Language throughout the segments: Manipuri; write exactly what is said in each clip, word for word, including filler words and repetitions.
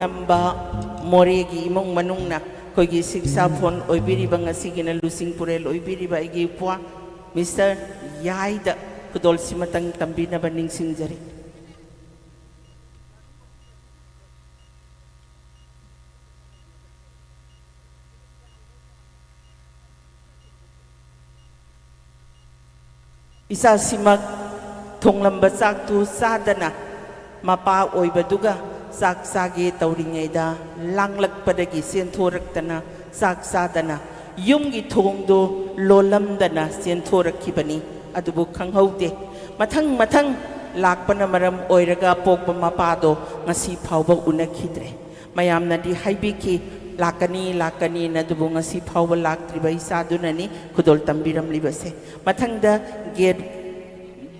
ꯅꯝꯕ ꯃꯣꯔꯦꯒꯤ ꯏꯃꯨꯡ ꯃꯅꯨꯡꯅ ꯑꯩꯈꯣꯏꯒꯤ ꯁꯤꯛꯁꯥ ꯐꯣꯟ ꯑꯣꯏꯕꯤꯔꯤꯕ, ꯉꯁꯤꯒꯤꯅ ꯂꯨꯆꯤꯡ ꯄꯨꯔꯦꯜ ꯑꯣꯏꯕꯤꯔꯤꯕ ꯑꯩꯒꯤ ꯏꯄ꯭ꯋꯥ ꯃꯤꯁꯇꯔ ꯌꯥꯏꯗ ꯈꯨꯗꯣꯜꯁꯤꯃꯇꯪ ꯇꯝꯕꯤꯅꯕ ꯅꯤꯡꯁꯤꯡꯖꯔꯤ꯫ ꯏꯆꯥꯁꯤꯃꯛ ꯊꯣꯡꯂꯝꯕ ꯆꯥꯛꯇꯨ ꯆꯥꯗꯅ, ꯃꯄꯥ ꯑꯣꯏꯕꯗꯨꯒ ꯆꯥꯛ ꯆꯥꯒꯦ ꯇꯧꯔꯤꯉꯩꯗ ꯂꯥꯡꯂꯛꯄꯗꯒꯤ ꯆꯦꯟꯊꯣꯔꯛꯇꯅ, ꯆꯥꯛ ꯆꯥꯗꯅ, ꯌꯨꯝꯒꯤ ꯊꯣꯡꯗꯨ ꯂꯣꯜꯂꯝꯗꯅ ꯆꯦꯟꯊꯣꯔꯛꯈꯤꯕꯅꯤ꯫ ꯑꯗꯨꯕꯨ ꯈꯪꯍꯧꯗꯦ꯫ ꯃꯊꯪ ꯃꯊꯪ ꯂꯥꯛꯄꯅ ꯃꯔꯝ ꯑꯣꯏꯔꯒ ꯄꯣꯛꯄ ꯃꯄꯥꯗꯣ ꯉꯁꯤ ꯐꯥꯎꯕ ꯎꯅꯈꯤꯗ꯭ꯔꯦ꯫ ꯃꯌꯥꯝꯅꯗꯤ ꯍꯥꯏꯕꯤꯈꯤ, "ꯂꯥꯛꯀꯅꯤ, ꯂꯥꯛꯀꯅꯤꯅ", ꯑꯗꯨꯕꯨ ꯉꯁꯤ ꯐꯥꯎꯕ ꯂꯥꯛꯇ꯭ꯔꯤꯕ ꯏꯆꯥꯗꯨꯅꯅꯤ ꯈꯨꯗꯣꯜ ꯇꯝꯕꯤꯔꯝꯂꯤꯕꯁꯦ꯫ ꯃꯊꯪꯗ ꯒꯦꯠ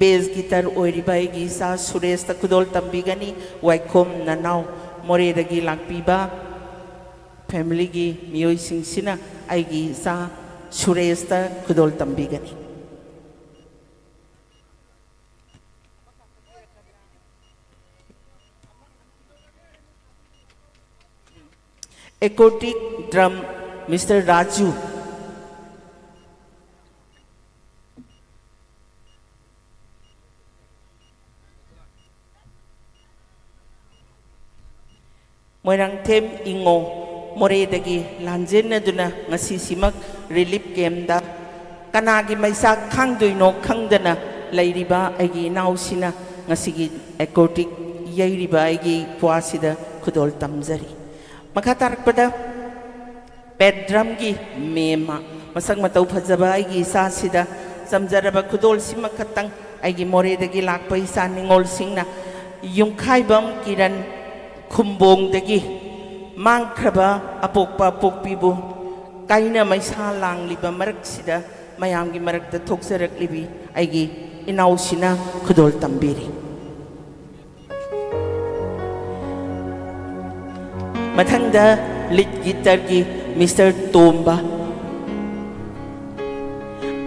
ꯕꯦꯁ ꯒꯤꯇꯔ ꯑꯣꯏꯔꯤꯕ ꯑꯩꯒꯤ ꯏꯆꯥ ꯁꯨꯔꯦꯁꯇ ꯈꯨꯗꯣꯜ ꯇꯝꯕꯤꯒꯅꯤ꯫ ꯋꯥꯏꯈꯣꯝ ꯅꯅꯥꯎ ꯃꯣꯔꯦꯗꯒꯤ ꯂꯥꯛꯄꯤꯕ ꯐꯦꯃꯤꯂꯤꯒꯤ ꯃꯤꯑꯣꯏꯁꯤꯡꯁꯤꯅ ꯑꯩꯒꯤ ꯏꯆꯥ ꯁꯨꯔꯦꯁꯇ ꯈꯨꯗꯣꯜ ꯇꯝꯕꯤꯒꯅꯤ꯫ Acoustic drum, Mister Raju. Moirangthem ꯏꯉꯣ, ꯃꯣꯔꯦꯗꯒꯤ ꯂꯥꯟꯖꯦꯟꯅꯗꯨꯅ ꯉꯁꯤꯁꯤꯃꯛ ꯔꯤꯂꯤꯐ ꯀꯦꯝꯗ ꯀꯅꯥꯒꯤ ꯃꯩꯆꯥꯛ ꯈꯥꯡꯗꯣꯏꯅꯣ ꯈꯪꯗꯅ ꯂꯩꯔꯤꯕ ꯑꯩꯒꯤ ꯏꯅꯥꯎꯁꯤꯅ ꯉꯁꯤꯒꯤ ꯑꯦꯀꯣꯔꯗꯤꯛ ꯌꯩꯔꯤꯕ ꯑꯩꯒꯤ ꯏꯄ꯭ꯋꯥꯁꯤꯗ ꯈꯨꯗꯣꯜ ꯇꯝꯖꯔꯤ꯫ ꯃꯈꯥ ꯇꯥꯔꯛꯄꯗ ꯄꯦꯗ꯭ꯔꯝꯒꯤ ꯃꯦꯝꯃ, ꯃꯁꯛ ꯃꯇꯧ ꯐꯖꯕ ꯑꯩꯒꯤ ꯏꯆꯥꯁꯤꯗ ꯆꯝꯖꯔꯕ ꯈꯨꯗꯣꯜꯁꯤꯃꯈꯛꯇꯪ ꯑꯩꯒꯤ ꯃꯣꯔꯦꯗꯒꯤ ꯂꯥꯛꯄ ꯏꯆꯥ ꯅꯤꯉꯣꯜꯁꯤꯡꯅ ꯌꯨꯝꯈꯥꯏꯕꯝ ꯀꯤꯔꯟ ꯈꯨꯝꯕꯣꯡꯗꯒꯤ ꯃꯥꯡꯈ꯭ꯔꯕ ꯑꯄꯣꯛꯄ ꯑꯄꯣꯛꯄꯤꯕꯨ ꯀꯥꯏꯅ ꯃꯩꯁꯥ ꯂꯥꯡꯂꯤꯕ ꯃꯔꯛꯁꯤꯗ ꯃꯌꯥꯝꯒꯤ ꯃꯔꯛꯇ ꯊꯣꯛꯆꯔꯛꯂꯤꯕꯤ ꯑꯩꯒꯤ ꯏꯅꯥꯎꯁꯤꯅ ꯈꯨꯗꯣꯜ ꯇꯝꯕꯤꯔꯤ꯫ ꯃꯊꯪꯗ ꯂꯤꯗ ꯒꯤꯇꯔꯒꯤ ꯃꯤꯁꯇꯔ ꯇꯣꯝꯕ,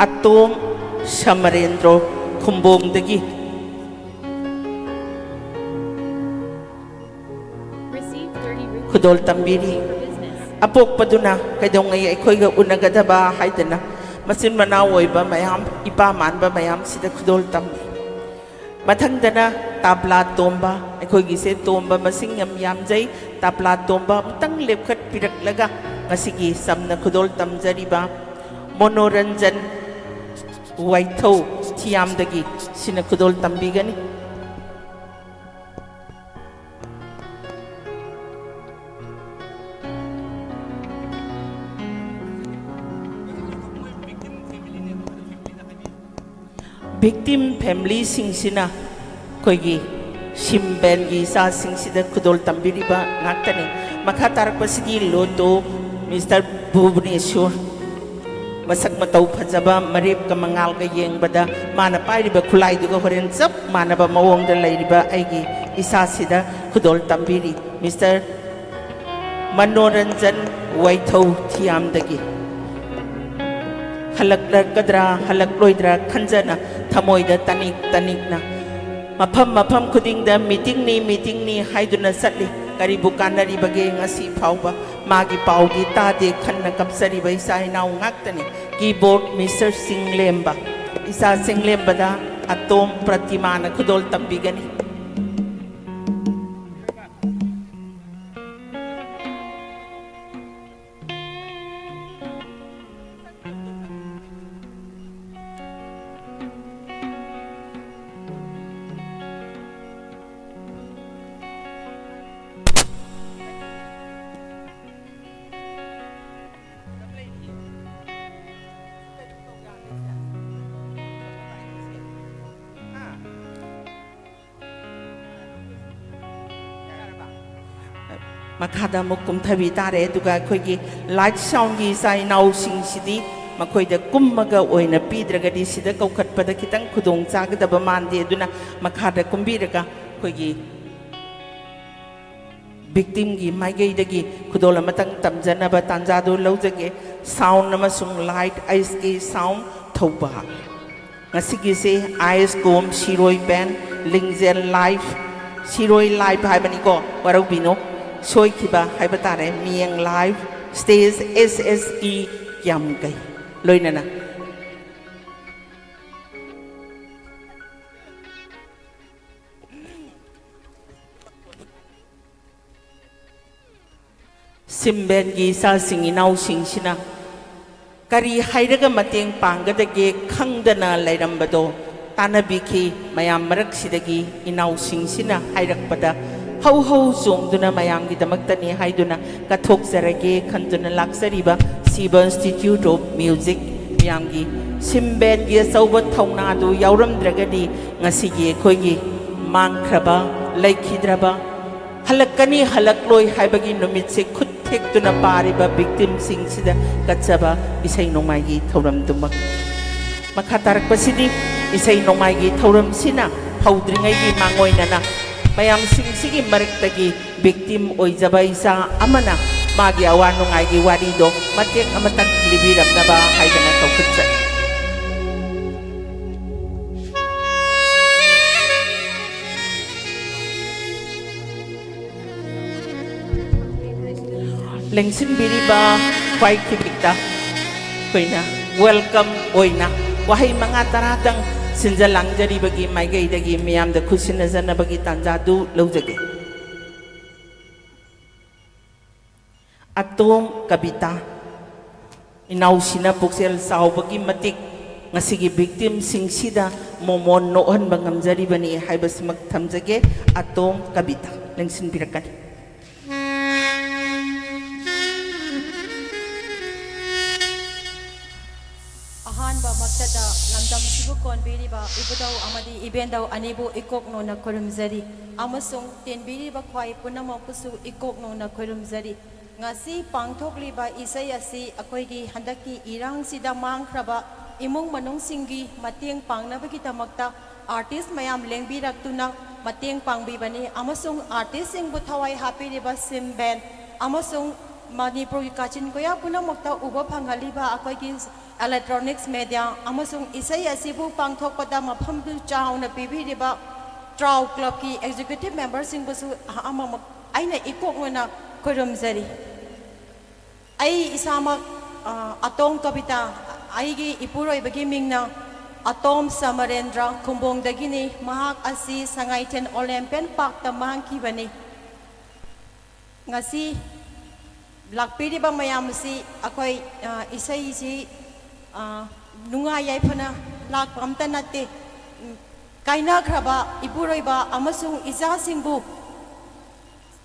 ꯑꯇꯣꯝ ꯁꯃꯔꯦꯟꯗ꯭ꯔꯣ ꯈꯨꯝꯕꯣꯡꯗꯒꯤ꯫ Receive your ꯈꯨꯗꯣꯜ ꯇꯝꯕꯤꯔꯤ꯫ ꯑꯄꯣꯛꯄꯗꯨꯅ ꯀꯩꯗꯧꯉꯩ ꯑꯩꯈꯣꯏꯒ ꯎꯅꯒꯗꯕ ꯍꯥꯏꯗꯅ ꯃꯆꯤꯟ ꯃꯅꯥꯎ ꯑꯣꯏꯕ ꯃꯌꯥꯝ, ꯏꯄꯥ ꯃꯥꯟꯕ ꯃꯌꯥꯝꯁꯤꯗ ꯈꯨꯗꯣꯜ ꯇꯝꯃꯤ꯫ ꯃꯊꯪꯗꯅ ꯇꯥꯕ꯭ꯂꯥ ꯇꯣꯝꯕ, ꯑꯩꯈꯣꯏꯒꯤꯁꯦ ꯇꯣꯝꯕ ꯃꯁꯤꯡ ꯌꯥꯝ ꯌꯥꯝꯖꯩ꯫ ꯇꯥꯕ꯭ꯂꯥ ꯇꯣꯝꯕ ꯑꯃꯨꯛꯇꯪ ꯂꯦꯞꯈꯠꯄꯤꯔꯛꯂꯒ ꯉꯁꯤꯒꯤ ꯆꯝꯅ ꯈꯨꯗꯣꯜ ꯇꯝꯖꯔꯤꯕ ꯃꯣꯅꯣꯔꯟꯖꯟ ꯋꯥꯏꯊꯧ ꯊꯤꯌꯥꯝꯗꯒꯤ ꯁꯤꯅ ꯈꯨꯗꯣꯜ ꯇꯝꯕꯤꯒꯅꯤ꯫ ꯚꯤꯛꯇꯤꯝ ꯐꯦꯃꯤꯂꯤꯁꯤꯡꯁꯤꯅ ꯑꯩꯈꯣꯏꯒꯤ ꯁꯤꯝ ꯕꯦꯟꯒꯤ ꯏꯆꯥꯁꯤꯡꯁꯤꯗ ꯈꯨꯗꯣꯜ ꯇꯝꯕꯤꯔꯤꯕ ꯉꯥꯛꯇꯅꯤ꯫ ꯃꯈꯥ ꯇꯥꯔꯛꯄꯁꯤꯗꯤ ꯂꯣꯇꯣ ꯃꯤꯁꯇꯔ ꯚꯨꯕꯅꯦꯁꯣꯔ꯫ ꯃꯁꯛ ꯃꯇꯧ ꯐꯖꯕ, ꯃꯔꯦꯞꯀ ꯃꯉꯥꯜꯒ ꯌꯦꯡꯕꯗ ꯃꯥꯅ ꯄꯥꯏꯔꯤꯕ ꯈꯨꯠꯂꯥꯏꯗꯨꯒ ꯍꯣꯔꯦꯟ ꯆꯞ ꯃꯥꯟꯅꯕ ꯃꯑꯣꯡꯗ ꯂꯩꯔꯤꯕ ꯑꯩꯒꯤ ꯏꯆꯥꯁꯤꯗ ꯈꯨꯗꯣꯜ ꯇꯝꯕꯤꯔꯤ꯫ ꯃꯤꯁꯇꯔ ꯃꯅꯣꯔꯟꯖꯟ ꯋꯥꯏꯊꯧ ꯊꯤꯌꯥꯝꯗꯒꯤ꯫ ꯍꯜꯂꯛꯂꯛꯀꯗ꯭ꯔꯥ ꯍꯜꯂꯛꯂꯣꯏꯗ꯭ꯔꯥ ꯈꯟꯖꯅ ꯊꯃꯣꯏꯗ ꯇꯅꯤꯛ ꯇꯅꯤꯛꯅ ꯃꯐꯝ ꯃꯐꯝ ꯈꯨꯗꯤꯡꯗ ꯃꯤꯇꯤꯡꯅꯤ, ꯃꯤꯇꯤꯡꯅꯤ ꯍꯥꯏꯗꯨꯅ ꯆꯠꯂꯤ꯫ ꯀꯔꯤꯕꯨ ꯀꯥꯟꯅꯔꯤꯕꯒꯦ ꯉꯁꯤ ꯐꯥꯎꯕ? ꯃꯥꯒꯤ ꯄꯥꯎꯗꯤ ꯇꯥꯗꯦ ꯈꯟꯅ ꯀꯞꯆꯔꯤꯕ ꯏꯆꯥ ꯏꯅꯥꯎ ꯉꯥꯛꯇꯅꯤ꯫ ꯀꯤꯕꯣꯔꯗ ꯃꯤꯁꯇꯔ ꯆꯤꯡꯂꯦꯝꯕ, ꯏꯆꯥ ꯆꯤꯡꯂꯦꯝꯕꯗ ꯑꯇꯣꯝ ꯄ꯭ꯔꯇꯤꯃꯥꯅ ꯈꯨꯗꯣꯜ ꯇꯝꯕꯤꯒꯅꯤ꯫ ꯃꯈꯥꯗ ꯑꯃꯨꯛ ꯀꯨꯝꯊꯕꯤ ꯇꯥꯔꯦ꯫ ꯑꯗꯨꯒ ꯑꯩꯈꯣꯏꯒꯤ ꯂꯥꯏꯠ ꯁꯥꯎꯟꯒꯤ ꯏꯆꯥ ꯏꯅꯥꯎꯁꯤꯡꯁꯤꯗꯤ ꯃꯈꯣꯏꯗ ꯀꯨꯝꯃꯒ ꯑꯣꯏꯅ ꯄꯤꯗ꯭ꯔꯒꯗꯤ ꯁꯤꯗ ꯀꯧꯈꯠꯄꯗ ꯈꯤꯇꯪ ꯈꯨꯗꯣꯡ ꯆꯥꯒꯗꯕ ꯃꯥꯟꯗꯦ꯫ ꯑꯗꯨꯅ ꯃꯈꯥꯗ ꯀꯨꯝꯕꯤꯔꯒ ꯑꯩꯈꯣꯏꯒꯤ ꯚꯤꯛꯇꯤꯝꯒꯤ ꯃꯥꯏꯀꯩꯗꯒꯤ ꯈꯨꯗꯣꯜ ꯑꯃꯇꯪ ꯇꯝꯖꯅꯕ ꯇꯥꯟꯖꯥꯗꯨ ꯂꯧꯖꯒꯦ꯫ ꯁꯥꯎꯟ ꯑꯃꯁꯨꯡ ꯂꯥꯏꯠ, ꯑꯩꯆ ꯀꯦ ꯁꯥꯎꯟ, ꯊꯧꯕꯥꯜ꯫ ꯉꯁꯤꯒꯤꯁꯦ ꯑꯥꯏ ꯑꯦꯁ ꯀꯣꯝ, ꯁꯤꯔꯣꯏ ꯕꯦꯟ, ꯂꯤꯡꯖꯦꯜ ꯂꯥꯏꯐ, ꯁꯤꯔꯣꯏ ꯂꯥꯏꯐ ꯍꯥꯏꯕꯅꯤꯀꯣ, ꯋꯥꯔꯧꯕꯤꯅꯨ꯫ ꯁꯣꯏꯈꯤꯕ ꯍꯥꯏꯕ ꯇꯥꯔꯦ, ꯃꯤꯌꯦꯡ ꯂꯥꯏꯚ ꯁ꯭ꯇꯦꯖ ꯑꯦꯁ ꯑꯦꯁ ꯏ ꯀ꯭ꯌꯥꯝꯒꯩ ꯂꯣꯏꯅꯅ꯫ ꯁꯤꯝꯕꯦꯟꯒꯤ ꯏꯆꯥꯁꯤꯡ ꯏꯅꯥꯎꯁꯤꯡꯁꯤꯅ ꯀꯔꯤ ꯍꯥꯏꯔꯒ ꯃꯇꯦꯡ ꯄꯥꯡꯒꯗꯒꯦ ꯈꯪꯗꯅ ꯂꯩꯔꯝꯕꯗꯣ ꯇꯥꯟꯅꯕꯤꯈꯤ꯫ ꯃꯌꯥꯝ ꯃꯔꯛꯁꯤꯗꯒꯤ ꯏꯅꯥꯎꯁꯤꯡꯁꯤꯅ ꯍꯥꯏꯔꯛꯄꯗ ꯍꯧ ꯍꯧ ꯆꯣꯡꯗꯨꯅ ꯃꯌꯥꯝꯒꯤꯗꯃꯛꯇꯅꯤ ꯍꯥꯏꯗꯨꯅ ꯀꯠꯊꯣꯛꯆꯔꯒꯦ ꯈꯟꯗꯨꯅ ꯂꯥꯛꯆꯔꯤꯕ ꯁꯤꯕ Institute of Music ꯃꯌꯥꯝꯒꯤ ꯁꯤꯝꯕꯦꯟꯒꯤ ꯑꯆꯧꯕ ꯊꯧꯅꯥꯗꯨ ꯌꯥꯎꯔꯝꯗ꯭ꯔꯒꯗꯤ ꯉꯁꯤꯒꯤ ꯑꯩꯈꯣꯏꯒꯤ ꯃꯥꯡꯈ꯭ꯔꯕ, ꯂꯩꯈꯤꯗ꯭ꯔꯕ, ꯍꯜꯂꯛꯀꯅꯤ ꯍꯜꯂꯛꯂꯣꯏ ꯍꯥꯏꯕꯒꯤ ꯅꯨꯃꯤꯠꯁꯦ ꯈꯨꯠ ꯊꯦꯛꯇꯨꯅ ꯄꯥꯔꯤꯕ ꯚꯤꯛꯇꯤꯝꯁꯤꯡꯁꯤꯗ ꯀꯠꯆꯕ ꯏꯁꯩ ꯅꯣꯡꯃꯥꯏꯒꯤ ꯊꯧꯔꯝꯗꯨꯃꯛ꯫ ꯃꯈꯥ ꯇꯥꯔꯛꯄꯁꯤꯗꯤ ꯏꯁꯩ ꯅꯣꯡꯃꯥꯏꯒꯤ ꯊꯧꯔꯝꯁꯤꯅ ꯍꯧꯗ꯭ꯔꯤꯉꯩꯒꯤ ꯃꯥꯡꯑꯣꯏꯅꯅ ꯃꯌꯥꯝꯁꯤꯡꯁꯤꯒꯤ ꯃꯔꯛꯇꯒꯤ ꯚꯤꯛꯇꯤꯝ ꯑꯣꯏꯖꯕ ꯏꯆꯥ ꯑꯃꯅ ꯃꯥꯒꯤ ꯑꯋꯥ ꯅꯨꯡꯉꯥꯏꯒꯤ ꯋꯥꯔꯤꯗꯣ ꯃꯇꯦꯛ ꯑꯃꯇꯪ ꯂꯤꯕꯤꯔꯝꯅꯕ ꯍꯥꯏꯗꯅ ꯀꯧꯈꯠꯆꯔꯤ꯫ ꯂꯦꯡꯁꯤꯟꯕꯤꯔꯤꯕ ꯈ꯭ꯋꯥꯏ ꯈꯤꯕꯤꯛꯇ ꯑꯩꯈꯣꯏꯅ ꯋꯦꯜꯀꯝ ꯑꯣꯏꯅ ꯋꯥꯍꯩ ꯃꯉꯥ ꯇꯔꯥꯇꯪ ꯁꯤꯟꯖ ꯂꯥꯡꯖꯔꯤꯕꯒꯤ ꯃꯥꯏꯀꯩꯗꯒꯤ ꯃꯤꯌꯥꯝꯗ ꯈꯨꯠꯁꯤꯟꯅꯖꯅꯕꯒꯤ ꯇꯥꯟꯖꯥꯗꯨ ꯂꯧꯖꯒꯦ꯫ ꯑꯇꯣꯝ ꯀꯕꯤꯇꯥ, ꯏꯅꯥꯎꯁꯤꯅ ꯄꯨꯛꯆꯦꯜ ꯆꯥꯎꯕꯒꯤ ꯃꯇꯤꯛ ꯉꯁꯤꯒꯤ ꯚꯤꯛꯇꯤꯝꯁꯤꯡꯁꯤꯗ ꯃꯣꯃꯣꯟ ꯅꯣꯛꯍꯟꯕ ꯉꯝꯖꯔꯤꯕꯅꯤ ꯍꯥꯏꯕꯁꯤꯃꯛ ꯊꯝꯖꯒꯦ꯫ ꯑꯇꯣꯝ ꯀꯕꯤꯇꯥ ꯂꯦꯡꯁꯤꯟꯕꯤꯔꯛꯀꯅꯤ꯫ ꯑꯍꯥꯟꯕꯃꯛꯇꯗ ꯂꯝꯗꯝꯁꯤꯕꯨ ꯀꯣꯟꯕꯤꯔꯤꯕ ꯏꯕꯨꯙꯧ ꯑꯃꯗꯤ ꯏꯕꯦꯟꯙꯧ ꯑꯅꯤꯕꯨ ꯏꯀꯣꯛ ꯅꯧꯅ ꯈꯨꯔꯨꯝꯖꯔꯤ ꯑꯃꯁꯨꯡ ꯇꯤꯟꯕꯤꯔꯤꯕ ꯈ꯭ꯋꯥꯏ ꯄꯨꯝꯅꯃꯛꯄꯨꯁꯨ ꯏꯀꯣꯛ ꯅꯧꯅ ꯈꯨꯔꯨꯝꯖꯔꯤ꯫ ꯉꯁꯤ ꯄꯥꯡꯊꯣꯛꯂꯤꯕ ꯏꯁꯩ ꯑꯁꯤ ꯑꯩꯈꯣꯏꯒꯤ ꯍꯟꯗꯛꯀꯤ ꯏꯔꯥꯡꯁꯤꯗ ꯃꯥꯡꯈ꯭ꯔꯕ ꯏꯃꯨꯡ ꯃꯅꯨꯡꯁꯤꯡꯒꯤ ꯃꯇꯦꯡ ꯄꯥꯡꯅꯕꯒꯤꯗꯃꯛꯇ ꯑꯥꯔꯇꯤꯁ ꯃꯌꯥꯝ ꯂꯦꯡꯕꯤꯔꯛꯇꯨꯅ ꯃꯇꯦꯡ ꯄꯥꯡꯕꯤꯕꯅꯤ ꯑꯃꯁꯨꯡ ꯑꯥꯔꯇꯤꯁꯁꯤꯡꯕꯨ ꯊꯋꯥꯏ ꯍꯥꯞꯄꯤꯔꯤꯕ ꯁꯤꯝ ꯕꯦꯟ ꯑꯃꯁꯨꯡ ꯃꯅꯤꯄꯨꯔꯒꯤ ꯀꯥꯆꯤꯟ ꯀꯣꯌꯥ ꯄꯨꯝꯅꯃꯛꯇ ꯎꯕ ꯐꯪꯍꯜꯂꯤꯕ ꯑꯩꯈꯣꯏꯒꯤ ꯏꯂꯦꯛꯇ꯭ꯔꯣꯅꯤꯛꯁ ꯃꯦꯗꯤꯌꯥ ꯑꯃꯁꯨꯡ ꯏꯁꯩ ꯑꯁꯤꯕꯨ ꯄꯥꯡꯊꯣꯛꯄꯗ ꯃꯐꯝꯗꯨ ꯆꯥꯎꯅ ꯄꯤꯕꯤꯔꯤꯕ ꯇ꯭ꯔꯥꯎ ꯀ꯭ꯂꯕꯀꯤ ꯑꯦꯛꯖꯤꯀ꯭ꯌꯨꯇꯤꯚ ꯃꯦꯝꯕꯔꯁꯤꯡꯕꯨꯁꯨ ꯑꯃꯃꯛ ꯑꯩꯅ ꯏꯀꯣꯛ ꯅꯣꯏꯅ ꯈꯨꯔꯨꯝꯖꯔꯤ꯫ ꯑꯩ ꯏꯁꯥꯃꯛ, ꯑ, ꯑꯇꯣꯝ ꯀꯕꯤꯇꯥ, ꯑꯩꯒꯤ ꯏꯄꯨꯔꯣꯏꯕꯒꯤ ꯃꯤꯡꯅ ꯑꯇꯣꯝ ꯁꯃꯔꯦꯟꯗ꯭ꯔ, ꯈꯨꯝꯕꯣꯡꯗꯒꯤꯅꯤ꯫ ꯃꯍꯥꯛ ꯑꯁꯤ ꯁꯉꯥꯏꯊꯦꯟ ꯑꯣꯂꯦꯝꯄꯤꯌꯟ ꯄꯥꯔꯛꯇ ꯃꯥꯡꯈꯤꯕꯅꯤ꯫ ꯉꯁꯤ ꯂꯥꯛꯄꯤꯔꯤꯕ ꯃꯌꯥꯝ ꯑꯁꯤ ꯑꯩꯈꯣꯏ, ꯑ, ꯏꯁꯩꯁꯤ, ꯑ, ꯅꯨꯡꯉꯥꯏ ꯌꯥꯏꯐꯅ ꯂꯥꯛꯄ ꯑꯝꯇ ꯅꯠꯇꯦ꯫ ꯎꯝ, ꯀꯥꯏꯅꯈ꯭ꯔꯕ ꯏꯄꯨꯔꯣꯏꯕ ꯑꯃꯁꯨꯡ ꯏꯆꯥꯁꯤꯡꯕꯨ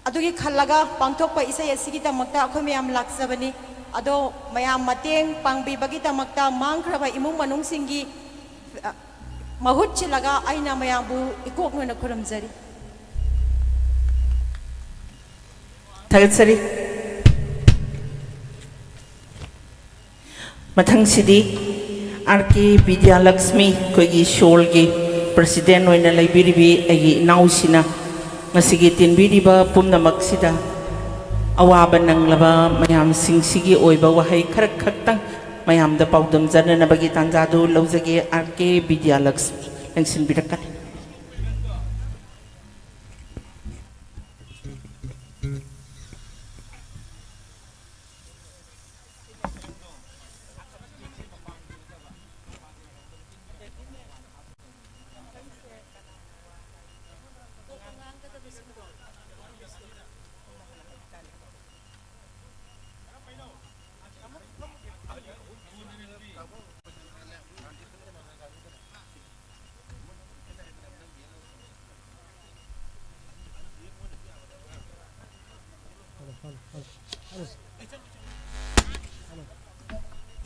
ꯑꯗꯨꯒꯤ ꯈꯜꯂꯒ ꯄꯥꯡꯊꯣꯛꯄ ꯏꯁꯩ ꯑꯁꯤꯒꯤꯗꯃꯛꯇ ꯑꯩꯈꯣꯏ ꯃꯌꯥꯝ ꯂꯥꯛꯆꯕꯅꯤ꯫ ꯑꯗꯣ ꯃꯌꯥꯝ ꯃꯇꯦꯡ ꯄꯥꯡꯕꯤꯕꯒꯤꯗꯃꯛꯇ ꯃꯥꯡꯈ꯭ꯔꯕ ꯏꯃꯨꯡ ꯃꯅꯨꯡꯁꯤꯡꯒꯤ, ꯑ, ꯃꯍꯨꯠ ꯁꯤꯜꯂꯒ ꯑꯩꯅ ꯃꯌꯥꯝꯕꯨ ꯏꯀꯣꯛ ꯅꯣꯏꯅ ꯈꯨꯔꯨꯝꯖꯔꯤ꯫ ꯊꯥꯒꯠꯆꯔꯤ꯫ ꯃꯊꯪꯁꯤꯗꯤ ꯑꯥꯔ ꯀꯦ ꯕꯤꯗ꯭ꯌꯥꯂꯛꯁꯃꯤ, ꯑꯩꯈꯣꯏꯒꯤ ꯁꯣꯜꯒꯤ ꯄ꯭ꯔꯁꯤꯗꯦꯟ ꯑꯣꯏꯅ ꯂꯩꯕꯤꯔꯤꯕꯤ ꯑꯩꯒꯤ ꯏꯅꯥꯎꯁꯤꯅ ꯉꯁꯤꯒꯤ ꯇꯤꯟꯕꯤꯔꯤꯕ ꯄꯨꯝꯅꯃꯛꯁꯤꯗ ꯑꯋꯥꯕ ꯅꯪꯂꯕ ꯃꯌꯥꯝꯁꯤꯡꯁꯤꯒꯤ ꯑꯣꯏꯕ ꯋꯥꯍꯩ ꯈꯔ ꯈꯛꯇꯪ ꯃꯌꯥꯝꯗ ꯄꯥꯎꯗꯝꯖꯅꯅꯕꯒꯤ ꯇꯥꯟꯖꯥꯗꯨ ꯂꯧꯖꯒꯦ꯫ ꯑꯥꯔ ꯀꯦ ꯕꯤꯗ꯭ꯌꯥꯂꯛꯁꯃꯤ ꯂꯦꯡꯁꯤꯟꯕꯤꯔꯛꯀꯅꯤ꯫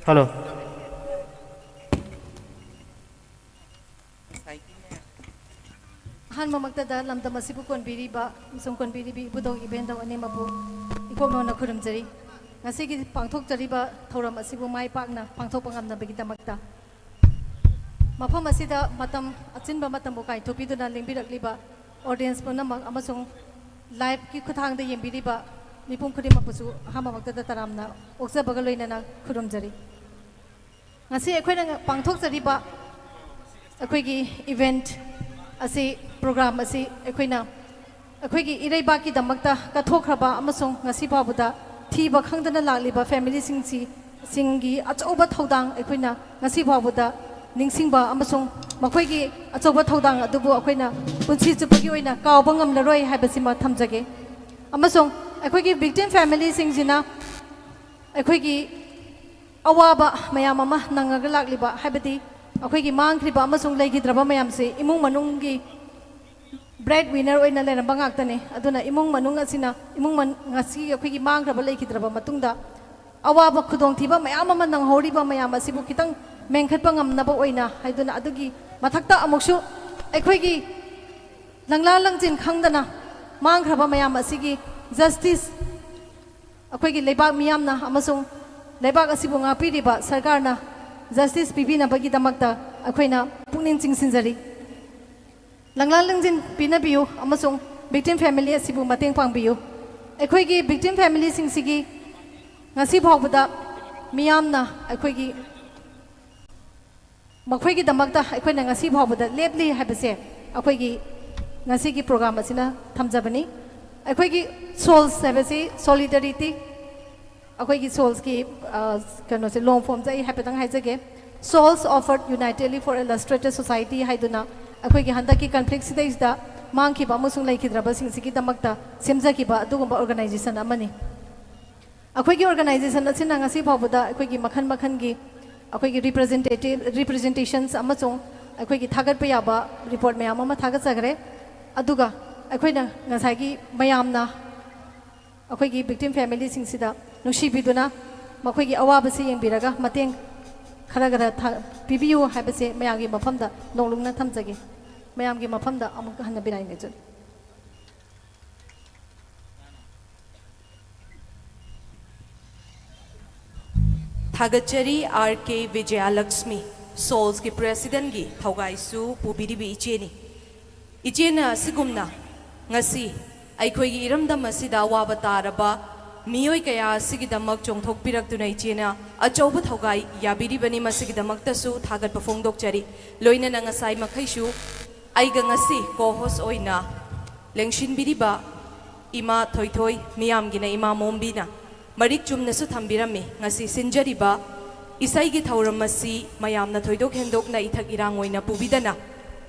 ꯍꯜꯂꯣ꯫ ꯑꯍꯥꯟꯕꯃꯛꯇꯗ ꯂꯝꯗꯝ ꯑꯁꯤꯕꯨ ꯀꯣꯟꯕꯤꯔꯤꯕ ꯑꯃꯁꯨꯡ ꯀꯣꯟꯕꯤꯔꯤꯕꯤ ꯏꯕꯨꯙꯧ ꯏꯕꯦꯟꯙꯧ ꯑꯅꯤꯃꯛꯄꯨ ꯏꯀꯣꯛ ꯅꯣꯟꯅ ꯈꯨꯔꯨꯝꯖꯔꯤ꯫ ꯉꯁꯤꯒꯤ ꯄꯥꯡꯊꯣꯛꯆꯔꯤꯕ ꯊꯧꯔꯝ ꯑꯁꯤꯕꯨ ꯃꯥꯏ ꯄꯥꯛꯅ ꯄꯥꯡꯊꯣꯛꯄ ꯉꯝꯅꯕꯒꯤꯗꯃꯛꯇ ꯃꯐꯝ ꯑꯁꯤꯗ ꯃꯇꯝ, ꯑꯆꯤꯟꯕ ꯃꯇꯝꯕꯨ ꯀꯥꯏꯊꯣꯛꯄꯤꯗꯨꯅ ꯂꯦꯡꯕꯤꯔꯛꯂꯤꯕ audience ꯄꯨꯝꯅꯃꯛ ꯑꯃꯁꯨꯡ live ꯀꯤ ꯈꯨꯠꯊꯥꯡꯗ ꯌꯦꯡꯕꯤꯔꯤꯕ ꯃꯤꯄꯨꯝ ꯈꯨꯗꯤꯡꯃꯛꯄꯨꯁꯨ ꯑꯍꯥꯟꯕꯃꯛꯇꯗ ꯇꯔꯥꯝꯅ ꯑꯣꯛꯆꯕꯒ ꯂꯣꯏꯅꯅ ꯈꯨꯔꯨꯝꯖꯔꯤ꯫ ꯉꯁꯤ ꯑꯩꯈꯣꯏꯅ ꯄꯥꯡꯊꯣꯛꯆꯔꯤꯕ ꯑꯩꯈꯣꯏꯒꯤ event ꯑꯁꯤ, program ꯑꯁꯤ ꯑꯩꯈꯣꯏꯅ ꯑꯩꯈꯣꯏꯒꯤ ꯏꯔꯩꯕꯥꯛꯀꯤꯗꯃꯛꯇ ꯀꯠꯊꯣꯛꯈ꯭ꯔꯕ ꯑꯃꯁꯨꯡ ꯉꯁꯤ ꯐꯥꯎꯕꯗ ꯊꯤꯕ ꯈꯪꯗꯅ ꯂꯥꯛꯂꯤꯕ ꯐꯦꯃꯤꯂꯤꯁꯤꯡꯁꯤ, ꯁꯤꯡꯒꯤ ꯑꯆꯧꯕ ꯊꯧꯗꯥꯡ ꯑꯩꯈꯣꯏꯅ ꯉꯁꯤ ꯐꯥꯎꯕꯗ ꯅꯤꯡꯁꯤꯡꯕ ꯑꯃꯁꯨꯡ ꯃꯈꯣꯏꯒꯤ ꯑꯆꯧꯕ ꯊꯧꯗꯥꯡ ꯑꯗꯨꯕꯨ ꯑꯩꯈꯣꯏꯅ ꯄꯨꯟꯁꯤ ꯆꯨꯞꯄꯒꯤ ꯑꯣꯏꯅ ꯀꯥꯎꯕ ꯉꯝꯂꯔꯣꯏ ꯍꯥꯏꯕꯁꯤꯃ ꯊꯝꯖꯒꯦ꯫ ꯑꯃꯁꯨꯡ ꯑꯩꯈꯣꯏꯒꯤ ꯚꯤꯛꯇꯤꯝ ꯐꯦꯃꯤꯂꯤꯁꯤꯡꯁꯤꯅ ꯑꯩꯈꯣꯏꯒꯤ ꯑꯋꯥꯕ ꯃꯌꯥꯝ ꯑꯃ ꯅꯪꯉꯒ ꯂꯥꯛꯂꯤꯕ, ꯍꯥꯏꯕꯗꯤ ꯑꯩꯈꯣꯏꯒꯤ ꯃꯥꯡꯈ꯭ꯔꯤꯕ ꯑꯃꯁꯨꯡ ꯂꯩꯈꯤꯗ꯭ꯔꯕ ꯃꯌꯥꯝꯁꯦ ꯏꯃꯨꯡ ꯃꯅꯨꯡꯒꯤ ꯕ꯭ꯔꯦꯗ ꯋꯤꯅꯔ ꯑꯣꯏꯅ ꯂꯩꯔꯝꯕ ꯉꯥꯛꯇꯅꯦ꯫ ꯑꯗꯨꯅ ꯏꯃꯨꯡ ꯃꯅꯨꯡ ꯑꯁꯤꯅ, ꯏꯃꯨꯡ ꯃꯟ-, ꯉꯁꯤ ꯑꯩꯈꯣꯏꯒꯤ ꯃꯥꯡꯈ꯭ꯔꯕ, ꯂꯩꯈꯤꯗ꯭ꯔꯕ ꯃꯇꯨꯡꯗ ꯑꯋꯥꯕ ꯈꯨꯗꯣꯡꯊꯤꯕ ꯃꯌꯥꯝ ꯑꯃ ꯅꯪꯍꯧꯔꯤꯕ ꯃꯌꯥꯝ ꯑꯁꯤꯕꯨ ꯈꯤꯇꯪ ꯃꯦꯟꯈꯠꯄ ꯉꯝꯅꯕ ꯑꯣꯏꯅ ꯍꯥꯏꯗꯨꯅ, ꯑꯗꯨꯒꯤ ꯃꯊꯛꯇ ꯑꯃꯨꯛꯁꯨ ꯑꯩꯈꯣꯏꯒꯤ ꯂꯪꯂꯥ ꯂꯪꯖꯤꯟ ꯈꯪꯗꯅ ꯃꯥꯡꯈ꯭ꯔꯕ ꯃꯌꯥꯝ ꯑꯁꯤꯒꯤ ꯖꯁꯇꯤꯁ ꯑꯩꯈꯣꯏꯒꯤ ꯂꯩꯕꯥꯛ ꯃꯤꯌꯥꯝꯅ ꯑꯃꯁꯨꯡ ꯂꯩꯕꯥꯛ ꯑꯁꯤꯕꯨ ꯉꯥꯛꯄꯤꯔꯤꯕ ꯁꯔꯀꯥꯔꯅ ꯖꯁꯇꯤꯁ ꯄꯤꯕꯤꯅꯕꯒꯤꯗꯃꯛꯇ ꯑꯩꯈꯣꯏꯅ ꯄꯨꯛꯅꯤꯡ ꯆꯤꯡꯁꯤꯟꯖꯔꯤ꯫ ꯂꯪꯂꯥ ꯂꯪꯖꯤꯟ ꯄꯤꯅꯕꯤꯌꯨ ꯑꯃꯁꯨꯡ ꯚꯤꯛꯇꯤꯝ ꯐꯦꯃꯤꯂꯤ ꯑꯁꯤꯕꯨ ꯃꯇꯦꯡ ꯄꯥꯡꯕꯤꯌꯨ꯫ ꯑꯩꯈꯣꯏꯒꯤ ꯚꯤꯛꯇꯤꯝ ꯐꯦꯃꯤꯂꯤꯁꯤꯡꯁꯤꯒꯤ ꯉꯁꯤ ꯐꯥꯎꯕꯗ ꯃꯤꯌꯥꯝꯅ ꯑꯩꯈꯣꯏꯒꯤ ꯃꯈꯣꯏꯒꯤꯗꯃꯛꯇ ꯑꯩꯈꯣꯏꯅ ꯉꯁꯤ ꯐꯥꯎꯕꯗ ꯂꯦꯞꯂꯤ ꯍꯥꯏꯕꯁꯦ ꯑꯩꯈꯣꯏꯒꯤ ꯉꯁꯤꯒꯤ ꯄ꯭ꯔꯣꯒ꯭ꯔꯥꯝ ꯑꯁꯤꯅ ꯊꯝꯖꯕꯅꯤ꯫ ꯑꯩꯈꯣꯏꯒꯤ ꯁꯣꯜꯁ ꯍꯥꯏꯕꯁꯤ solidarity, ꯑꯩꯈꯣꯏꯒꯤ ꯁꯣꯜꯁꯀꯤ, ꯑ, ꯀꯩꯅꯣꯁꯦ, ꯂꯣꯡ ꯐꯣꯝꯁꯦ ꯑꯩ ꯍꯥꯏꯐꯦꯠꯇꯪ ꯍꯥꯏꯖꯒꯦ꯫ Souls offered unitedly for a lustrated society ꯍꯥꯏꯗꯨꯅ ꯑꯩꯈꯣꯏꯒꯤ ꯍꯟꯗꯛꯀꯤ ꯀꯟꯐ꯭ꯂꯤꯛꯁꯤꯗꯩꯁꯤꯗ ꯃꯥꯡꯈꯤꯕ ꯑꯃꯁꯨꯡ ꯂꯩꯈꯤꯗ꯭ꯔꯕꯁꯤꯡꯁꯤꯒꯤꯗꯃꯛꯇ ꯁꯦꯝꯖꯈꯤꯕ ꯑꯗꯨꯒꯨꯝꯕ ꯑꯣꯔꯒꯅꯥꯏꯖꯦꯁꯟ ꯑꯃꯅꯤ꯫ ꯑꯩꯈꯣꯏꯒꯤ ꯑꯣꯔꯒꯅꯥꯏꯖꯦꯁꯟ ꯑꯁꯤꯅ ꯉꯁꯤ ꯐꯥꯎꯕꯗ ꯑꯩꯈꯣꯏꯒꯤ ꯃꯈꯜ ꯃꯈꯜꯒꯤ ꯑꯩꯈꯣꯏꯒꯤ ꯔꯤꯄ꯭ꯔꯖꯦꯟꯇꯦꯇꯤꯚ, ꯔꯤꯄ꯭ꯔꯖꯦꯟꯇꯦꯁꯟꯁ ꯑꯃꯁꯨꯡ ꯑꯩꯈꯣꯏꯒꯤ ꯊꯥꯒꯠꯄ ꯌꯥꯕ ꯔꯤꯄꯣꯔꯠ ꯃꯌꯥꯝ ꯑꯃ ꯊꯥꯒꯠꯆꯈ꯭ꯔꯦ꯫ ꯑꯗꯨꯒ ꯑꯩꯈꯣꯏꯅ ꯉꯁꯥꯏꯒꯤ ꯃꯌꯥꯝꯅ ꯑꯩꯈꯣꯏꯒꯤ ꯚꯤꯛꯇꯤꯝ ꯐꯦꯃꯤꯂꯤꯁꯤꯡꯁꯤꯗ ꯅꯨꯡꯁꯤꯕꯤꯗꯨꯅ ꯃꯈꯣꯏꯒꯤ ꯑꯋꯥꯕꯁꯤ ꯌꯦꯡꯕꯤꯔꯒ ꯃꯇꯦꯡ ꯈꯔ ꯈꯔ ꯊꯥ-, ꯄꯤꯕꯤꯌꯨ ꯍꯥꯏꯕꯁꯦ ꯃꯌꯥꯝꯒꯤ ꯃꯐꯝꯗ ꯅꯣꯡꯂꯨꯛꯅ ꯊꯝꯖꯒꯦ꯫ ꯃꯌꯥꯝꯒꯤ ꯃꯐꯝꯗ ꯑꯃꯨꯛ ꯍꯟꯅ ꯕꯤꯗꯥꯏ ꯅꯤꯖꯔꯤ꯫ ꯊꯥꯒꯠꯆꯔꯤ ꯑꯥꯔ ꯀꯦ ꯕꯤꯖꯌꯂꯛꯁꯃꯤ, ꯁꯣꯜꯁꯀꯤ ꯄ꯭ꯔꯦꯁꯤꯗꯦꯟꯒꯤ ꯊꯧꯒꯥꯏꯁꯨ ꯄꯨꯕꯤꯔꯤꯕ ꯏꯆꯦꯅꯤ꯫ ꯏꯆꯦꯅ ꯑꯁꯤꯒꯨꯝꯅ ꯉꯁꯤ ꯑꯩꯈꯣꯏꯒꯤ ꯏꯔꯝꯗꯝ ꯑꯁꯤꯗ ꯑꯋꯥꯕ ꯇꯥꯔꯕ ꯃꯤꯑꯣꯏ ꯀꯌꯥ ꯑꯁꯤꯒꯤꯗꯃꯛ ꯆꯣꯡꯊꯣꯛꯄꯤꯔꯛꯇꯨꯅ ꯏꯆꯦꯅ ꯑꯆꯧꯕ ꯊꯧꯒꯥꯏ ꯌꯥꯕꯤꯔꯤꯕꯅꯤ꯫ ꯃꯁꯤꯒꯤꯗꯃꯛꯇꯁꯨ ꯊꯥꯒꯠꯄ ꯐꯣꯡꯗꯣꯛꯆꯔꯤ꯫ ꯂꯣꯏꯅꯅ ꯉꯁꯥꯏ ꯃꯈꯩꯁꯨ ꯑꯩꯒ ꯉꯁꯤ ꯀꯣ ꯍꯣꯁ ꯑꯣꯏꯅ ꯂꯦꯡꯁꯤꯟꯕꯤꯔꯤꯕ ꯏꯃꯥ ꯊꯣꯏꯊꯣꯏ, ꯃꯤꯌꯥꯝꯒꯤꯅ ꯏꯃꯥ ꯃꯣꯝꯕꯤꯅ ꯃꯔꯤꯛ ꯆꯨꯝꯅꯁꯨ ꯊꯝꯕꯤꯔꯝꯃꯤ꯫ ꯉꯁꯤ ꯁꯤꯟꯖꯔꯤꯕ ꯏꯁꯩꯒꯤ ꯊꯧꯔꯝ ꯑꯁꯤ ꯃꯌꯥꯝꯅ ꯊꯣꯏꯗꯣꯛ ꯍꯦꯟꯗꯣꯛꯅ ꯏꯊꯛ ꯏꯔꯥꯡ ꯑꯣꯏꯅ ꯄꯨꯕꯤꯗꯅ,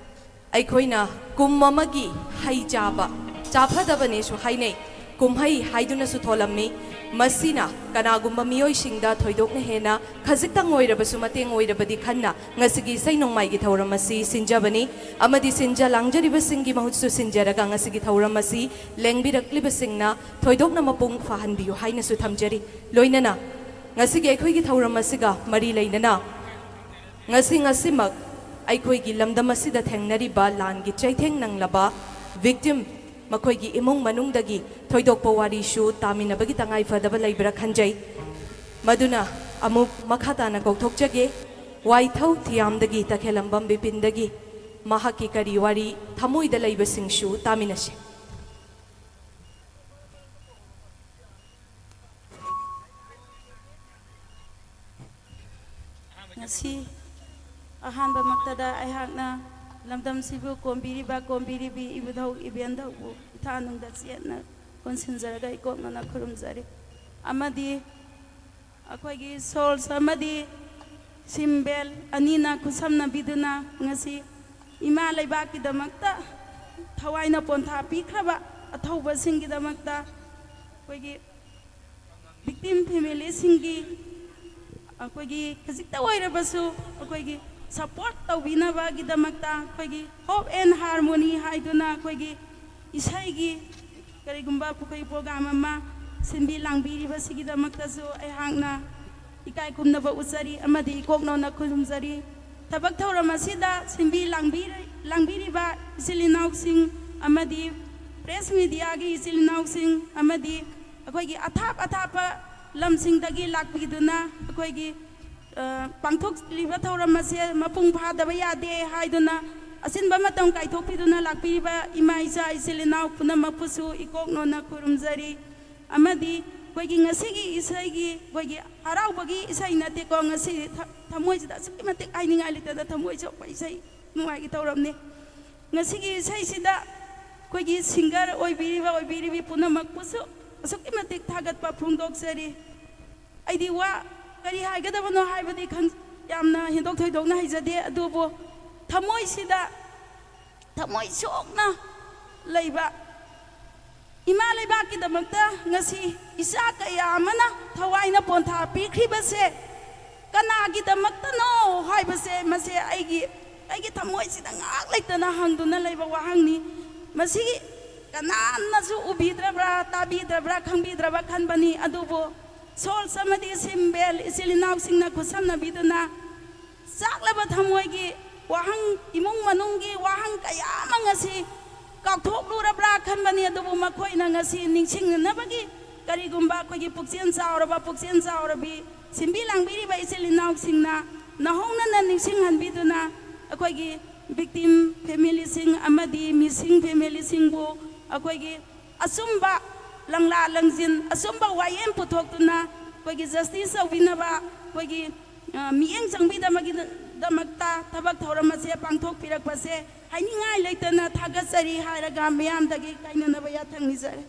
ꯑꯩꯈꯣꯏꯅ ꯀꯨꯝ ꯑꯃꯒꯤ ꯍꯩ ꯆꯥꯕ, ꯆꯥꯐꯗꯕꯅꯦꯁꯨ ꯍꯥꯏꯅꯩ, ꯀꯨꯝꯍꯩ ꯍꯥꯏꯗꯨꯅꯁꯨ ꯊꯣꯜꯂꯝꯃꯤ꯫ ꯃꯁꯤꯅ ꯀꯅꯥꯒꯨꯝꯕ ꯃꯤꯑꯣꯏꯁꯤꯡꯗ ꯊꯣꯏꯗꯣꯛꯅ ꯍꯦꯟꯅ ꯈꯖꯤꯛꯇꯪ ꯑꯣꯏꯔꯕꯁꯨ ꯃꯇꯦꯡ ꯑꯣꯏꯔꯕꯗꯤ ꯈꯟꯅ ꯉꯁꯤꯒꯤ ꯏꯁꯩ ꯅꯣꯡꯃꯥꯏꯒꯤ ꯊꯧꯔꯝ ꯑꯁꯤ ꯁꯤꯟꯖꯕꯅꯤ꯫ ꯑꯃꯗꯤ ꯁꯤꯟꯖ ꯂꯥꯡꯖꯔꯤꯕꯁꯤꯡꯒꯤ ꯃꯍꯨꯠꯁꯨ ꯁꯤꯟꯖꯔꯒ ꯉꯁꯤꯒꯤ ꯊꯧꯔꯝ ꯑꯁꯤ ꯂꯦꯡꯕꯤꯔꯛꯂꯤꯕꯁꯤꯡꯅ ꯊꯣꯏꯗꯣꯛꯅ ꯃꯄꯨꯡ ꯐꯥꯍꯟꯕꯤꯌꯨ ꯍꯥꯏꯅꯁꯨ ꯊꯝꯖꯔꯤ꯫ ꯂꯣꯏꯅꯅ ꯉꯁꯤꯒꯤ ꯑꯩꯈꯣꯏꯒꯤ ꯊꯧꯔꯝ ꯑꯁꯤꯒ ꯃꯔꯤ ꯂꯩꯅꯅ ꯉꯁꯤ ꯉꯁꯤꯃꯛ ꯑꯩꯈꯣꯏꯒꯤ ꯂꯝꯗꯝ ꯑꯁꯤꯗ ꯊꯦꯡꯅꯔꯤꯕ ꯂꯥꯟꯒꯤ ꯆꯩꯊꯦꯡ ꯅꯪꯂꯕ victim, ꯃꯈꯣꯏꯒꯤ ꯏꯃꯨꯡ ꯃꯅꯨꯡꯗꯒꯤ ꯊꯣꯏꯗꯣꯛꯄ ꯋꯥꯔꯤꯁꯨ ꯇꯥꯃꯤꯟꯅꯕꯒꯤ ꯇꯉꯥꯏ ꯐꯗꯕ ꯂꯩꯕ꯭ꯔꯥ ꯈꯟꯖꯩ꯫ ꯃꯗꯨꯅ ꯑꯃꯨꯛ ꯃꯈꯥ ꯇꯥꯅ ꯀꯧꯊꯣꯛꯆꯒꯦ꯫ ꯋꯥꯏꯊꯧ ꯊꯤꯌꯥꯝꯗꯒꯤ ꯇꯈꯦꯂꯝꯕꯝ ꯕꯤꯄꯤꯟꯗꯒꯤ ꯃꯍꯥꯛꯀꯤ ꯀꯔꯤ ꯋꯥꯔꯤ ꯊꯃꯣꯏꯗ ꯂꯩꯕꯁꯤꯡꯁꯨ ꯇꯥꯃꯤꯟꯅꯁꯤ꯫ ꯉꯁꯤ ꯑꯍꯥꯟꯕꯃꯛꯇꯗ ꯑꯩꯍꯥꯛꯅ ꯂꯝꯗꯝꯁꯤꯕꯨ ꯀꯣꯝꯕꯤꯔꯤꯕ ꯀꯣꯝꯕꯤꯔꯤꯕꯤ ꯏꯕꯨꯙꯧ ꯏꯕꯦꯟꯙꯧꯕꯨ ꯏꯊꯥꯅꯨꯡꯗ ꯆꯦꯠꯅ ꯀꯣꯟꯁꯤꯟꯖꯔꯒ ꯏꯀꯣꯛꯅꯅ ꯈꯨꯔꯨꯝꯖꯔꯤ꯫ ꯑꯃꯗꯤ ꯑꯩꯈꯣꯏꯒꯤ ꯁꯣꯜꯁ ꯑꯃꯗꯤ ꯁꯤꯝꯕꯦꯜ ꯑꯅꯤꯅ ꯈꯨꯠꯁꯝꯅꯕꯤꯗꯨꯅ ꯉꯁꯤ ꯏꯃꯥ ꯂꯩꯕꯥꯛꯀꯤꯗꯃꯛꯇ ꯊꯋꯥꯏꯅ ꯄꯣꯟꯊꯥ ꯄꯤꯈ꯭ꯔꯕ ꯑꯊꯧꯕꯁꯤꯡꯒꯤꯗꯃꯛꯇ ꯑꯩꯈꯣꯏꯒꯤ victim familyꯁꯤꯡꯒꯤ ꯑꯩꯈꯣꯏꯒꯤ ꯈꯖꯤꯛꯇ ꯑꯣꯏꯔꯕꯁꯨ ꯑꯩꯈꯣꯏꯒꯤ support ꯇꯧꯕꯤꯅꯕꯒꯤꯗꯃꯛꯇ ꯑꯩꯈꯣꯏꯒꯤ Hope and Harmony ꯍꯥꯏꯗꯨꯅ ꯑꯩꯈꯣꯏꯒꯤ ꯏꯁꯩꯒꯤ ꯀꯔꯤꯒꯨꯝꯕ ꯑꯩꯈꯣꯏ program ꯑꯃ ꯁꯤꯟꯕꯤ ꯂꯥꯡꯕꯤꯔꯤꯕꯁꯤꯒꯤꯗꯃꯛꯇꯁꯨ ꯑꯩꯍꯥꯛꯅ ꯏꯀꯥꯏ ꯈꯨꯝꯅꯕ ꯎꯠꯆꯔꯤ ꯑꯃꯗꯤ ꯏꯀꯣꯛꯅꯧꯅ ꯈꯨꯔꯨꯝꯖꯔꯤ꯫ ꯊꯕꯛ ꯊꯧꯔꯝ ꯑꯁꯤꯗ ꯁꯤꯟꯕꯤ ꯂꯥꯡꯕꯤꯔ-, ꯂꯥꯡꯕꯤꯔꯤꯕ ꯏꯆꯤꯜ ꯏꯅꯥꯎꯁꯤꯡ ꯑꯃꯗꯤ press mediaꯒꯤ ꯏꯆꯤꯜ ꯏꯅꯥꯎꯁꯤꯡ ꯑꯃꯗꯤ ꯑꯩꯈꯣꯏꯒꯤ ꯑꯊꯥꯞ ꯑꯊꯥꯞꯄ ꯂꯝꯁꯤꯡꯗꯒꯤ ꯂꯥꯛꯄꯤꯗꯨꯅ ꯑꯩꯈꯣꯏꯒꯤ, ꯑ, ꯄꯥꯡꯊꯣꯛꯂꯤꯕ ꯊꯧꯔꯝ ꯑꯁꯦ ꯃꯄꯨꯡ ꯐꯥꯗꯕ ꯌꯥꯗꯦ ꯍꯥꯏꯗꯨꯅ ꯑꯆꯤꯟꯕ ꯃꯇꯝ ꯀꯥꯏꯊꯣꯛꯄꯤꯗꯨꯅ ꯂꯥꯛꯄꯤꯔꯤꯕ ꯏꯃꯥ ꯏꯆꯥ ꯏꯆꯤꯜ ꯏꯅꯥꯎ ꯄꯨꯝꯅꯃꯛꯄꯨꯁꯨ ꯏꯀꯣꯛꯅꯣꯅ ꯈꯨꯔꯨꯝꯖꯔꯤ꯫ ꯑꯃꯗꯤ ꯑꯩꯈꯣꯏꯒꯤ ꯉꯁꯤꯒꯤ ꯏꯁꯩꯒꯤ ꯑꯩꯈꯣꯏꯒꯤ ꯍꯔꯥꯎꯕꯒꯤ ꯏꯁꯩ ꯅꯠꯇꯦꯀꯣ, ꯉꯁꯤꯗꯤ ꯊ-, ꯊꯃꯣꯏꯁꯤꯗ ꯑꯁꯨꯛꯀꯤ ꯃꯇꯤꯛ ꯍꯥꯏꯅꯤꯡꯉꯥꯏ ꯂꯩꯇꯗ ꯊꯃꯣꯏ ꯁꯣꯛꯄ ꯏꯁꯩ ꯅꯨꯡꯉꯥꯏꯒꯤ ꯊꯧꯔꯝꯅꯤ꯫ ꯉꯁꯤꯒꯤ ꯏꯁꯩꯁꯤꯗ ꯑꯩꯈꯣꯏꯒꯤ ꯁꯤꯡꯒꯔ ꯑꯣꯏꯕꯤꯔꯤꯕ ꯑꯣꯏꯕꯤꯔꯤꯕꯤ ꯄꯨꯝꯅꯃꯛꯄꯨꯁꯨ ꯑꯁꯨꯛꯀꯤ ꯃꯇꯤꯛ ꯊꯥꯒꯠꯄ ꯐꯣꯡꯗꯣꯛꯆꯔꯤ꯫ ꯑꯩꯗꯤ ꯋꯥ ꯀꯔꯤ ꯍꯥꯏꯒꯗꯕꯅꯣ ꯍꯥꯏꯕꯗꯤ ꯈꯪ-, ꯌꯥꯝꯅ ꯍꯦꯟꯗꯣꯛ ꯊꯣꯏꯗꯣꯛꯅ ꯍꯩꯖꯗꯦ, ꯑꯗꯨꯕꯨ ꯊꯃꯣꯏꯁꯤꯗ ꯊꯃꯣꯏ ꯁꯣꯛꯅ ꯂꯩꯕ ꯏꯃꯥ ꯂꯩꯕꯥꯛꯀꯤꯗꯃꯛꯇ ꯉꯁꯤ ꯏꯆꯥ ꯀꯌꯥ ꯑꯃꯅ ꯊꯋꯥꯏꯅ ꯄꯣꯟꯊꯥ ꯄꯤꯈ꯭ꯔꯤꯕꯁꯦ ꯀꯅꯥꯒꯤꯗꯃꯛꯇꯅꯣ ꯍꯥꯏꯕꯁꯦ, ꯃꯁꯦ ꯑꯩꯒꯤ, ꯑꯩꯒꯤ ꯊꯃꯣꯏꯁꯤꯗ ꯉꯥꯏꯍꯥꯛ ꯂꯩꯇꯅ ꯍꯪꯗꯨꯅ ꯂꯩꯕ ꯋꯥꯍꯪꯅꯤ꯫ ꯃꯁꯤ ꯀꯅꯥꯅꯁꯨ ꯎꯕꯤꯗ꯭ꯔꯕ꯭ꯔꯥ, ꯇꯥꯕꯤꯗ꯭ꯔꯕ꯭ꯔꯥ, ꯈꯪꯕꯤꯗ꯭ꯔꯕ ꯈꯟꯕꯅꯤ꯫ ꯑꯗꯨꯕꯨ ꯁꯣꯜꯁ ꯑꯃꯗꯤ ꯁꯤꯝꯕꯦꯜ ꯏꯆꯤꯜ ꯏꯅꯥꯎꯁꯤꯡꯅ ꯈꯨꯠꯁꯝꯅꯕꯤꯗꯨꯅ ꯆꯥꯛꯂꯕ ꯊꯃꯣꯏꯒꯤ ꯋꯥꯍꯪ, ꯏꯃꯨꯡ ꯃꯅꯨꯡꯒꯤ ꯋꯥꯍꯪ ꯀꯌꯥ ꯑꯃ ꯉꯁꯤ ꯀꯥꯎꯊꯣꯛꯂꯨꯔꯕ꯭ꯔꯥ ꯈꯟꯕꯅꯤ꯫ ꯑꯗꯨꯕꯨ ꯃꯈꯣꯏꯅ ꯉꯁꯤ ꯅꯤꯡꯁꯤꯡꯅꯅꯕꯒꯤ ꯀꯔꯤꯒꯨꯝꯕ ꯑꯩꯈꯣꯏꯒꯤ ꯄꯨꯛꯆꯦꯜ ꯆꯥꯎꯔꯕ, ꯄꯨꯛꯆꯦꯜ ꯆꯥꯎꯔꯕꯤ ꯁꯤꯟꯕꯤ ꯂꯥꯡꯕꯤꯔꯤꯕ ꯏꯆꯤꯜ ꯏꯅꯥꯎꯁꯤꯡꯅ ꯅꯧꯍꯧꯅꯅ ꯅꯤꯡꯁꯤꯡꯍꯟꯕꯤꯗꯨꯅ ꯑꯩꯈꯣꯏꯒꯤ ꯚꯤꯛꯇꯤꯝ ꯐꯦꯃꯤꯂꯤꯁꯤꯡ ꯑꯃꯗꯤ ꯃꯤꯁꯤꯡ ꯐꯦꯃꯤꯂꯤꯁꯤꯡꯕꯨ ꯑꯩꯈꯣꯏꯒꯤ ꯑꯆꯨꯝꯕ ꯂꯪꯂꯥ ꯂꯪꯖꯤꯟ, ꯑꯆꯨꯝꯕ ꯋꯥꯌꯦꯜ ꯄꯨꯊꯣꯛꯇꯨꯅ ꯑꯩꯈꯣꯏꯒꯤ ꯖꯁꯇꯤꯁ ꯇꯧꯕꯤꯅꯕ, ꯑꯩꯈꯣꯏꯒꯤ, ꯑ, ꯃꯤꯠꯌꯦꯡ ꯆꯪꯕꯤꯗꯕꯒꯤꯗꯃꯛꯇ ꯊꯕꯛ ꯊꯧꯔꯝ ꯑꯁꯦ ꯄꯥꯡꯊꯣꯛꯄꯤꯔꯛꯄꯁꯦ ꯍꯥꯏꯅꯤꯡꯉꯥꯏ ꯂꯩꯇꯅ ꯊꯥꯒꯠꯆꯔꯤ ꯍꯥꯏꯔꯒ ꯃꯤꯌꯥꯝꯗꯒꯤ ꯀꯥꯏꯅꯅꯕ ꯌꯥꯊꯪ ꯅꯤꯖꯔꯤ꯫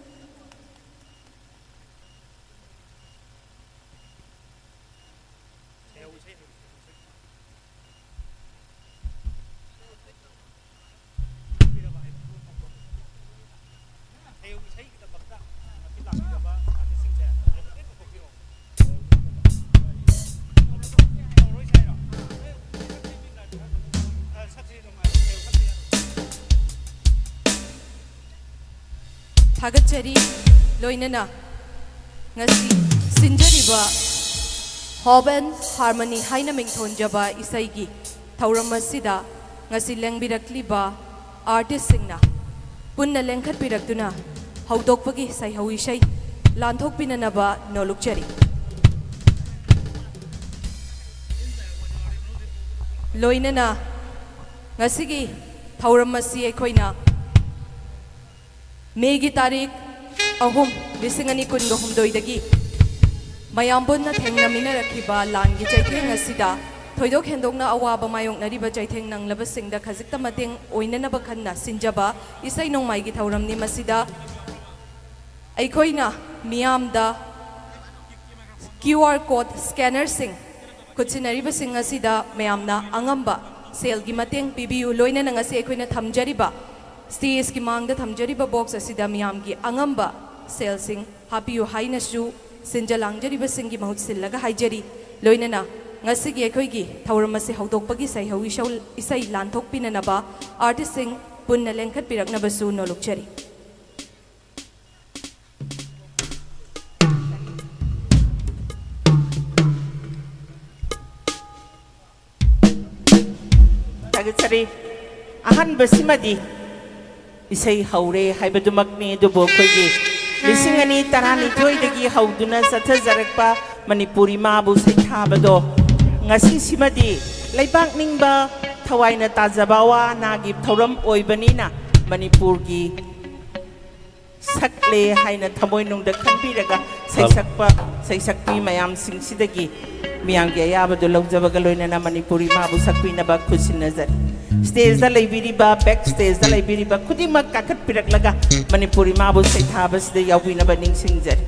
ꯊꯥꯒꯠꯆꯔꯤ꯫ ꯂꯣꯏꯅꯅ ꯉꯁꯤ ꯁꯤꯟꯖꯔꯤꯕ Hope and Harmony ꯍꯥꯏꯅ ꯃꯤꯡꯊꯣꯟꯖꯕ ꯏꯁꯩꯒꯤ ꯊꯧꯔꯝ ꯑꯁꯤꯗ ꯉꯁꯤ ꯂꯦꯡꯕꯤꯔꯛꯂꯤꯕ ꯑꯥꯔꯇꯤꯁꯁꯤꯡꯅ ꯄꯨꯟꯅ ꯂꯦꯡꯈꯠꯄꯤꯔꯛꯇꯨꯅ ꯍꯧꯗꯣꯛꯄꯒꯤ ꯁꯩꯍꯧ ꯏꯁꯩ ꯂꯥꯟꯊꯣꯛꯄꯤꯅꯅꯕ ꯅꯣꯂꯨꯛꯆꯔꯤ꯫ ꯂꯣꯏꯅꯅ ꯉꯁꯤꯒꯤ ꯊꯧꯔꯝ ꯑꯁꯤ ꯑꯩꯈꯣꯏꯅ ꯃꯦꯒꯤ ꯇꯥꯔꯤꯛ ꯑꯍꯨꯝ, ꯂꯤꯁꯤꯡ ꯑꯅꯤ ꯀꯨꯟꯒ ꯍꯨꯝꯗꯣꯏꯗꯒꯤ ꯃꯌꯥꯝ ꯄꯨꯟꯅ ꯊꯦꯡꯅꯃꯤꯟꯅꯔꯛꯈꯤꯕ ꯂꯥꯟꯒꯤ ꯆꯩꯊꯦꯡ ꯑꯁꯤꯗ ꯊꯣꯏꯗꯣꯛ ꯍꯦꯟꯗꯣꯛꯅ ꯑꯋꯥꯕ ꯃꯥꯌꯣꯛꯅꯔꯤꯕ ꯆꯩꯊꯦꯡ ꯅꯪꯂꯕꯁꯤꯡꯗ ꯈꯖꯤꯛꯇ ꯃꯇꯦꯡ ꯑꯣꯏꯅꯅꯕ ꯈꯟꯅ ꯁꯤꯟꯖꯕ ꯏꯁꯩ ꯅꯣꯡꯃꯥꯏꯒꯤ ꯊꯧꯔꯝꯅꯤ꯫ ꯃꯁꯤꯗ ꯑꯩꯈꯣꯏꯅ ꯃꯤꯌꯥꯝꯗ QR code scannerꯁꯤꯡ ꯈꯨꯠꯁꯤꯟꯅꯔꯤꯕꯁꯤꯡ ꯑꯁꯤꯗ ꯃꯌꯥꯝꯅ ꯑꯉꯝꯕ ꯁꯦꯜꯒꯤ ꯃꯇꯦꯡ ꯄꯤꯕꯤꯌꯨ꯫ ꯂꯣꯏꯅꯅ ꯉꯁꯤ ꯑꯩꯈꯣꯏꯅ ꯊꯝꯖꯔꯤꯕ stageꯀꯤ ꯃꯥꯡꯗ ꯊꯝꯖꯔꯤꯕ box ꯑꯁꯤꯗ ꯃꯤꯌꯥꯝꯒꯤ ꯑꯉꯝꯕ ꯁꯦꯜꯁꯤꯡ ꯍꯥꯞꯄꯤꯌꯨ ꯍꯥꯏꯅꯁꯨ ꯁꯤꯟꯖ ꯂꯥꯡꯖꯔꯤꯕꯁꯤꯡꯒꯤ ꯃꯍꯨꯠ ꯁꯤꯜꯂꯒ ꯍꯥꯏꯖꯔꯤ꯫ ꯂꯣꯏꯅꯅ ꯉꯁꯤꯒꯤ ꯑꯩꯈꯣꯏꯒꯤ ꯊꯧꯔꯝ ꯑꯁꯤ ꯍꯧꯗꯣꯛꯄꯒꯤ ꯁꯩꯍꯧ ꯏꯁꯧ-, ꯏꯁꯩ ꯂꯥꯟꯊꯣꯛꯄꯤꯅꯅꯕ artistꯁꯤꯡ ꯄꯨꯟꯅ ꯂꯦꯡꯈꯠꯄꯤꯔꯛꯅꯕꯁꯨ ꯅꯣꯜꯂꯨꯛꯆꯔꯤ꯫ ꯊꯥꯒꯠꯆꯔꯤ꯫ ꯑꯍꯥꯟꯕꯁꯤꯃꯗꯤ ꯏꯁꯩ ꯍꯧꯔꯦ ꯍꯥꯏꯕꯗꯨꯃꯛꯅꯤ, ꯑꯗꯨꯕꯨ ꯑꯩꯈꯣꯏꯒꯤ ꯂꯤꯁꯤꯡ ꯑꯅꯤ ꯇꯔꯥꯅꯤꯊꯣꯏꯗꯒꯤ ꯍꯧꯗꯨꯅ ꯆꯠꯊꯖꯔꯛꯄ ꯃꯅꯤꯄꯨꯔ ꯏꯃꯥꯕꯨ ꯁꯩꯊꯥꯕꯗꯣ ꯉꯁꯤꯁꯤꯃꯗꯤ ꯂꯩꯕꯥꯛ ꯅꯤꯡꯕ, ꯊꯋꯥꯏꯅ ꯇꯥꯖꯕ ꯑꯋꯥ ꯑꯅꯥꯒꯤ ꯊꯧꯔꯝ ꯑꯣꯏꯕꯅꯤꯅ ꯃꯅꯤꯄꯨꯔꯒꯤ ꯁꯛꯂꯦ ꯍꯥꯏꯅ ꯊꯃꯣꯏꯅꯨꯡꯗ ꯈꯟꯕꯤꯔꯒ ꯁꯩꯁꯛꯄ ꯁꯩꯁꯛꯄꯤ ꯃꯌꯥꯝꯁꯤꯡꯁꯤꯗꯒꯤ ꯃꯤꯌꯥꯝꯒꯤ ꯑꯌꯥꯕꯗꯨ ꯂꯧꯖꯕꯒ ꯂꯣꯏꯅꯅ ꯃꯅꯤꯄꯨꯔ ꯏꯃꯥꯕꯨ ꯁꯛꯄꯤꯅꯕ ꯈꯨꯠꯁꯤꯟꯅꯖꯔꯤ꯫ Stageꯇ ꯂꯩꯕꯤꯔꯤꯕ, back stageꯇ ꯂꯩꯕꯤꯔꯤꯕ ꯈꯨꯗꯤꯡꯃꯛ ꯀꯥꯈꯠꯄꯤꯔꯛꯂꯒ ꯃꯅꯤꯄꯨꯔ ꯏꯃꯥꯕꯨ ꯁꯩꯊꯥꯕꯁꯤꯗ ꯌꯥꯎꯕꯤꯅꯕ ꯅꯤꯡꯁꯤꯡꯖꯔꯤ꯫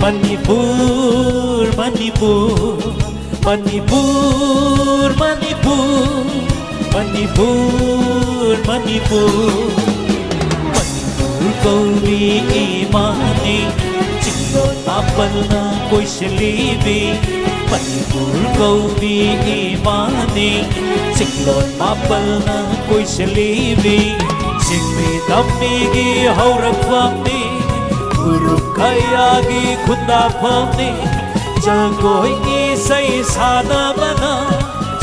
ꯃꯅꯤꯄꯨꯔ, ꯃꯅꯤꯄꯨꯔ, ꯃꯅꯤꯄꯨꯔ, ꯃꯅꯤꯄꯨꯔ, ꯃꯅꯤꯄꯨꯔ, ꯃꯅꯤꯄꯨꯔ꯫ ꯃꯅꯤꯄꯨꯔ ꯀꯧꯕꯤ ꯏꯃꯥꯅꯤ, ꯆꯤꯡꯂꯣꯟ ꯃꯥꯄꯜꯅ ꯀꯣꯏꯁꯤꯜꯂꯤꯕꯤ꯫ ꯃꯅꯤꯄꯨꯔ ꯀꯧꯕꯤ ꯏꯃꯥꯅꯤ, ꯆꯤꯡꯂꯣꯟ ꯃꯥꯄꯜꯅ ꯀꯣꯏꯁꯤꯜꯂꯤꯕꯤ꯫ ꯆꯤꯡꯃꯤ ꯇꯝꯃꯤꯒꯤ ꯍꯧꯔꯛꯐꯝꯅꯤ, ꯐꯨꯔꯨꯞ ꯀꯌꯥꯒꯤ ꯈꯨꯟꯗꯥꯐꯝꯅꯤ꯫ ꯖꯒꯣꯏ ꯏꯁꯩ ꯁꯥꯟꯅꯕꯅ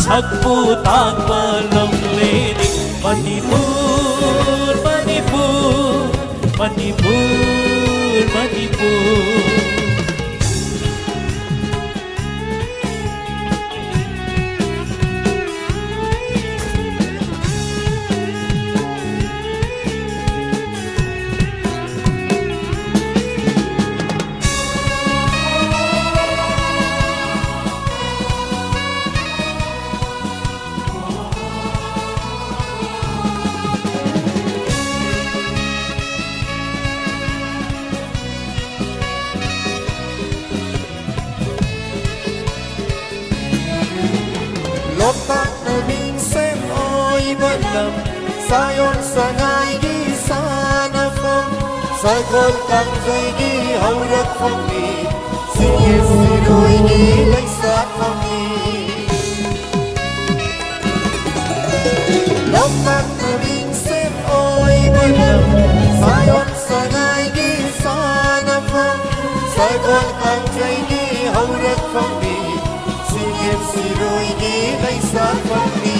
ꯁꯛꯄꯨ ꯇꯥꯛꯄ ꯂꯝꯂꯦꯅꯤ꯫ ꯃꯅꯤꯄꯨꯔ, ꯃꯅꯤꯄꯨꯔ, ꯃꯅꯤꯄꯨꯔ, ꯃꯅꯤꯄꯨꯔ꯫ ꯂꯣꯛꯇꯥꯛꯅ ꯃꯤꯡꯁꯦꯜ ꯑꯣꯏꯕ ꯂꯝ, ꯁꯥꯌꯣꯟ ꯁꯉꯥꯏꯒꯤ ꯁꯥꯟꯅꯐꯝ, ꯁꯒꯣꯜ ꯀꯥꯡꯖꯩꯒꯤ ꯍꯧꯔꯛꯐꯝꯅꯤ, ꯁꯤꯌꯦ ꯁꯤꯔꯣꯏꯒꯤ ꯂꯩꯁꯥꯐꯝꯅꯤ꯫ ꯂꯣꯛꯇꯥꯛꯅ ꯃꯤꯡꯁꯦꯜ ꯑꯣꯏꯕ ꯂꯝ, ꯁꯥꯌꯣꯟ ꯁꯉꯥꯏꯒꯤ ꯁꯥꯟꯅꯐꯝ, ꯁꯒꯣꯜ ꯀꯥꯡꯖꯩꯒꯤ ꯍꯧꯔꯛꯐꯝꯅꯤ, ꯁꯤꯌꯦ ꯁꯤꯔꯣꯏꯒꯤ ꯂꯩꯁꯥꯐꯝꯅꯤ꯫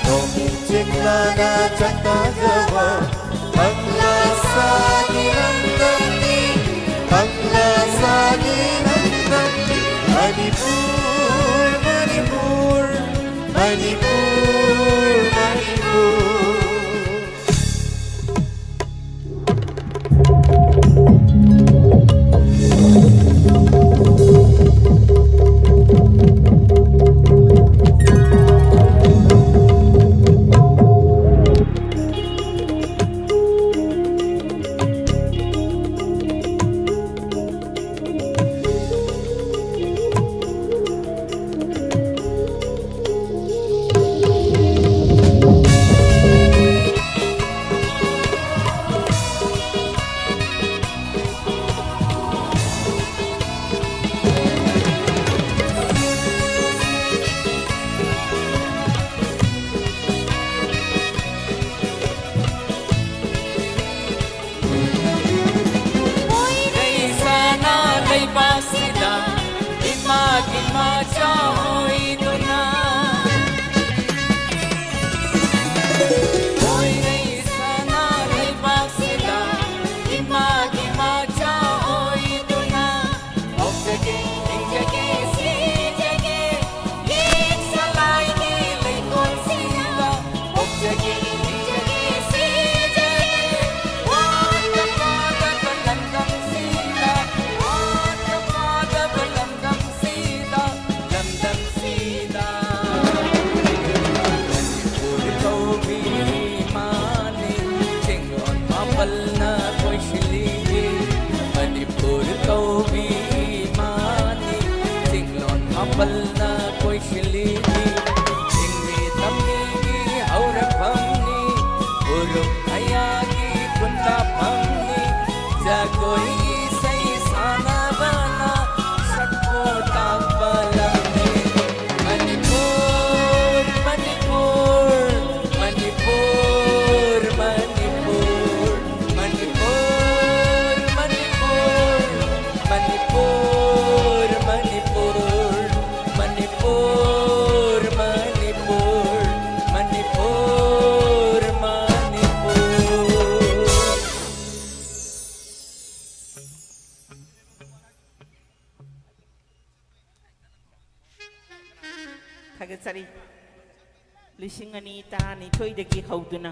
ꯅꯣꯡꯏꯟ ꯆꯤꯡꯂꯥꯅ ꯆꯥꯛꯇꯥꯖꯕ ꯀꯪꯂꯥ ꯁꯥꯒꯤ ꯂꯝꯗꯝꯅꯤ, ꯀꯪꯂꯥ ꯁꯥꯒꯤ ꯂꯝꯗꯝꯅꯤ꯫ ꯃꯅꯤꯄꯨꯔ, ꯃꯅꯤꯄꯨꯔ, ꯃꯅꯤꯄꯨꯔ, ꯃꯅꯤꯄꯨꯔ꯫ ꯊꯥꯒꯠꯆꯔꯤ꯫ ꯂꯤꯁꯤꯡ ꯑꯅꯤ ꯇꯔꯥꯅꯤꯊꯣꯏꯗꯒꯤ ꯍꯧꯗꯨꯅ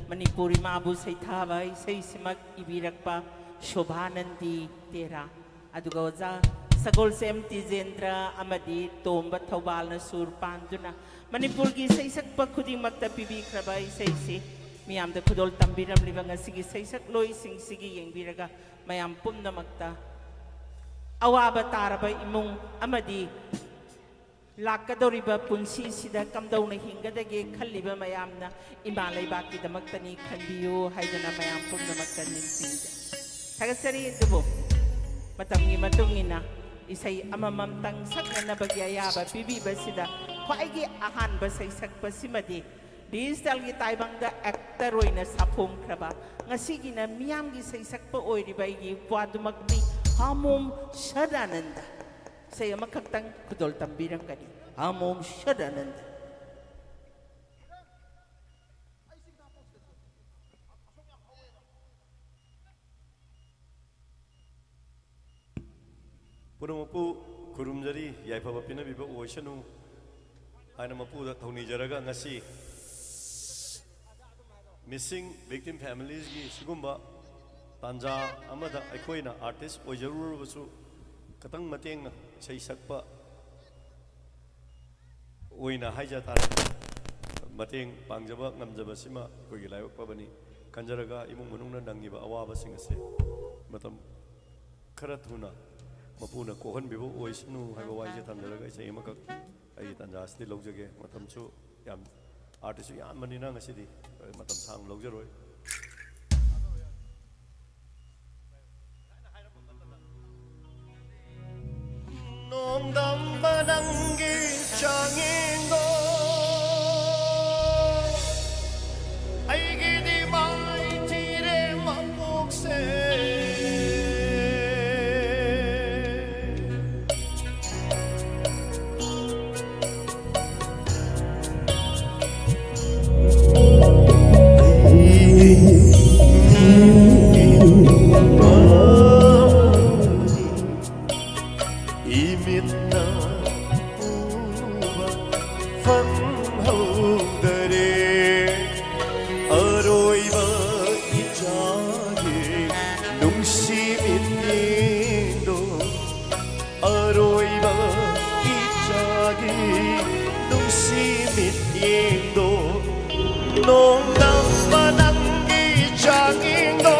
ꯃꯅꯤꯄꯨꯔ ꯏꯃꯥꯕꯨ ꯁꯩꯊꯥꯕ ꯏꯁꯩꯁꯤꯃꯛ ꯏꯕꯤꯔꯛꯄ ꯁꯣꯚꯥꯅꯟꯗꯤ ꯇꯦꯔꯥ, ꯑꯗꯨꯒ ꯑꯣꯖꯥ ꯁꯒꯣꯜꯁꯦꯝ ꯇꯤꯖꯦꯟꯗ꯭ꯔ ꯑꯃꯗꯤ ꯇꯣꯝꯕ ꯊꯧꯕꯥꯜꯅ ꯁꯨꯔ ꯄꯥꯟꯗꯨꯅ ꯃꯅꯤꯄꯨꯔꯒꯤ ꯏꯁꯩ ꯁꯛꯄ ꯈꯨꯗꯤꯡꯃꯛꯇ ꯄꯤꯕꯤꯈ꯭ꯔꯕ ꯏꯁꯩꯁꯤ ꯃꯤꯌꯥꯝꯗ ꯈꯨꯗꯣꯜ ꯇꯝꯕꯤꯔꯝꯂꯤꯕ ꯉꯁꯤꯒꯤ ꯏꯁꯩ ꯁꯛꯂꯣꯏꯁꯤꯡꯁꯤꯒꯤ ꯌꯦꯡꯕꯤꯔꯒ ꯃꯌꯥꯝ ꯄꯨꯝꯅꯃꯛꯇ ꯑꯋꯥꯕ ꯇꯥꯔꯕ ꯏꯃꯨꯡ ꯑꯃꯗꯤ ꯂꯥꯛꯀꯗꯧꯔꯤꯕ ꯄꯨꯟꯁꯤꯁꯤꯗ ꯀꯝꯗꯧꯅ ꯍꯤꯡꯒꯗꯒꯦ ꯈꯜꯂꯤꯕ ꯃꯌꯥꯝꯅ ꯏꯃꯥ ꯂꯩꯕꯥꯛꯀꯤꯗꯃꯛꯇꯅꯤ ꯈꯟꯕꯤꯌꯨ ꯍꯥꯏꯗꯅ ꯃꯌꯥꯝ ꯄꯨꯝꯅꯃꯛꯇ ꯅꯤꯡꯁꯤꯡꯖꯩ꯫ ꯊꯥꯒꯠꯆꯔꯤ꯫ ꯑꯗꯨꯕꯨ ꯃꯇꯝꯒꯤ ꯃꯇꯨꯡ ꯏꯟꯅ ꯏꯁꯩ ꯑꯃꯃꯝꯇꯪ ꯁꯛꯅꯅꯕꯒꯤ ꯑꯌꯥꯕ ꯄꯤꯕꯤꯕꯁꯤꯗ ꯈ꯭ꯋꯥꯏꯒꯤ ꯑꯍꯥꯟꯕ ꯁꯩꯁꯛꯄꯁꯤꯃꯗꯤ ꯗꯤꯖꯤꯇꯦꯜꯒꯤ ꯇꯥꯏꯕꯪꯗ ꯑꯦꯛꯇꯔ ꯑꯣꯏꯅ ꯁꯥꯐꯣꯡꯈ꯭ꯔꯕ, ꯉꯁꯤꯒꯤꯅ ꯃꯤꯌꯥꯝꯒꯤ ꯁꯩꯁꯛꯄ ꯑꯣꯏꯔꯤꯕ ꯑꯩꯒꯤ ꯏꯄ꯭ꯋꯥꯗꯨꯃꯛꯅꯤ, ꯍꯥꯃꯣꯝ ꯁꯗꯥꯅꯟꯗ꯫ ꯏꯁꯩ ꯑꯃꯈꯛꯇꯪ ꯈꯨꯗꯣꯜ ꯇꯝꯕꯤꯔꯝꯒꯅꯤ꯫ ꯍꯥꯃꯣꯝ ꯁꯗꯥꯅꯟꯗ꯫ ꯄꯨꯝꯅꯃꯛꯄꯨ ꯈꯨꯔꯨꯝꯖꯔꯤ, ꯌꯥꯏꯐꯕ ꯄꯤꯅꯕꯤꯕ ꯑꯣꯏꯁꯅꯨ ꯍꯥꯏꯅ ꯃꯄꯨꯗ ꯊꯧꯅꯤꯖꯔꯒ, ꯉꯁꯤ missing victim familiesꯀꯤ ꯁꯤꯒꯨꯝꯕ ꯇꯥꯟꯖꯥ ꯑꯃꯗ ꯑꯩꯈꯣꯏꯅ artist ꯑꯣꯏꯖꯔꯨꯔꯕꯁꯨ, ꯈꯤꯇꯪ ꯃꯇꯦꯡꯅ ꯏꯁꯩ ꯁꯛꯄ ꯑꯣꯏꯅ ꯍꯥꯏꯖ ꯇꯥꯔꯦ, ꯃꯇꯦꯡ ꯄꯥꯡꯖꯕ ꯉꯝꯖꯕꯁꯤꯃ ꯑꯩꯈꯣꯏꯒꯤ ꯂꯥꯏꯕꯛ ꯐꯕꯅꯤ ꯈꯟꯖꯔꯒ, ꯏꯃꯨꯡ ꯃꯅꯨꯡꯅ ꯅꯪꯉꯤꯕ ꯑꯋꯥꯕꯁꯤꯡ ꯑꯁꯦ ꯃꯇꯝ ꯈꯔ ꯊꯨꯅ ꯃꯄꯨꯅ ꯀꯣꯛꯍꯟꯕꯤꯕ ꯑꯣꯏꯁꯅꯨ ꯍꯥꯏꯕ ꯋꯥꯍꯩꯁꯦ ꯊꯝꯖꯔꯒ, ꯏꯁꯩ ꯑꯃꯈꯛ ꯑꯩꯒꯤ ꯇꯥꯟꯖꯥ ꯑꯁꯤꯗꯤ ꯂꯧꯖꯒꯦ꯫ ꯃꯇꯝꯁꯨ ꯌꯥꯝ, artistꯁꯨ ꯌꯥꯝꯕꯅꯤꯅ ꯉꯁꯤꯗꯤ ꯃꯇꯝ ꯁꯥꯡꯅ ꯂꯧꯖꯔꯣꯏ꯫ ꯅꯣꯡꯗꯝꯕ ꯅꯪꯒꯤ ꯆꯥꯡꯌꯦꯡꯗꯣ ꯑꯩꯒꯤꯗꯤ ꯃꯥꯏꯊꯤꯔꯦ ꯃꯄꯣꯛꯁꯦ꯫ ꯏꯃꯤꯠꯅ ꯎꯕ ꯐꯪꯍꯧꯗꯔꯦ꯫ ꯑꯔꯣꯏꯕ ꯏꯆꯥꯒꯤ ꯅꯨꯡꯁꯤ ꯃꯤꯠꯌꯦꯡꯗꯣ, ꯑꯔꯣꯏꯕ ꯏꯆꯥꯒꯤ ꯅꯨꯡꯁꯤ ꯃꯤꯠꯌꯦꯡꯗꯣ, ꯅꯣꯡꯗꯝꯕ ꯅꯪꯒꯤ ꯆꯥꯡꯌꯦꯡꯗꯣ,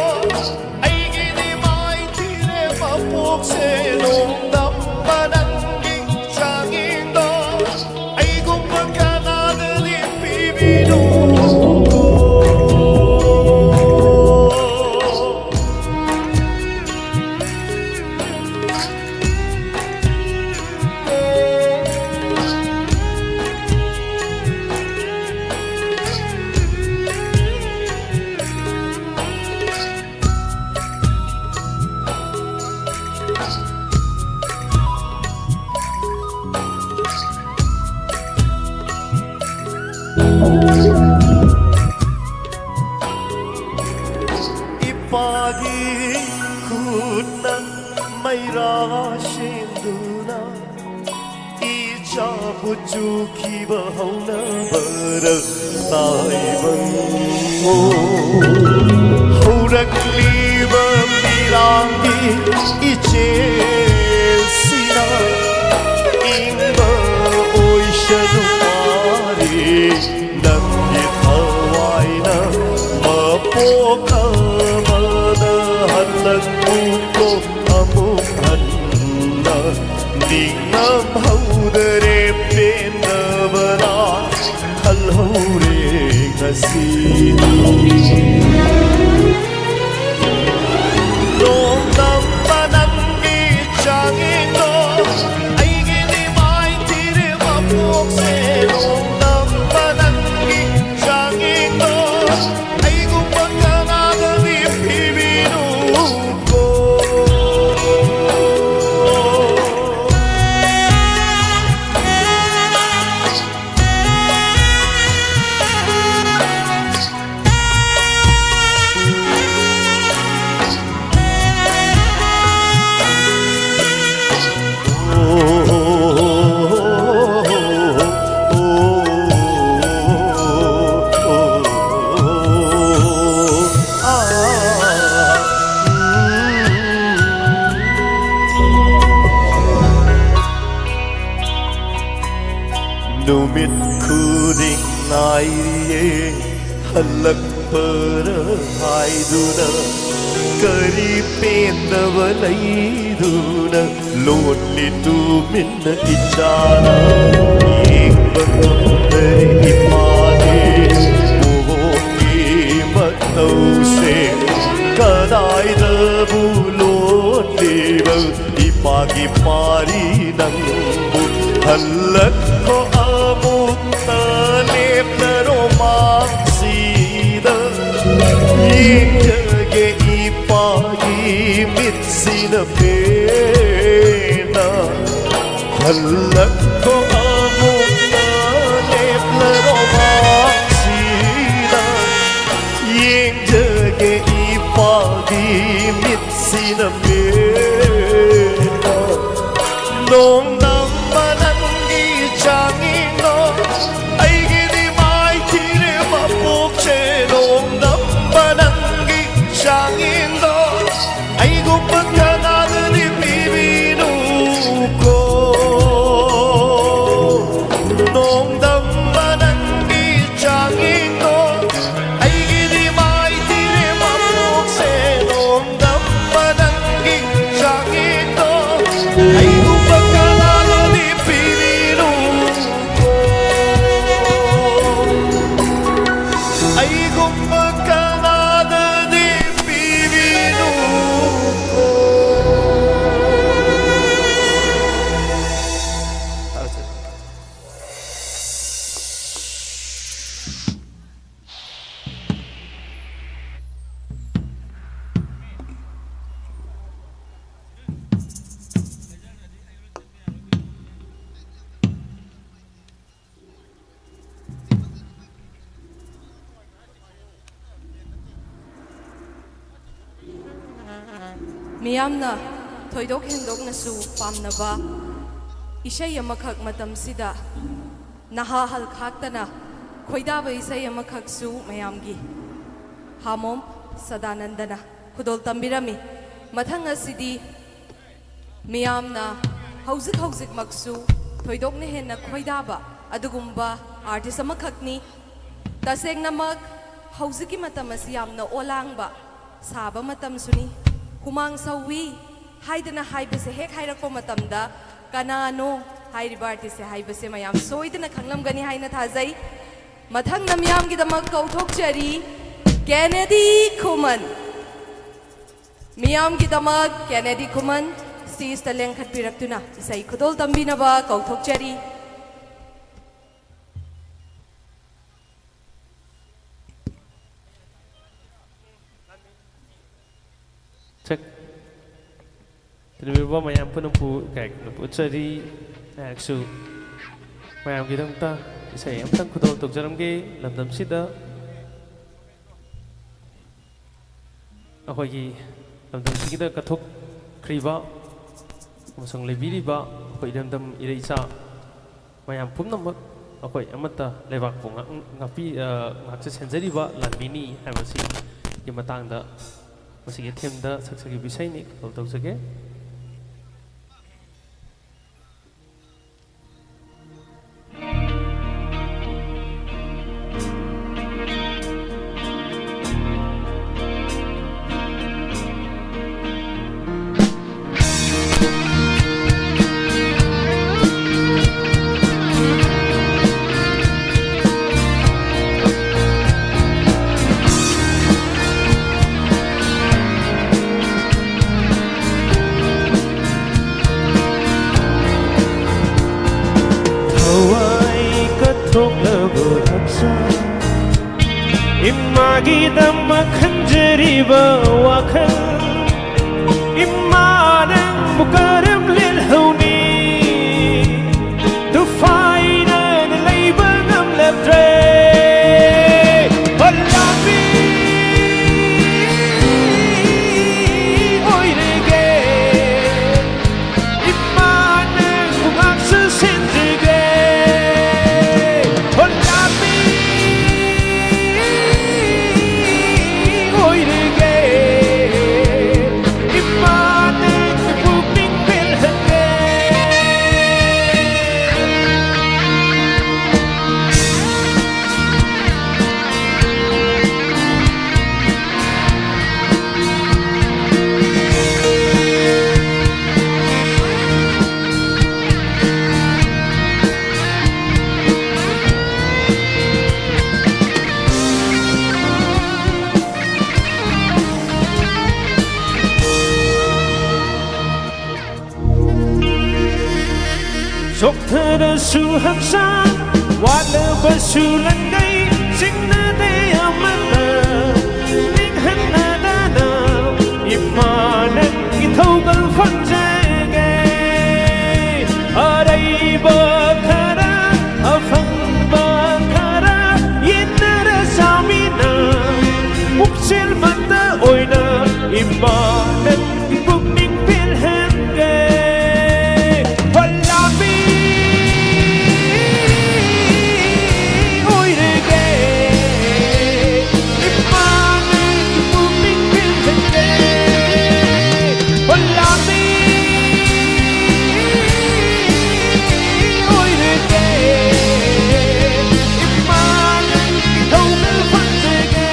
ꯑꯩꯒꯤꯗꯤ ꯃꯥꯏꯊꯤꯔꯦ ꯃꯄꯣꯛꯁꯦ꯫ ꯅꯣꯡꯗꯝꯕ ꯅꯪꯒꯤ ꯆꯥꯡꯌꯦꯡꯗꯣ, ꯑꯩꯒꯨꯝꯕ ꯀꯅꯥꯗꯗꯤ ꯄꯤꯕꯤꯅꯣ꯫ ꯏꯄꯥꯒꯤ ꯈꯨꯠꯅ ꯃꯩꯔꯥ ꯁꯦꯝꯗꯨꯅ ꯏꯆꯥꯕꯨ ꯆꯨꯈꯤꯕ ꯍꯧꯅꯕꯔ ꯇꯥꯏꯕꯪꯉꯣ꯫ ꯍꯧꯔꯛꯂꯤꯕ ꯃꯤꯔꯥꯡꯒꯤ ꯏꯆꯦꯜꯁꯤꯅ ꯏꯪꯕ ꯑꯣꯏꯁꯅꯨ ꯋꯥꯔꯤ꯫ ꯅꯪꯒꯤ ꯊꯋꯥꯏꯅ ꯃꯄꯣꯛ ꯑꯃꯗ ꯍꯜꯂꯛꯎꯀꯣ ꯑꯃꯨꯛ ꯍꯟꯅ꯫ ꯅꯤꯡꯉꯝꯍꯧꯗꯔꯦ ꯄꯦꯟꯗꯕꯅ ꯈꯜꯍꯧꯔꯦ ꯉꯁꯤꯗꯤ꯫ ꯅꯣꯡꯗꯝꯕ ꯅꯪꯒꯤ ꯆꯥꯡꯌꯦꯡꯗꯣ, ꯑꯩꯒꯤꯗꯤ ꯃꯥꯏꯊꯤꯔꯦ ꯃꯄꯣꯛꯁꯦ꯫ ꯅꯣꯡꯗꯝꯕ ꯅꯪꯒꯤ ꯆꯥꯡꯌꯦꯡꯗꯣ, ꯑꯩꯒꯨꯝꯕ ꯀꯅꯥꯗꯗꯤ ꯄꯤꯕꯤꯅꯨꯀꯣ꯫ ꯅꯨꯃꯤꯠ ꯈꯨꯗꯤꯡ ꯉꯥꯏꯔꯤꯌꯦ ꯍꯜꯂꯛꯄꯔ ꯍꯥꯏꯗꯨꯅ, ꯀꯔꯤ ꯄꯦꯟꯗꯕ ꯂꯩꯗꯨꯅ ꯂꯣꯠꯂꯤ ꯇꯨꯃꯤꯟꯅ ꯏꯆꯥꯅ? ꯌꯦꯡꯕ ꯉꯝꯗꯔꯦ ꯏꯄꯥꯒꯤ ꯃꯑꯣꯡꯒꯤ ꯃꯇꯧꯁꯦ꯫ ꯀꯗꯥꯏꯗꯕꯨ ꯂꯣꯠꯂꯤꯕ ꯏꯄꯥꯒꯤ ꯄꯥꯔꯤ ꯅꯪꯕꯨ? ꯍꯜꯂꯛꯈꯣ ꯑꯃꯨꯛꯇ ꯂꯦꯞꯂꯔꯣ ꯃꯥꯡꯁꯤꯗ, ꯌꯦꯡꯖꯒꯦ ꯏꯄꯥꯒꯤ ꯃꯤꯠꯁꯤꯅ ꯄꯦꯟꯅ꯫ ꯍꯜꯂꯛꯈꯣ ꯑꯃꯨꯛꯇ ꯂꯦꯞꯂꯔꯣ ꯃꯥꯡꯁꯤꯗ, ꯌꯦꯡꯖꯒꯦ ꯏꯄꯥꯒꯤ ꯃꯤꯠꯁꯤꯅ ꯄꯦꯟꯅ꯫ ꯅꯣꯡꯗꯝꯕ ꯅꯪꯒꯤ ꯆꯥꯡꯌꯦꯡꯗꯣ ꯑꯩꯒꯤꯗꯤ ꯃꯥꯏꯊꯤꯔꯦ ꯃꯄꯣꯛꯁꯦ꯫ ꯅꯣꯡꯗꯝꯕ ꯅꯪꯒꯤ ꯆꯥꯡꯌꯦꯡꯗꯣ ꯑꯩꯒꯨꯝꯕ ꯀꯅꯥꯗꯗꯤ ꯄꯤꯕꯤꯅꯨꯀꯣ꯫ ꯅꯣꯡꯗꯝꯕ ꯅꯪꯒꯤ ꯆꯥꯡꯌꯦꯡꯗꯣ ꯑꯩꯒꯤꯗꯤ ꯃꯥꯏꯊꯤꯔꯦ ꯃꯄꯣꯛꯁꯦ꯫ ꯅꯣꯡꯗꯝꯕ ꯅꯪꯒꯤ ꯆꯥꯡꯌꯦꯡꯗꯣ ꯑꯩꯒꯨꯝꯕ ꯀꯅꯥꯗꯗꯤ ꯄꯤꯕꯤꯅꯨ꯫ ꯑꯩꯒꯨꯝꯕ ꯀꯅꯥꯗꯗꯤ ꯄꯤꯕꯤꯅꯨ꯫ ꯃꯤꯌꯥꯝꯅ ꯊꯣꯏꯗꯣꯛ ꯍꯦꯟꯗꯣꯛꯅꯁꯨ ꯄꯥꯝꯅꯕ ꯏꯁꯩ ꯑꯃꯈꯛ, ꯃꯇꯝꯁꯤꯗ ꯅꯍꯥ ꯍꯜ ꯈꯥꯛꯇꯅ ꯈꯣꯏꯗꯥꯕ ꯏꯁꯩ ꯑꯃꯈꯛꯁꯨ ꯃꯌꯥꯝꯒꯤ ꯍꯥꯃꯣꯝ ꯁꯗꯥꯅꯟꯗꯅ ꯈꯨꯗꯣꯜ ꯇꯝꯕꯤꯔꯝꯃꯤ꯫ ꯃꯊꯪ ꯑꯁꯤꯗꯤ ꯃꯤꯌꯥꯝꯅ ꯍꯧꯖꯤꯛ ꯍꯧꯖꯤꯛꯃꯛꯁꯨ ꯊꯣꯏꯗꯣꯛꯅ ꯍꯦꯟꯅ ꯈꯣꯏꯗꯥꯕ ꯑꯗꯨꯒꯨꯝꯕ ꯑꯥꯔꯇꯤꯁ ꯑꯃꯈꯛꯅꯤ꯫ ꯇꯁꯦꯡꯅꯃꯛ ꯍꯧꯖꯤꯛꯀꯤ ꯃꯇꯝ ꯑꯁꯤ ꯌꯥꯝꯅ ꯑꯣꯂꯥꯡꯕ, ꯁꯥꯕ ꯃꯇꯝꯁꯨꯅꯤ꯫ ꯍꯨꯃꯥꯡ ꯁꯧꯏ ꯍꯥꯏꯗꯅ ꯍꯥꯏꯕꯁꯦ ꯍꯦꯛ ꯍꯥꯏꯔꯛꯄ ꯃꯇꯝꯗ, ꯀꯅꯥꯅꯣ ꯍꯥꯏꯔꯤꯕ ꯑꯥꯔꯇꯤꯁꯁꯦ ꯍꯥꯏꯕꯁꯦ ꯃꯌꯥꯝ ꯁꯣꯏꯗꯅ ꯈꯪꯂꯝꯒꯅꯤ ꯍꯥꯏꯅ ꯊꯥꯖꯩ꯫ ꯃꯊꯪꯗ ꯃꯤꯌꯥꯝꯒꯤꯗꯃꯛ ꯀꯧꯊꯣꯛꯆꯔꯤ, ꯀꯦꯅꯦꯗꯤ ꯈꯨꯃꯟ꯫ ꯃꯤꯌꯥꯝꯒꯤꯗꯃꯛ ꯀꯦꯅꯦꯗꯤ ꯈꯨꯃꯟ ꯁ꯭ꯇꯦꯖꯇ ꯂꯦꯡꯈꯠꯄꯤꯔꯛꯇꯨꯅ ꯏꯁꯩ ꯈꯨꯗꯣꯜ ꯇꯝꯕꯤꯅꯕ ꯀꯧꯊꯣꯛꯆꯔꯤ꯫ ꯆꯦꯛ꯫ ꯇꯤꯟꯕꯤꯔꯕ ꯃꯌꯥꯝ ꯄꯨꯝꯅꯃꯛꯄꯨ ꯏꯀꯥꯏ ꯈꯨꯝꯅꯕ ꯎꯠꯆꯔꯤ꯫ ꯑꯩꯍꯥꯛꯁꯨ ꯃꯌꯥꯝꯒꯤꯗꯃꯛꯇ ꯏꯁꯩ ꯑꯃꯇꯪ ꯈꯨꯗꯣꯜ ꯇꯧꯖꯔꯝꯒꯦ꯫ ꯂꯝꯗꯝꯁꯤꯗ ꯑꯩꯈꯣꯏꯒꯤ ꯂꯝꯗꯝꯁꯤꯒꯤꯗ ꯀꯠꯊꯣꯛꯈ꯭ꯔꯤꯕ ꯑꯃꯁꯨꯡ ꯂꯩꯕꯤꯔꯤꯕ ꯑꯩꯈꯣꯏ ꯏꯔꯝꯗꯝ ꯏꯔꯩꯆꯥ ꯃꯌꯥꯝ ꯄꯨꯝꯅꯃꯛ ꯑꯩꯈꯣꯏ ꯑꯃꯠꯇ ꯂꯩꯕꯥꯛꯄꯨ ꯉꯥꯛ-, ꯉꯥꯛꯄꯤ-, ꯑ, ꯉꯥꯛꯆ ꯁꯦꯟꯖꯔꯤꯕ ꯂꯥꯟꯃꯤꯅꯤ ꯍꯥꯏꯕꯁꯤꯒꯤ ꯃꯇꯥꯡꯗ ꯃꯁꯤꯒꯤ ꯊꯤꯝꯗ ꯁꯛꯆꯈꯤꯕ ꯏꯁꯩꯅꯤ꯫ ꯈꯨꯗꯣꯜ ꯇꯧꯖꯒꯦ꯫ ꯊꯋꯥꯏ ꯀꯠꯊꯣꯛꯂꯕ ꯍꯛꯆꯥꯡ, ꯏꯃꯥꯒꯤꯗꯃꯛ ꯈꯟꯖꯔꯤꯕ ꯋꯥꯈꯜ, ꯏꯃꯥ ꯅꯪꯕꯨ ꯀꯔꯝ ꯂꯦꯜꯍꯧꯅꯤ? ꯇꯨꯐꯥꯏꯅꯅ ꯂꯩꯕ ꯉꯝꯂꯛꯇ꯭ꯔꯦ꯫ ꯍꯣ ꯂꯥꯟꯃꯤ ꯑꯣꯏꯔꯒꯦ, ꯏꯃꯥ ꯅꯪꯕꯨ ꯉꯥꯛꯆ ꯁꯦꯟꯖꯒꯦ꯫ ꯍꯣ ꯂꯥꯟꯃꯤ ꯑꯣꯏꯔꯒꯦ, ꯆꯣꯛꯊꯔꯁꯨ ꯍꯛꯆꯥꯡ, ꯋꯥꯠꯂꯕꯁꯨ ꯂꯟꯒꯩ, ꯆꯤꯡꯅꯗꯦ ꯑꯃꯠꯇ ꯅꯤꯡꯍꯟꯅꯗꯅ ꯏꯃꯥ ꯅꯪꯒꯤ ꯊꯧꯒꯜ ꯐꯪꯖꯒꯦ꯫ ꯑꯔꯩꯕ ꯈꯔ, ꯑꯐꯪꯕ ꯈꯔ ꯌꯦꯟꯅꯔ ꯆꯥꯃꯤꯟꯅ, ꯄꯨꯛꯆꯦꯜ ꯃꯠꯇ ꯑꯣꯏꯅ ꯏꯃꯥ ꯅꯪꯒꯤ ꯄꯨꯛꯅꯤꯡ ꯄꯦꯜꯍꯟꯒꯦ꯫ ꯍꯣꯂꯥꯃꯤ ꯑꯣꯏꯔꯒꯦ, ꯏꯃꯥ ꯅꯪꯒꯤ ꯄꯨꯛꯅꯤꯡ ꯄꯦꯜꯍꯟꯒꯦ꯫ ꯍꯣꯂꯥꯃꯤ ꯑꯣꯏꯔꯒꯦ, ꯏꯃꯥ ꯅꯪꯒꯤ ꯊꯧꯒꯜ ꯐꯪꯖꯒꯦ꯫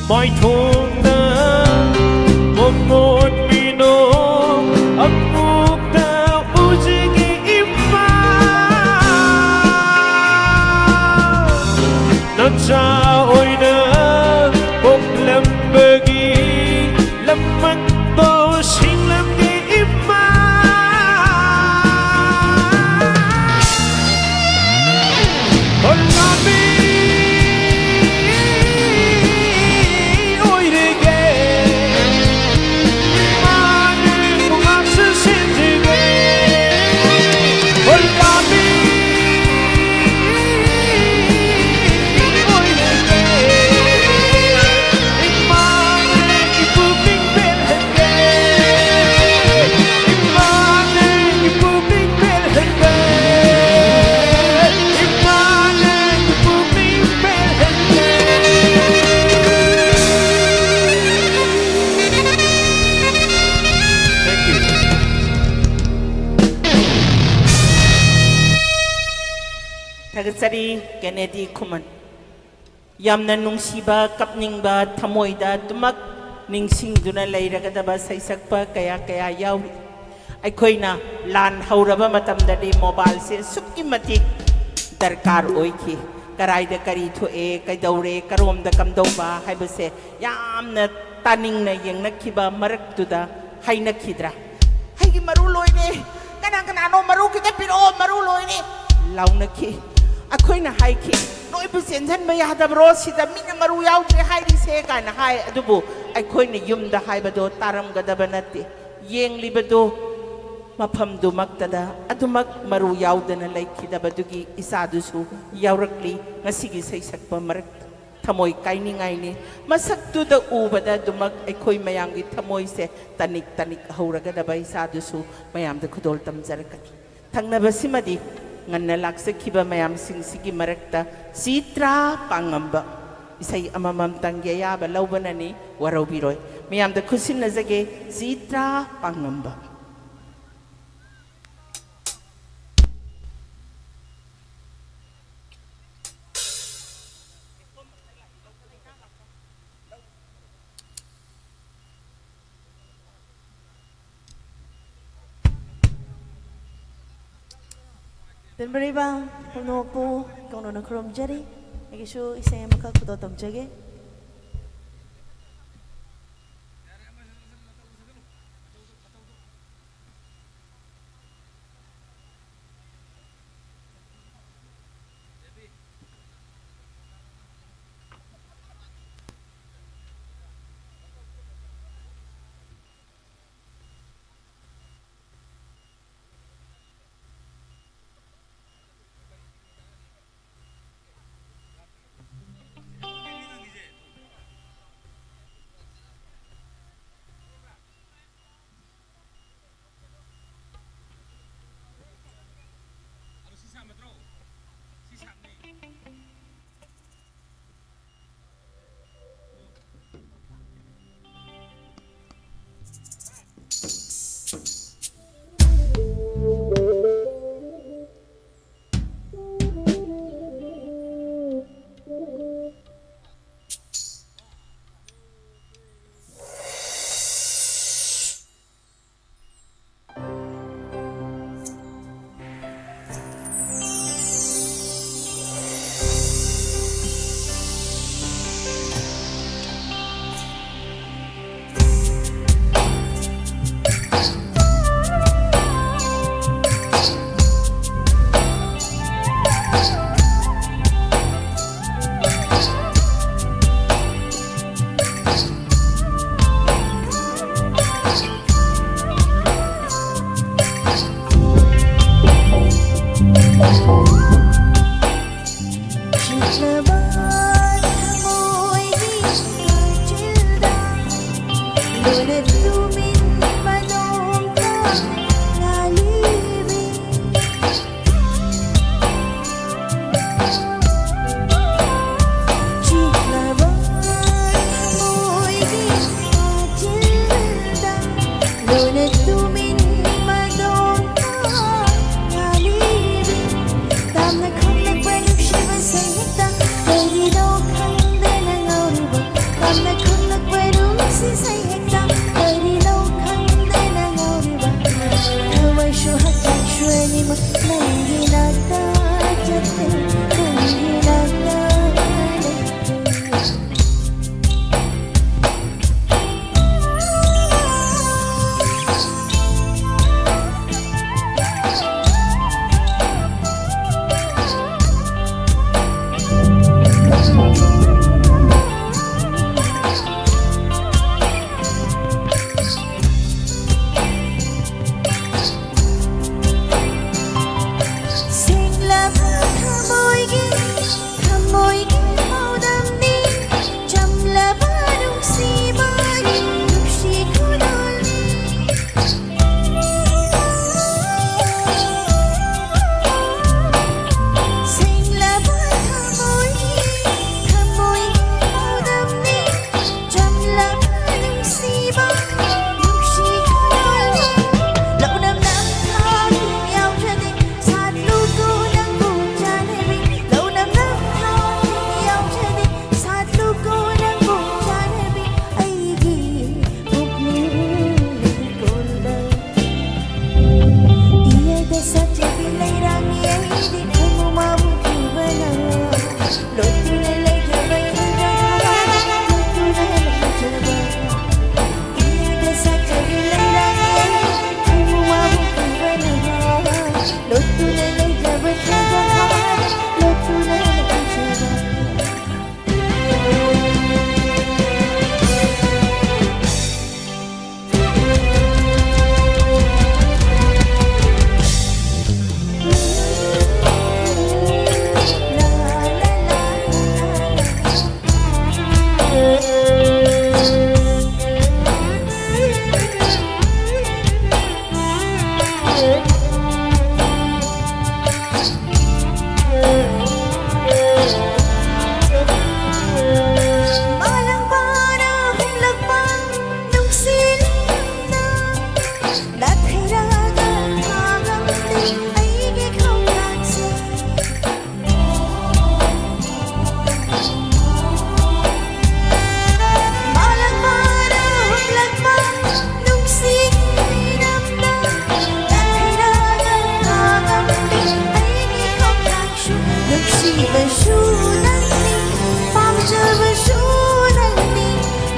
ꯃꯥꯏꯊꯣꯡꯗ ꯃꯣꯃꯣꯟ ꯃꯤꯅꯣꯛ ꯑꯃꯨꯛꯇ ꯎꯖꯒꯦ ꯏꯃꯥ꯫ ꯅꯆꯥ ꯑꯣꯏꯅ ꯄꯣꯛꯂꯝꯕꯒꯤ ꯂꯃꯟꯕꯨ ꯁꯤꯡꯂꯝꯒꯦ ꯏꯃꯥ꯫ ꯍꯣꯂꯥꯃꯤ ꯑꯣꯏ ꯆꯔꯤ ꯀꯦꯅꯦꯗꯤ ꯈꯨꯃꯟ꯫ ꯌꯥꯝꯅ ꯅꯨꯡꯁꯤꯕ, ꯀꯞꯅꯤꯡꯕ, ꯊꯃꯣꯏꯗ ꯑꯗꯨꯃꯛ ꯅꯤꯡꯁꯤꯡꯗꯨꯅ ꯂꯩꯔꯒꯗꯕ ꯁꯩꯁꯛꯄ ꯀꯌꯥ ꯀꯌꯥ ꯌꯥꯎꯔꯤ꯫ ꯑꯩꯈꯣꯏꯅ ꯂꯥꯟ ꯍꯧꯔꯕ ꯃꯇꯝꯗꯗꯤ ꯃꯣꯕꯥꯏꯜꯁꯦ ꯑꯁꯨꯛꯀꯤ ꯃꯇꯤꯛ ꯗꯔꯀꯥꯔ ꯑꯣꯏꯈꯤ꯫ ꯀꯔꯥꯏꯗ ꯀꯔꯤ ꯊꯣꯛꯑꯦ, ꯀꯩꯗꯧꯔꯦ, ꯀꯔꯣꯝꯗ ꯀꯝꯗꯧꯕ ꯍꯥꯏꯕꯁꯦ ꯌꯥꯝꯅ ꯇꯥꯅꯤꯡꯅ ꯌꯦꯡꯅꯈꯤꯕ ꯃꯔꯛꯇꯨꯗ ꯍꯥꯏꯅꯈꯤꯗ꯭ꯔꯥ? "ꯑꯩꯒꯤ ꯃꯔꯨ ꯂꯣꯏꯔꯦ, ꯀꯅꯥ ꯀꯅꯥꯅꯣ ꯃꯔꯨ ꯈꯤꯇ ꯄꯤꯔꯛꯑꯣ, ꯃꯔꯨ ꯂꯣꯏꯔꯦ" ꯂꯥꯎꯅꯈꯤ꯫ ꯑꯩꯈꯣꯏꯅ ꯍꯥꯏꯈꯤ, "ꯅꯣꯏꯕꯨ ꯆꯦꯟꯁꯤꯟꯕ ꯌꯥꯗꯕ꯭ꯔꯣ? ꯁꯤꯗ ꯃꯤꯅ ꯃꯔꯨ ꯌꯥꯎꯗ꯭ꯔꯦ ꯍꯥꯏꯔꯤꯁꯦ" ꯀꯥꯏꯅ ꯍꯥꯏ꯫ ꯑꯗꯨꯕꯨ ꯑꯩꯈꯣꯏꯅ ꯌꯨꯝꯗ ꯍꯥꯏꯕꯗꯣ ꯇꯥꯔꯝꯒꯗꯕ ꯅꯠꯇꯦ꯫ ꯌꯦꯡꯂꯤꯕꯗꯣ ꯃꯐꯝꯗꯨꯃꯛꯇꯗ ꯑꯗꯨꯃꯛ ꯃꯔꯨ ꯌꯥꯎꯗꯅ ꯂꯩꯈꯤꯗꯕꯗꯨꯒꯤ ꯏꯆꯥꯗꯨꯁꯨ ꯌꯥꯎꯔꯛꯂꯤ ꯉꯁꯤꯒꯤ ꯁꯩꯁꯛꯄ ꯃꯔꯛꯇ꯫ ꯊꯃꯣꯏ ꯀꯥꯏꯅꯤꯡꯉꯥꯏꯅꯤ꯫ ꯃꯁꯛꯇꯨꯗ ꯎꯕꯗ ꯑꯗꯨꯃꯛ ꯑꯩꯈꯣꯏ ꯃꯌꯥꯝꯒꯤ ꯊꯃꯣꯏꯁꯦ ꯇꯅꯤꯛ ꯇꯅꯤꯛ ꯍꯧꯔꯒꯗꯕ ꯏꯆꯥꯗꯨꯁꯨ ꯃꯌꯥꯝꯗ ꯈꯨꯗꯣꯜ ꯇꯝꯖꯔꯛꯀꯅꯤ꯫ ꯊꯪꯅꯕꯁꯤꯃꯗꯤ ꯉꯟꯅ ꯂꯥꯛꯆꯈꯤꯕ ꯃꯌꯥꯝꯁꯤꯡꯁꯤꯒꯤ ꯃꯔꯛꯇ ꯆꯤꯇ꯭ꯔꯥ ꯄꯥꯡꯉꯝꯕ ꯏꯁꯩ ꯑꯃꯃꯝꯇꯪꯒꯤ ꯑꯌꯥꯕ ꯂꯧꯕꯅꯅꯤ, ꯋꯥꯔꯧꯕꯤꯔꯣꯏ꯫ ꯃꯌꯥꯝꯗ ꯈꯨꯠꯁꯤꯟꯅꯖꯒꯦ, ꯆꯤꯇ꯭ꯔꯥ ꯄꯥꯡꯉꯝꯕ꯫ ꯇꯤꯟꯕꯔꯤꯕ ꯄꯨꯝꯅꯃꯛꯄꯨ ꯀꯧꯅꯅ ꯈꯨꯔꯨꯝꯖꯔꯤ꯫ ꯑꯩꯒꯤꯁꯨ ꯏꯁꯩ ꯑꯃꯈꯛ ꯈꯨꯗꯣꯜ ꯇꯝꯖꯒꯦ꯫ ꯂꯣꯏꯅ ꯇꯨꯃꯤꯟ ꯃꯗꯣꯝꯇ ꯉꯥꯂꯤꯕꯤ꯫ ꯆꯤꯛꯂꯕ ꯃꯣꯏꯒꯤ ꯃꯆꯤꯟꯗ ꯂꯣꯏꯅ ꯇꯨꯃꯤꯟ ꯃꯗꯣꯝꯇ ꯉꯥꯂꯤꯕꯤ꯫ ꯇꯝꯅ ꯈꯪꯂꯛꯄ ꯅꯨꯡꯁꯤꯕ ꯁꯩꯍꯦꯛꯇ ꯀꯔꯤꯅꯣ ꯈꯪꯗꯅ ꯉꯥꯎꯔꯤꯕ꯫ ꯇꯝꯅ ꯈꯪꯂꯛꯄ ꯅꯨꯡꯁꯤ ꯁꯩꯍꯦꯛꯇ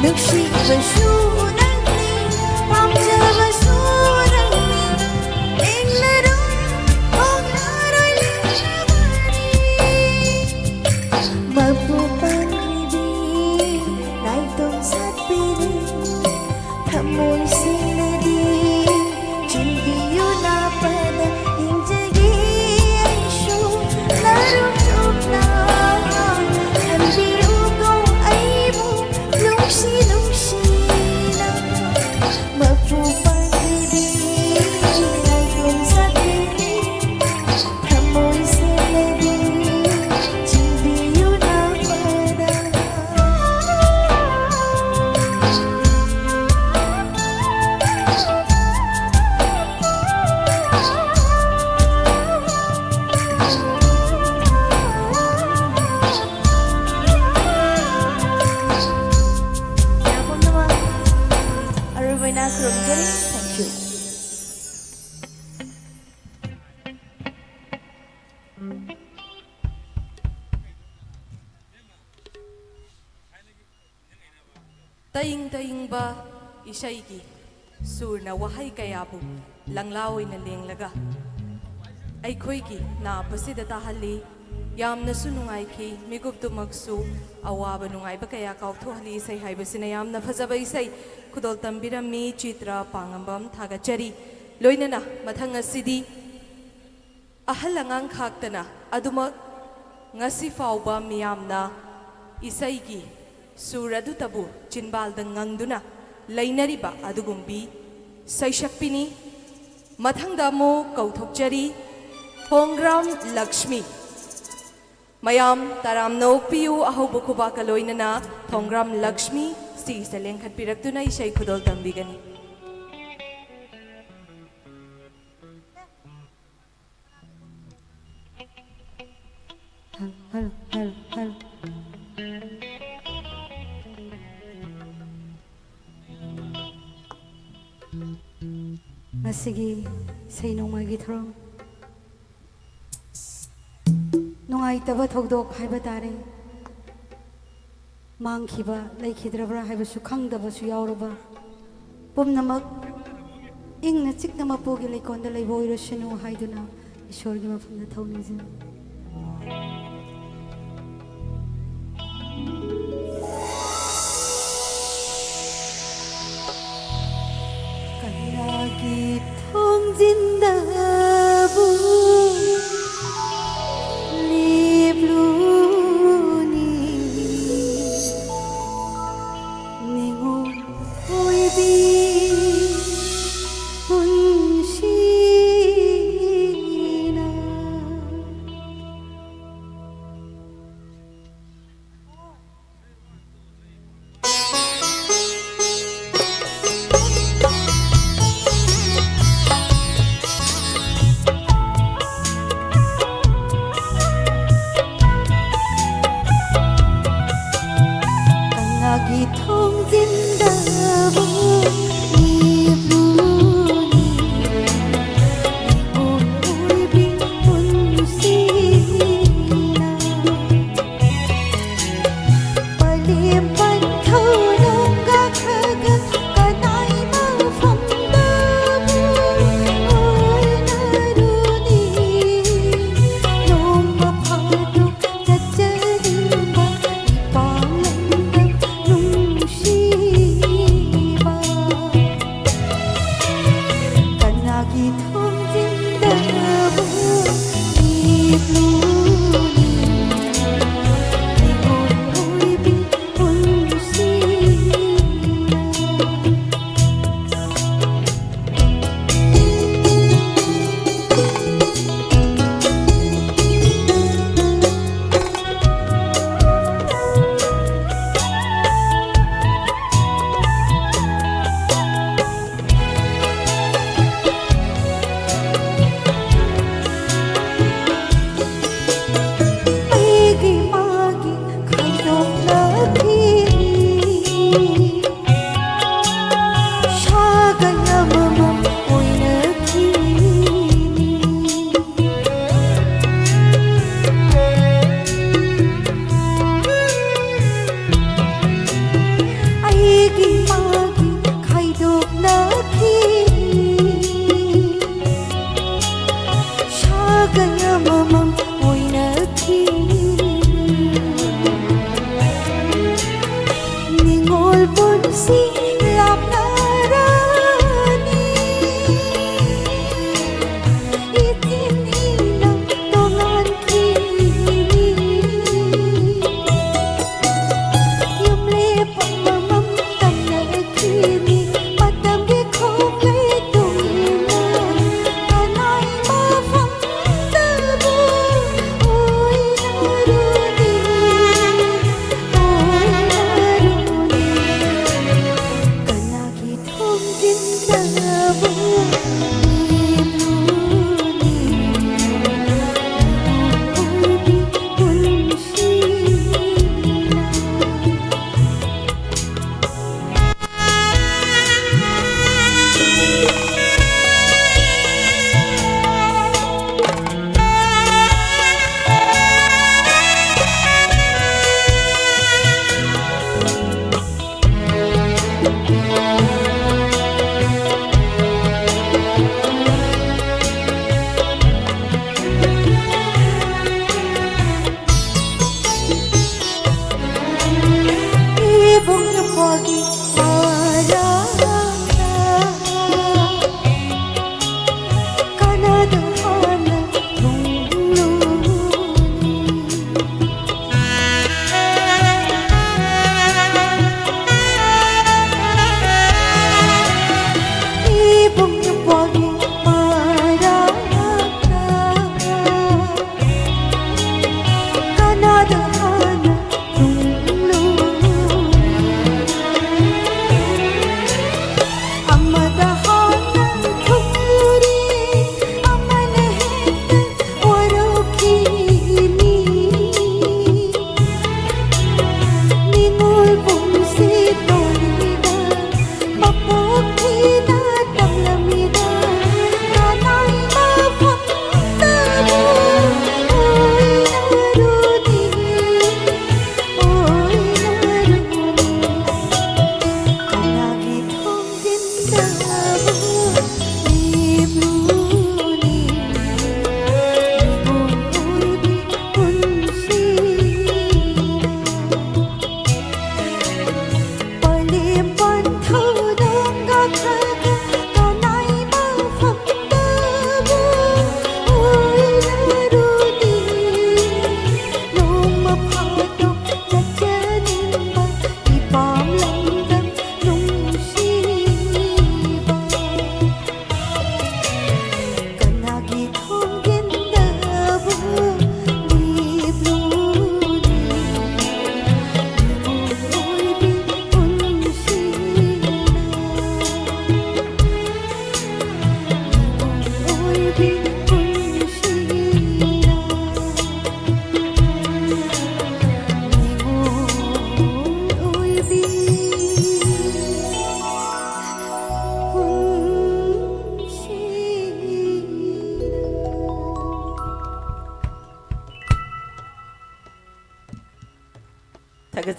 ꯅꯨꯡꯁꯤꯕꯁꯨ ꯅꯪꯅꯤ, ꯄꯥꯝꯖꯕꯁꯨ ꯅꯪꯅꯤ, ꯂꯦꯡꯂꯔꯣꯏ, ꯍꯣꯡꯂꯔꯣꯏ, ꯂꯦꯡꯂꯔꯣꯏ꯫ ꯃꯄꯨ ꯄꯥꯡꯂꯤꯕꯤ ꯅꯥꯏꯇꯣꯝ ꯁꯥꯠꯄꯤꯔꯦ, ꯊꯃꯣꯏ ꯁꯦꯡꯅꯗꯤ ꯆꯤꯟꯕꯤꯌꯨ ꯅꯥꯄꯗ ꯏꯪꯖꯒꯦ ꯑꯩꯁꯨ ꯅꯥꯔꯨꯝ ꯇꯨꯝꯅ ꯈꯟꯕꯤꯌꯨꯀꯣ ꯑꯩꯕꯨ ꯅꯨꯡꯁꯤ ꯅꯨꯡꯁꯤꯅ ꯃꯄꯨ ꯄꯥꯡꯂꯤꯕꯤ ꯅꯥꯏꯇꯣꯝ ꯁꯥꯠꯄꯤꯔꯦ꯫ ꯊꯃꯣꯏ ꯁꯦꯡꯅꯗꯤ ꯆꯤꯡꯕꯤꯌꯨ ꯅꯥꯄꯗ꯫ ꯌꯥꯝ ꯅꯨꯡꯉꯥꯏ꯫ ꯑꯔꯣꯏꯕ ꯑꯣꯏꯅ ꯈꯨꯔꯨꯝꯖꯔꯤ꯫ Thank you꯫ ꯇꯌꯤꯡ ꯇꯌꯤꯡꯕ ꯏꯁꯩꯒꯤ ꯁꯨꯔꯅ ꯋꯥꯍꯩ ꯀꯌꯥꯕꯨ ꯂꯪꯂꯥ ꯑꯣꯏꯅ ꯂꯦꯡꯂꯒ ꯑꯩꯈꯣꯏꯒꯤ ꯅꯥꯞ ꯑꯁꯤꯗ ꯇꯥꯍꯜꯂꯤ꯫ ꯌꯥꯝꯅꯁꯨ ꯅꯨꯡꯉꯥꯏꯈꯤ꯫ ꯃꯤꯀꯨꯞꯇꯨꯃꯛꯁꯨ ꯑꯋꯥꯕ ꯅꯨꯡꯉꯥꯏꯕ ꯀꯌꯥ ꯀꯥꯎꯊꯣꯛꯍꯜꯂꯤ꯫ ꯏꯁꯩ ꯍꯥꯏꯕꯁꯤꯅ ꯌꯥꯝꯅ ꯐꯖꯕ ꯏꯁꯩ ꯈꯨꯗꯣꯜ ꯇꯝꯕꯤꯔꯝꯃꯤ꯫ ꯆꯤꯇ꯭ꯔ ꯄꯥꯉꯝꯕꯝ ꯊꯥꯒꯠꯆꯔꯤ꯫ ꯂꯣꯏꯅꯅ ꯃꯊꯪ ꯑꯁꯤꯗꯤ ꯑꯍꯜ ꯑꯉꯥꯡ ꯈꯥꯛꯇꯅ ꯑꯗꯨꯃꯛ ꯉꯁꯤ ꯐꯥꯎꯕ ꯃꯤꯌꯥꯝꯅ ꯏꯁꯩꯒꯤ ꯁꯨꯔ ꯑꯗꯨꯇꯕꯨ ꯆꯤꯟꯕꯥꯜꯗ ꯉꯪꯗꯨꯅ ꯂꯩꯅꯔꯤꯕ ꯑꯗꯨꯒꯨꯝꯕꯤ ꯁꯩꯁꯛꯄꯤꯅꯤ꯫ ꯃꯊꯪꯗ ꯑꯃꯨꯛ ꯀꯧꯊꯣꯛꯆꯔꯤ, ꯊꯣꯡꯒ꯭ꯔꯥꯝ ꯂꯛꯁꯃꯤ꯫ ꯃꯌꯥꯝ ꯇꯔꯥꯝꯅ ꯑꯣꯛꯄꯤꯌꯨ꯫ ꯑꯍꯧꯕ ꯈꯨꯕꯥꯛꯀ ꯂꯣꯏꯅꯅ ꯊꯣꯡꯒ꯭ꯔꯥꯝ ꯂꯛꯁꯃꯤ stageꯇ ꯂꯦꯡꯈꯠꯄꯤꯔꯛꯇꯨꯅ ꯏꯁꯩ ꯈꯨꯗꯣꯜ ꯇꯝꯕꯤꯒꯅꯤ꯫ ꯍꯜ, ꯍꯜ, ꯍꯜ, ꯍꯜ꯫ ꯉꯁꯤꯒꯤ ꯏꯁꯩ ꯅꯣꯡꯃꯥꯏꯒꯤ ꯊꯧꯔꯝ ꯅꯨꯡꯉꯥꯏꯇꯕ ꯊꯧꯗꯣꯛ ꯍꯥꯏꯕ ꯇꯥꯔꯦ꯫ ꯃꯥꯡꯈꯤꯕ ꯂꯩꯈꯤꯗ꯭ꯔꯕ꯭ꯔꯥ ꯍꯥꯏꯕꯁꯨ ꯈꯪꯗꯕꯁꯨ ꯌꯥꯎꯔꯕ ꯄꯨꯝꯅꯃꯛ ꯏꯪꯅ ꯆꯤꯛꯅ ꯃꯄꯨꯒꯤ ꯂꯩꯀꯣꯜꯗ ꯂꯩꯕ ꯑꯣꯏꯔꯁꯅꯨ ꯍꯥꯏꯗꯨꯅ ꯏꯁꯣꯔꯒꯤ ꯃꯐꯝꯗ ꯊꯧꯅꯤꯖꯩ꯫ ꯀꯅꯥꯒꯤ ꯊꯣꯡꯖꯤꯟꯗꯕꯨ ꯂꯦꯞꯂꯨꯅꯤ? ꯅꯤꯉꯣꯜ ꯑꯣꯏꯕꯤ ꯄꯨꯟꯁꯤꯅ꯫ ꯀꯅꯥꯒꯤ ꯊꯣꯡꯖꯤꯟꯗꯕꯨ ꯂꯦꯞꯂꯨꯅꯤ? ꯃꯤꯑꯣꯏꯕꯤ ꯄꯨꯟꯁꯤꯅ꯫ ꯄꯂꯦꯝ ꯄꯟꯊꯧ ꯅꯣꯡꯒ ꯈꯔꯒ ꯀꯅꯥꯏ ꯃꯐꯝꯗꯕꯨ ꯑꯣꯏꯅꯔꯨꯅꯤ? ꯅꯣꯡꯃ ꯐꯥꯗꯣꯛ ꯆꯠꯆꯅꯤꯡꯕ ꯏꯄꯥꯝ ꯂꯝꯗꯝ ꯅꯨꯡꯁꯤꯕ꯫ ꯀꯅꯥꯒꯤ ꯊꯣꯡꯖꯤꯟꯗꯕꯨ ꯂꯦꯞꯂꯨꯅꯤ? ꯃꯤꯑꯣꯏ ꯑꯣꯏꯕꯤ ꯄꯨꯟꯁꯤ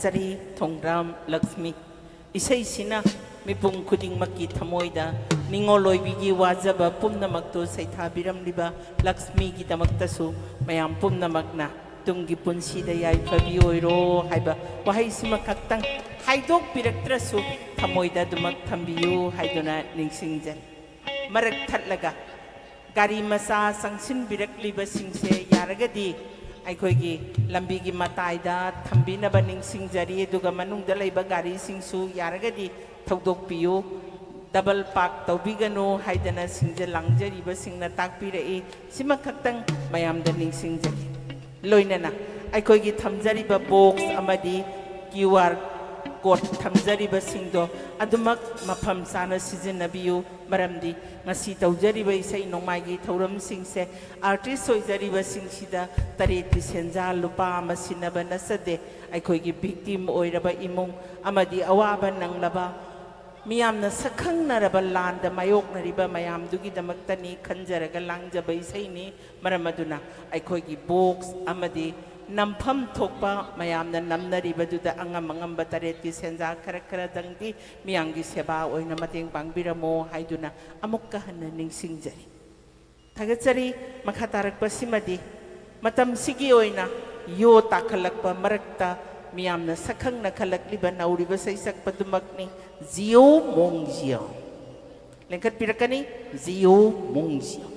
ꯆꯔꯤ ꯊꯣꯡꯗ꯭ꯔꯥꯝ ꯂꯛꯁꯃꯤ꯫ ꯏꯁꯩꯁꯤꯅ ꯃꯤꯄꯨꯝ ꯈꯨꯗꯤꯡꯃꯛꯀꯤ ꯊꯃꯣꯏꯗ ꯅꯤꯡꯉꯣꯜ ꯑꯣꯏꯕꯤꯒꯤ ꯋꯥꯖꯕ ꯄꯨꯝꯅꯃꯛꯇꯨ ꯁꯩꯊꯥꯕꯤꯔꯝꯂꯤꯕ ꯂꯛꯁꯃꯤꯒꯤꯗꯃꯛꯇꯁꯨ ꯃꯌꯥꯝ ꯄꯨꯝꯅꯃꯛꯅ "ꯇꯨꯡꯒꯤ ꯄꯨꯟꯁꯤꯗ ꯌꯥꯏꯐꯕꯤ ꯑꯣꯏꯔꯣ" ꯍꯥꯏꯕ ꯋꯥꯍꯩꯁꯤꯃ ꯈꯛꯇꯪ ꯍꯥꯏꯗꯣꯛꯄꯤꯔꯛꯇ꯭ꯔꯁꯨ ꯊꯃꯣꯏꯗ ꯑꯗꯨꯃꯛ ꯊꯝꯕꯤꯌꯨ ꯍꯥꯏꯗꯨꯅ ꯅꯤꯡꯁꯤꯡꯖꯔꯤ꯫ ꯃꯔꯛ ꯊꯠꯂꯒ ꯒꯥꯔꯤ ꯃꯆꯥ ꯆꯪꯁꯤꯟꯕꯤꯔꯛꯂꯤꯕꯁꯤꯡꯁꯦ ꯌꯥꯔꯒꯗꯤ ꯑꯩꯈꯣꯏꯒꯤ ꯂꯝꯕꯤꯒꯤ ꯃꯇꯥꯏꯗ ꯊꯝꯕꯤꯅꯕ ꯅꯤꯡꯁꯤꯡꯖꯔꯤ꯫ ꯑꯗꯨꯒ ꯃꯅꯨꯡꯗ ꯂꯩꯕ ꯒꯥꯔꯤꯁꯤꯡꯁꯨ ꯌꯥꯔꯒꯗꯤ ꯊꯧꯗꯣꯛꯄꯤꯌꯨ, ꯗꯕꯜ ꯄꯥꯔꯛ ꯇꯧꯕꯤꯒꯅꯨ ꯍꯥꯏꯗꯅ ꯁꯤꯡꯖ ꯂꯥꯡꯖꯔꯤꯕꯁꯤꯡꯅ ꯇꯥꯛꯄꯤꯔꯛꯏ꯫ ꯁꯤꯃꯈꯛꯇꯪ ꯃꯌꯥꯝꯗ ꯅꯤꯡꯁꯤꯡꯖꯔꯤ꯫ ꯂꯣꯏꯅꯅ ꯑꯩꯈꯣꯏꯒꯤ ꯊꯝꯖꯔꯤꯕ ꯕꯣꯛꯁ ꯑꯃꯗꯤ ꯀ꯭ꯌꯨ ꯑꯥꯔ ꯀꯣꯗ ꯊꯝꯖꯔꯤꯕꯁꯤꯡꯗꯣ ꯑꯗꯨꯃꯛ ꯃꯐꯝ ꯆꯥꯅ ꯁꯤꯖꯤꯟꯅꯕꯤꯌꯨ꯫ ꯃꯔꯝꯗꯤ ꯉꯁꯤ ꯇꯧꯖꯔꯤꯕ ꯏꯁꯩ ꯅꯣꯡꯃꯥꯏꯒꯤ ꯊꯧꯔꯝꯁꯤꯡꯁꯦ ꯑꯥꯔꯇꯤꯁ ꯑꯣꯏꯖꯔꯤꯕꯁꯤꯡꯁꯤꯗ ꯇꯔꯦꯠꯀꯤ ꯁꯦꯟꯖꯥ ꯂꯨꯄꯥ ꯑꯃ ꯁꯤꯟꯅꯕ ꯅꯠꯆꯗꯦ꯫ ꯑꯩꯈꯣꯏꯒꯤ ꯚꯤꯛꯇꯤꯝ ꯑꯣꯏꯔꯕ ꯏꯃꯨꯡ ꯑꯃꯗꯤ ꯑꯋꯥꯕ ꯅꯪꯂꯕ ꯃꯤꯌꯥꯝꯅ ꯁꯛꯈꯪꯅꯔꯕ ꯂꯥꯟꯗ ꯃꯥꯌꯣꯛꯅꯔꯤꯕ ꯃꯌꯥꯝꯗꯨꯒꯤꯗꯃꯛꯇꯅꯤ ꯈꯟꯖꯔꯒ ꯂꯥꯡꯖꯕ ꯏꯁꯩꯅꯤ꯫ ꯃꯔꯝ ꯑꯗꯨꯅ ꯑꯩꯈꯣꯏꯒꯤ ꯕꯣꯛꯁ ꯑꯃꯗꯤ ꯅꯝꯐꯝ ꯊꯣꯛꯄ ꯃꯌꯥꯝꯅ ꯅꯝꯅꯔꯤꯕꯗꯨꯗ ꯑꯉꯝ ꯑꯉꯝꯕ ꯇꯔꯦꯠꯀꯤ ꯁꯦꯟꯖꯥ ꯈꯔ ꯈꯔꯗꯪꯗꯤ ꯃꯤꯌꯥꯝꯒꯤ ꯁꯦꯕꯥ ꯑꯣꯏꯅ ꯃꯇꯦꯡ ꯄꯥꯡꯕꯤꯔꯝꯃꯣ ꯍꯥꯏꯗꯨꯅ ꯑꯃꯨꯛꯀ ꯍꯟꯅ ꯅꯤꯡꯁꯤꯡꯖꯔꯤ꯫ ꯊꯥꯒꯠꯆꯔꯤ꯫ ꯃꯈꯥ ꯇꯥꯔꯛꯄꯁꯤꯃꯗꯤ ꯃꯇꯝꯁꯤꯒꯤ ꯑꯣꯏꯅ ꯌꯣ ꯇꯥꯈꯠꯂꯛꯄ ꯃꯔꯛꯇ ꯃꯤꯌꯥꯝꯅ ꯁꯛꯈꯪꯅ ꯈꯜꯂꯛꯂꯤꯕ ꯅꯧꯔꯤꯕ ꯁꯩꯁꯛꯄꯗꯨꯃꯛꯅꯤ, ꯖꯤꯌꯣ ꯃꯣꯡ ꯖꯤꯌꯣ꯫ ꯂꯦꯡꯈꯠꯄꯤꯔꯛꯀꯅꯤ, ꯖꯤꯌꯣ ꯃꯣꯡ ꯖꯤꯌꯣ꯫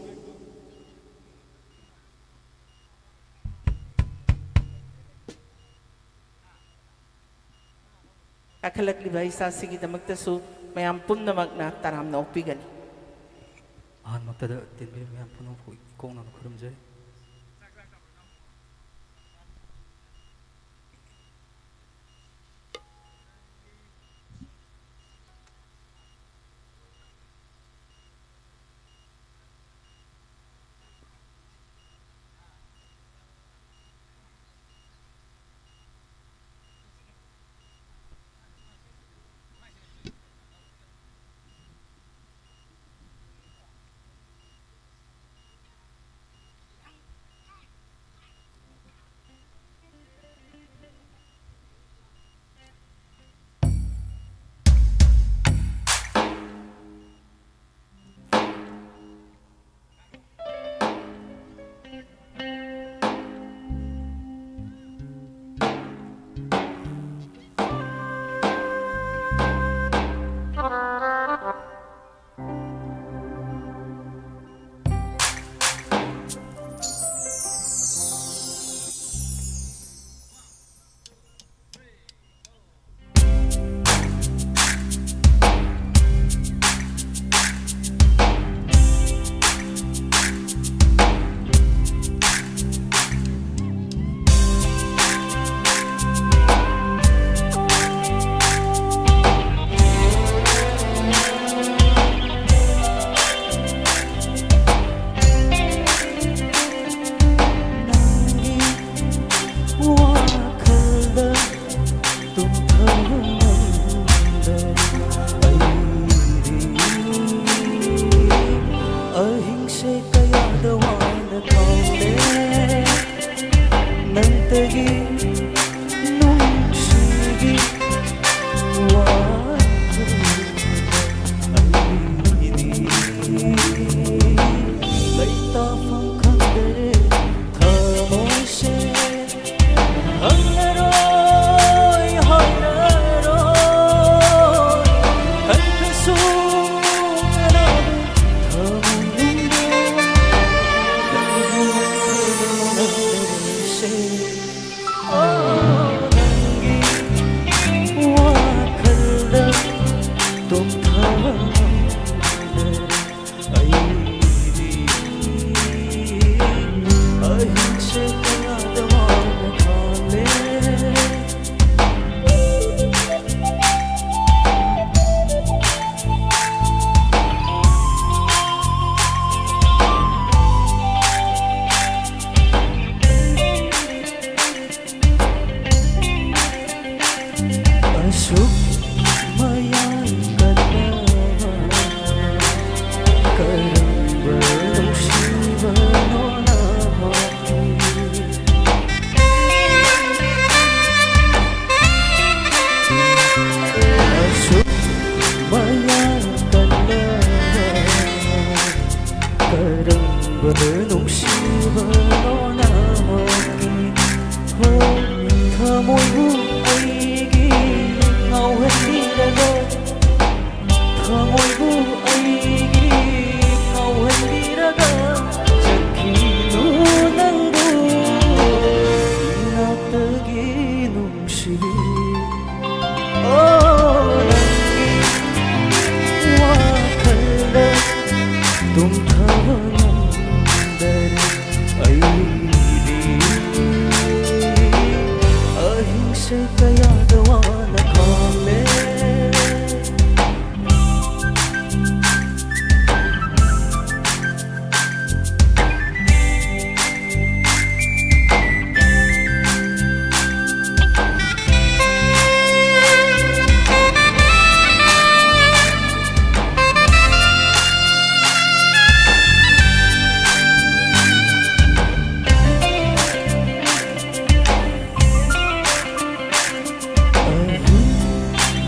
ꯀꯥꯈꯠꯂꯛꯂꯤꯕ ꯏꯆꯥꯁꯤꯒꯤꯗꯃꯛꯇꯁꯨ ꯃꯌꯥꯝ ꯄꯨꯝꯅꯃꯛꯅ ꯇꯔꯥꯝꯅ ꯑꯣꯛꯄꯤꯒꯅꯤ꯫ ꯑꯍꯥꯟꯕꯃꯛꯇꯗ ꯇꯤꯟꯕꯤꯔꯤꯕ ꯃꯌꯥꯝ ꯄꯨꯝꯅꯃꯛꯄꯨ ꯏꯀꯣꯛꯅꯅ ꯈꯨꯔꯨꯝꯖꯔꯤ꯫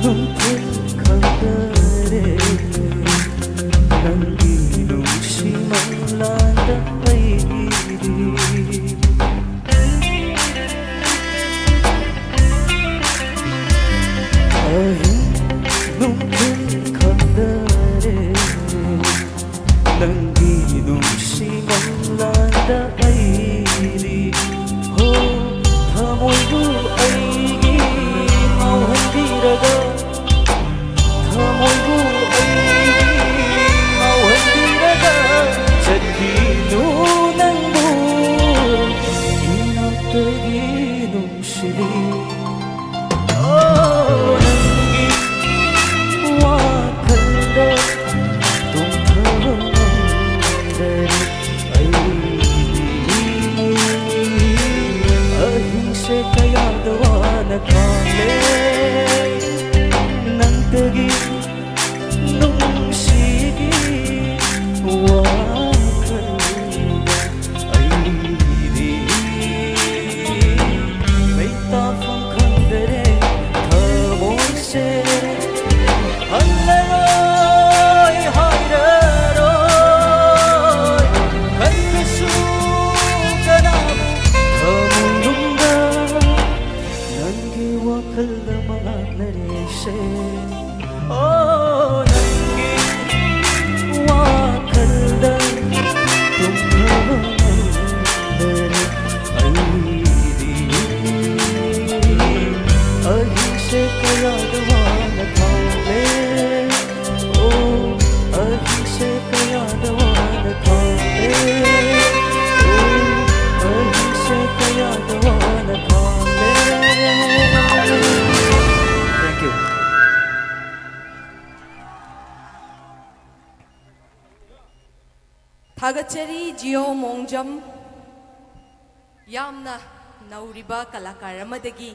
ꯅꯨꯡꯊꯤꯜ ꯈꯪꯗꯔꯦ ꯅꯪꯒꯤ ꯅꯨꯡꯁꯤ ꯃꯪꯂꯥꯟꯗ ꯑꯩꯗꯤ꯫ ꯑꯍꯤꯡ ꯅꯨꯡꯊꯤꯜ ꯈꯪꯗꯔꯦ ꯅꯪꯒꯤ ꯅꯨꯡꯁꯤ ꯃꯪꯂꯥꯟꯗ ꯑꯩꯗꯤ꯫ ꯍꯣ, ꯊꯃꯣꯏꯕꯨ ꯑꯩꯒꯤ ꯉꯥꯎꯍꯟꯕꯤꯔꯒ, ꯊꯃꯣꯏꯕꯨ ꯑꯩꯒꯤ ꯉꯥꯎꯍꯟꯕꯤꯔꯒ ꯆꯠꯈꯤꯅꯨ ꯅꯪꯕꯨ ꯏꯅꯥꯛꯇꯒꯤ ꯅꯨꯡꯁꯤꯕꯤ꯫ ꯅꯪꯒꯤ ꯋꯥꯈꯜꯗ ꯇꯨꯝꯊꯕ ꯉꯝꯗꯔꯦ ꯑꯩꯗꯤ꯫ ꯑꯍꯤꯡꯁꯦ ꯀꯌꯥꯗ ꯋꯥꯅ ꯈꯥꯡꯂꯦ ꯅꯪꯗꯒꯤ ꯅꯨꯡꯁꯤꯒꯤ ꯋꯥꯈꯜꯗ ꯑꯩꯗꯤ ꯂꯩꯇꯥꯐꯝ ꯈꯪꯗꯔꯦ ꯊꯃꯣꯏꯁꯦ꯫ ꯍꯜꯂꯔꯣꯏ ꯍꯥꯏꯔꯔꯣꯏ ꯈꯜꯂꯁꯨ ꯀꯅꯥꯕꯨ ꯊꯃꯣꯏꯅꯨꯡꯗ ꯅꯪꯒꯤ ꯋꯥꯈꯜꯗ ꯃꯉꯥꯛꯅꯔꯤꯁꯦ꯫ ꯑꯣ, ꯅꯪꯒꯤ ꯋꯥꯈꯜꯗ ꯇꯨꯝꯊꯕ ꯉꯝꯗꯔꯦ ꯑꯩꯗꯤ꯫ ꯑꯍꯤꯡꯁꯦ ꯀꯌꯥꯗ ꯋꯥꯅ ꯈꯥꯡꯂꯦ꯫ ꯑꯣ, ꯑꯍꯤꯡꯁꯦ ꯀꯌꯥꯗ ꯋꯥꯅ ꯈꯥꯡꯂꯦ꯫ ꯑꯣ, ꯑꯍꯤꯡꯁꯦ ꯀꯌꯥꯗ ꯋꯥꯅ ꯈꯥꯡꯂꯦ꯫ Thank you. ꯊꯥꯒꯠꯆꯔꯤ ꯖꯤꯑꯣ ꯃꯣꯡꯖꯝ꯫ ꯌꯥꯝꯅ ꯅꯧꯔꯤꯕ ꯀꯂꯥꯀꯥꯔ ꯑꯃꯗꯒꯤ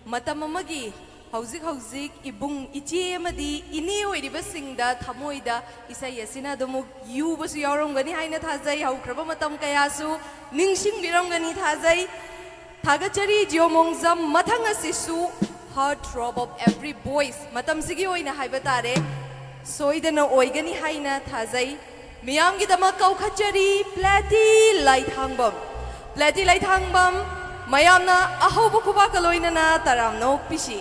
ꯃꯇꯝ ꯑꯃꯒꯤ ꯍꯧꯖꯤꯛ ꯍꯧꯖꯤꯛ ꯏꯕꯨꯡ ꯏꯆꯦ ꯑꯃꯗꯤ ꯏꯅꯦ ꯑꯣꯏꯔꯤꯕꯁꯤꯡꯗ ꯊꯃꯣꯏꯗ ꯏꯁꯩ ꯑꯁꯤꯅ ꯑꯗꯨꯃꯛ ꯌꯨꯕꯁꯨ ꯌꯥꯎꯔꯝꯒꯅꯤ ꯍꯥꯏꯅ ꯊꯥꯖꯩ꯫ ꯍꯧꯈ꯭ꯔꯕ ꯃꯇꯝ ꯀꯌꯥꯁꯨ ꯅꯤꯡꯁꯤꯡꯕꯤꯔꯝꯒꯅꯤ ꯊꯥꯖꯩ꯫ ꯊꯥꯒꯠꯆꯔꯤ ꯖꯤꯑꯣ ꯃꯣꯡꯖꯝ꯫ ꯃꯊꯪ ꯑꯁꯤꯁꯨ Heart throb of every voice, ꯃꯇꯝꯁꯤꯒꯤ ꯑꯣꯏꯅ ꯍꯥꯏꯕ ꯇꯥꯔꯦ, ꯁꯣꯏꯗꯅ ꯑꯣꯏꯒꯅꯤ ꯍꯥꯏꯅ ꯊꯥꯖꯩ꯫ ꯃꯤꯌꯥꯝꯒꯤꯗꯃꯛ ꯀꯧꯈꯠꯆꯔꯤ ꯄ꯭ꯂꯦꯇꯤ ꯂꯩꯊꯥꯡꯕꯝ꯫ ꯄ꯭ꯂꯦꯇꯤ ꯂꯩꯊꯥꯡꯕꯝ, ꯃꯌꯥꯝꯅ ꯑꯍꯧꯕ ꯈꯨꯕꯥꯛꯀ ꯂꯣꯏꯅꯅ ꯇꯔꯥꯝꯅ ꯑꯣꯛꯄꯤꯁꯤ꯫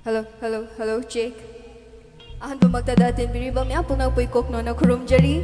Hello, hello, hello, check. ꯑꯍꯥꯟꯕꯃꯛꯇꯗ ꯇꯤꯟꯕꯤꯔꯤꯕ ꯃꯌꯥꯝ ꯄꯨꯝꯅꯃꯛꯄꯨ ꯏꯀꯣꯛꯅꯣꯅ ꯈꯨꯔꯨꯝꯖꯔꯤ꯫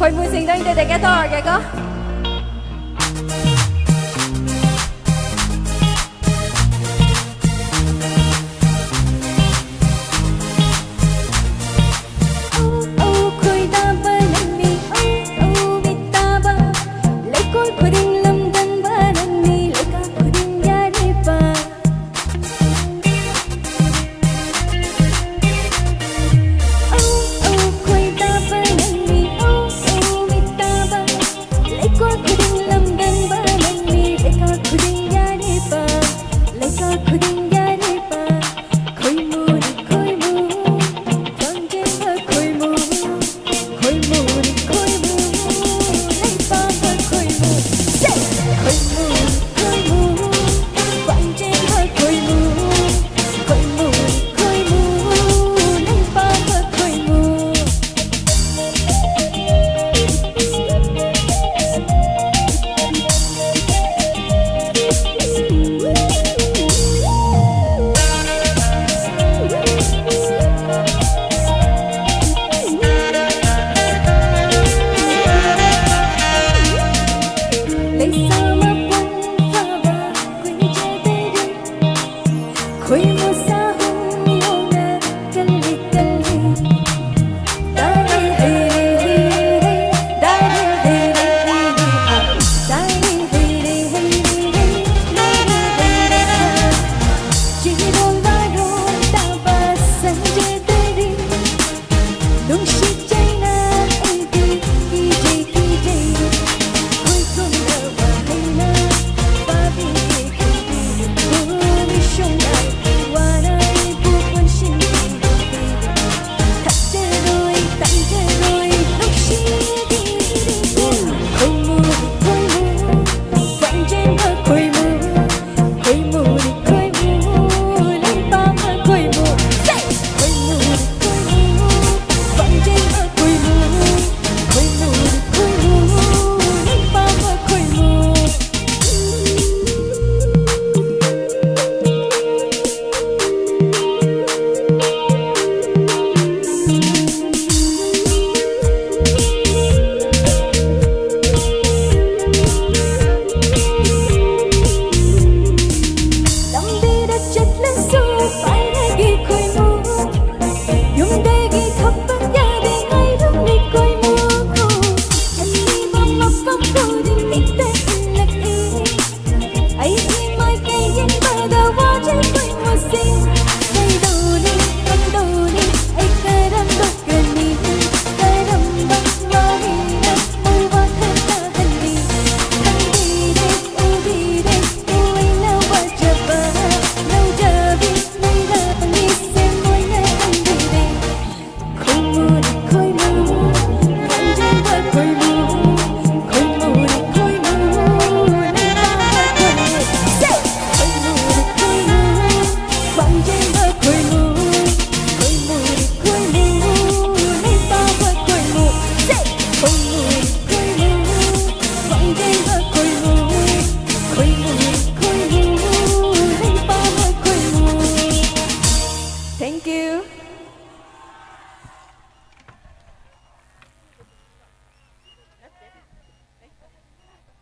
ꯈꯣꯏꯃꯨꯁꯤꯡꯗꯣ introduce ꯇꯧꯔꯒꯦꯀꯣ꯫ ꯑꯧ, ꯑꯧ, ꯈꯣꯏꯗꯥꯕ ꯂꯝꯕꯤ, ꯑꯧ, ꯑꯧ, ꯃꯤꯠ ꯇꯥꯕ, ꯂꯩꯀꯣꯜ ꯈꯨꯗꯤꯡ ꯂꯝꯗꯝꯕ ꯅꯪꯅꯤ, ꯂꯩꯀꯥ ꯈꯨꯗꯤꯡ ꯌꯥꯔꯦꯕ꯫ ꯑꯧ, ꯑꯧ, ꯈꯣꯏꯗꯥꯕ ꯂꯝꯕꯤ, ꯑꯧ, ꯑꯧ, ꯃꯤꯠ ꯇꯥꯕ,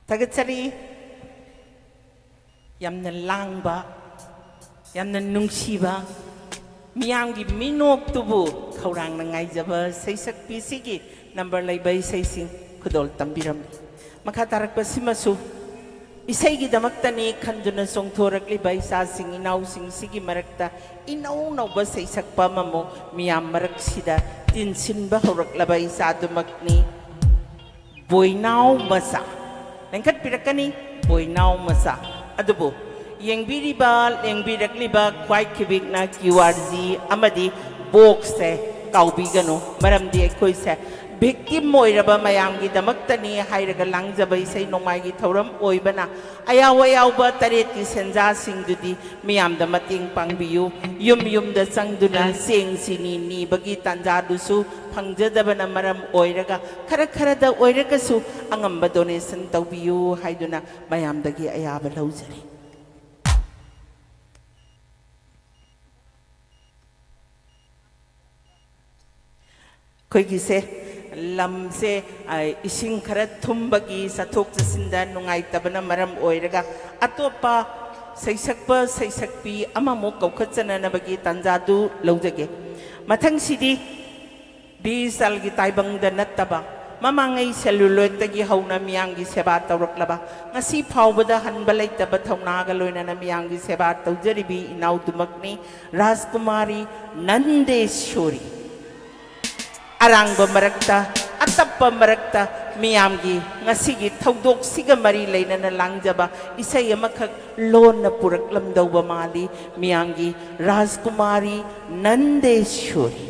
ꯊꯥꯒꯠꯆꯔꯤ꯫ ꯌꯥꯝꯅ ꯂꯥꯡꯕ, ꯌꯥꯝꯅ ꯅꯨꯡꯁꯤꯕ, ꯃꯤꯌꯥꯝꯒꯤ ꯃꯤꯅꯣꯛꯇꯨꯕꯨ ꯈꯧꯔꯥꯡꯅ ꯉꯥꯏꯖꯕ ꯁꯩꯁꯛꯄꯤꯁꯤꯒꯤ ꯅꯝꯕꯔ ꯂꯩꯕ ꯏꯁꯩꯁꯤꯡ ꯈꯨꯗꯣꯜ ꯇꯝꯕꯤꯔꯝꯃꯤ꯫ ꯃꯈꯥ ꯇꯥꯔꯛꯄꯁꯤꯃꯁꯨ ꯏꯁꯩꯒꯤꯗꯃꯛꯇꯅꯤ ꯈꯟꯗꯨꯅ ꯆꯣꯡꯊꯣꯔꯛꯂꯤꯕ ꯏꯆꯥꯁꯤꯡ ꯏꯅꯥꯎꯁꯤꯡꯁꯤꯒꯤ ꯃꯔꯛꯇ ꯏꯅꯧ ꯅꯧꯕ ꯁꯩꯁꯛꯄ ꯑꯃꯃꯨꯛ ꯃꯤꯌꯥꯝ ꯃꯔꯛꯁꯤꯗ ꯇꯤꯟꯁꯤꯟꯕ ꯍꯧꯔꯛꯂꯕ ꯏꯆꯥꯗꯨꯃꯛꯅꯤ꯫ ꯕꯣꯏꯅꯥꯎ ꯃꯆꯥ꯫ ꯂꯦꯡꯈꯠꯄꯤꯔꯛꯀꯅꯤ, ꯕꯣꯏꯅꯥꯎ ꯃꯆꯥ꯫ ꯑꯗꯨꯕꯨ ꯌꯦꯡꯕꯤꯔꯤꯕ, ꯂꯦꯡꯕꯤꯔꯛꯂꯤꯕ ꯈ꯭ꯋꯥꯏ ꯈꯤꯕꯤꯛꯅ ꯀ꯭ꯌꯨ ꯑꯥꯔ ꯖꯤ ꯑꯃꯗꯤ ꯕꯣꯛꯁꯁꯦ ꯀꯥꯎꯕꯤꯒꯅꯨ, ꯃꯔꯝꯗꯤ ꯑꯩꯈꯣꯏꯁꯦ ꯚꯤꯛꯇꯤꯝ ꯑꯣꯏꯔꯕ ꯃꯌꯥꯝꯒꯤꯗꯃꯛꯇꯅꯤ ꯍꯥꯏꯔꯒ ꯂꯥꯡꯖꯕ ꯏꯁꯩ ꯅꯣꯡꯃꯥꯏꯒꯤ ꯊꯧꯔꯝ ꯑꯣꯏꯕꯅ ꯑꯌꯥꯎ ꯑꯌꯥꯎꯕ ꯇꯔꯦꯠꯀꯤ ꯁꯦꯟꯖꯥꯁꯤꯡꯗꯨꯗꯤ ꯃꯤꯌꯥꯝꯗ ꯃꯇꯦꯡ ꯄꯥꯡꯕꯤꯌꯨ꯫ ꯌꯨꯝ ꯌꯨꯝꯗ ꯆꯪꯗꯨꯅ ꯆꯦꯡ ꯆꯤꯅꯤ ꯅꯤꯕꯒꯤ ꯇꯥꯟꯖꯥꯗꯨꯁꯨ ꯐꯪꯖꯗꯕꯅ ꯃꯔꯝ ꯑꯣꯏꯔꯒ ꯈꯔ ꯈꯔꯗ ꯑꯣꯏꯔꯒꯁꯨ ꯑꯉꯝꯕ ꯗꯣꯅꯦꯁꯟ ꯇꯧꯕꯤꯌꯨ ꯍꯥꯏꯗꯨꯅ ꯃꯌꯥꯝꯗꯒꯤ ꯑꯌꯥꯕ ꯂꯧꯖꯔꯤ꯫ ꯑꯩꯈꯣꯏꯒꯤꯁꯦ ꯂꯝꯁꯦ, ꯑ, ꯏꯁꯤꯡ ꯈꯔ ꯊꯨꯝꯕꯒꯤ ꯆꯠꯊꯣꯛ ꯆꯠꯁꯤꯟꯗ ꯅꯨꯡꯉꯥꯏꯇꯕꯅ ꯃꯔꯝ ꯑꯣꯏꯔꯒ ꯑꯇꯣꯞꯄ ꯁꯩꯁꯛꯄ ꯁꯩꯁꯛꯄꯤ ꯑꯃꯃꯨꯛ ꯀꯧꯈꯠꯆꯅꯅꯕꯒꯤ ꯇꯥꯟꯖꯥꯗꯨ ꯂꯧꯖꯒꯦ꯫ ꯃꯊꯪꯁꯤꯗꯤ ꯕꯤ ꯏꯆꯜꯒꯤ ꯇꯥꯏꯕꯪꯗ ꯅꯠꯇꯕ ꯃꯃꯥꯡꯉꯩ ꯁꯦꯂꯨꯂꯣꯏꯗꯇꯒꯤ ꯍꯧꯅ ꯃꯤꯌꯥꯝꯒꯤ ꯁꯦꯕꯥ ꯇꯧꯔꯛꯂꯕ, ꯉꯁꯤ ꯐꯥꯎꯕꯗ ꯍꯟꯕ ꯂꯩꯇꯕ ꯊꯧꯅꯥꯒ ꯂꯣꯏꯅꯅ ꯃꯤꯌꯥꯝꯒꯤ ꯁꯦꯕꯥ ꯇꯧꯖꯔꯤꯕꯤ ꯏꯅꯥꯎꯗꯨꯃꯛꯅꯤ, ꯔꯥꯖꯀꯨꯃꯥꯔꯤ ꯅꯟꯗꯦꯁꯣꯔꯤ꯫ ꯑꯔꯥꯡꯕ ꯃꯔꯛꯇ, ꯑꯇꯞꯄ ꯃꯔꯛꯇ ꯃꯤꯌꯥꯝꯒꯤ ꯉꯁꯤꯒꯤ ꯊꯧꯗꯣꯛꯁꯤꯒ ꯃꯔꯤ ꯂꯩꯅꯅ ꯂꯥꯡꯖꯕ ꯏꯁꯩ ꯑꯃꯈꯛ ꯂꯣꯟꯅ ꯄꯨꯔꯛꯂꯝꯗꯧꯕ ꯃꯥꯜꯂꯤ꯫ ꯃꯤꯌꯥꯝꯒꯤ ꯔꯥꯖꯀꯨꯃꯥꯔꯤ ꯅꯟꯗꯦꯁꯣꯔꯤ꯫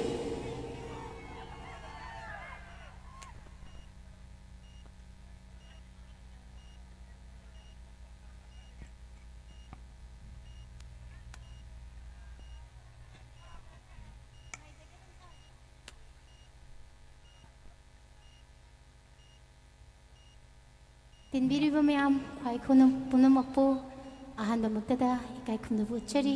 ꯇꯤꯟꯕꯤꯔꯤꯕ ꯃꯌꯥꯝ, ꯈ꯭ꯋꯥꯏ ꯈꯨꯅ-, ꯄꯨꯝꯅꯃꯛꯄꯨ ꯑꯍꯥꯟꯕꯃꯛꯇꯗ ꯏꯀꯥꯏ ꯈꯨꯝꯅꯕ ꯎꯠꯆꯔꯤ꯫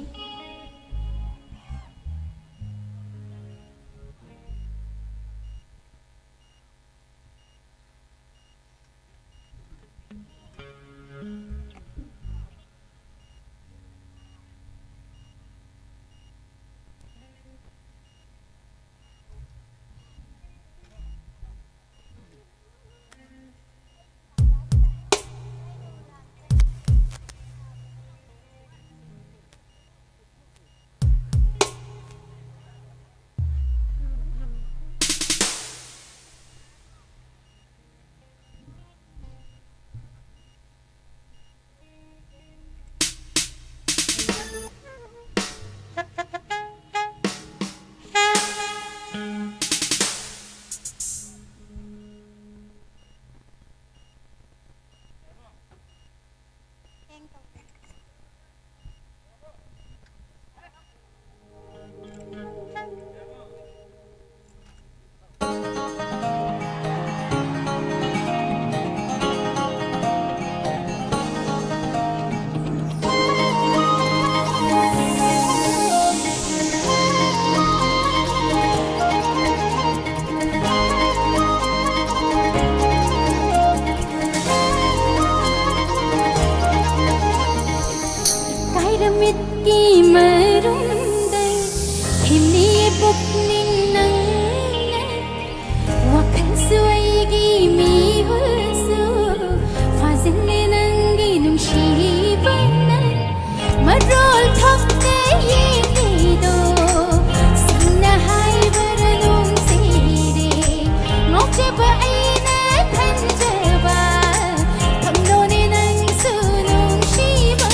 ꯀꯤ ꯃꯔꯨꯝꯗ ꯊꯤꯝꯂꯤꯌꯦ ꯄꯨꯛꯅꯤꯡ ꯅꯪꯅ, ꯋꯥꯈꯜꯁꯨ ꯑꯩꯒꯤ ꯃꯤꯍꯨꯜꯁꯨ ꯐꯥꯖꯤꯜꯂꯦ ꯅꯪꯒꯤ ꯅꯨꯡꯁꯤꯕꯅ꯫ ꯃꯔꯣꯜ ꯊꯣꯛꯇꯦ ꯌꯦꯡꯂꯤꯗꯣ, ꯁꯦꯡꯅ ꯍꯥꯏꯕꯔ ꯅꯨꯡꯁꯤꯔꯦ, ꯉꯥꯎꯖꯕ ꯑꯩꯅ ꯈꯟꯖꯕ, ꯊꯝꯂꯣꯅꯦ ꯅꯪꯁꯨ ꯅꯨꯡꯁꯤꯕ,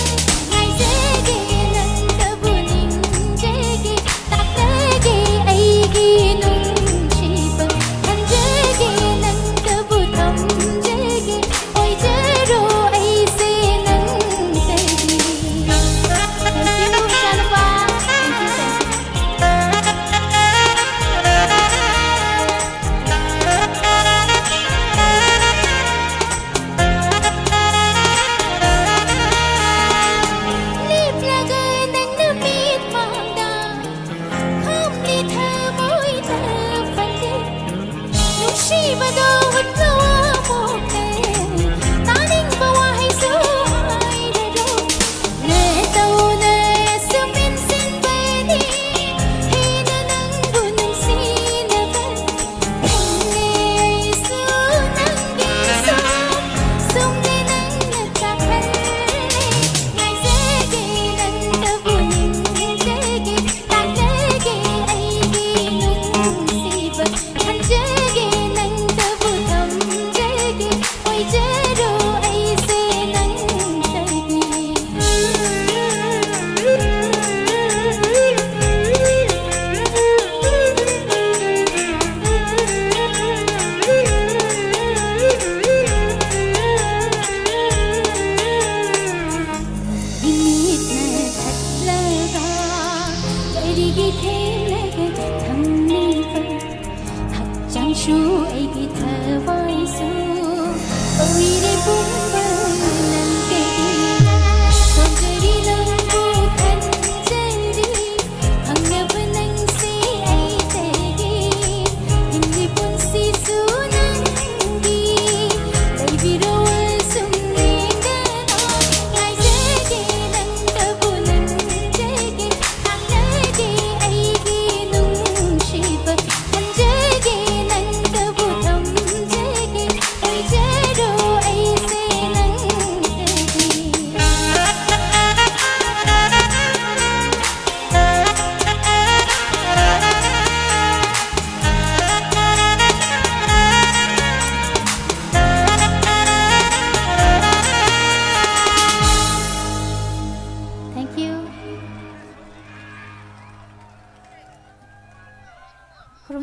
ꯉꯥꯏꯖꯒꯦ ꯅꯪ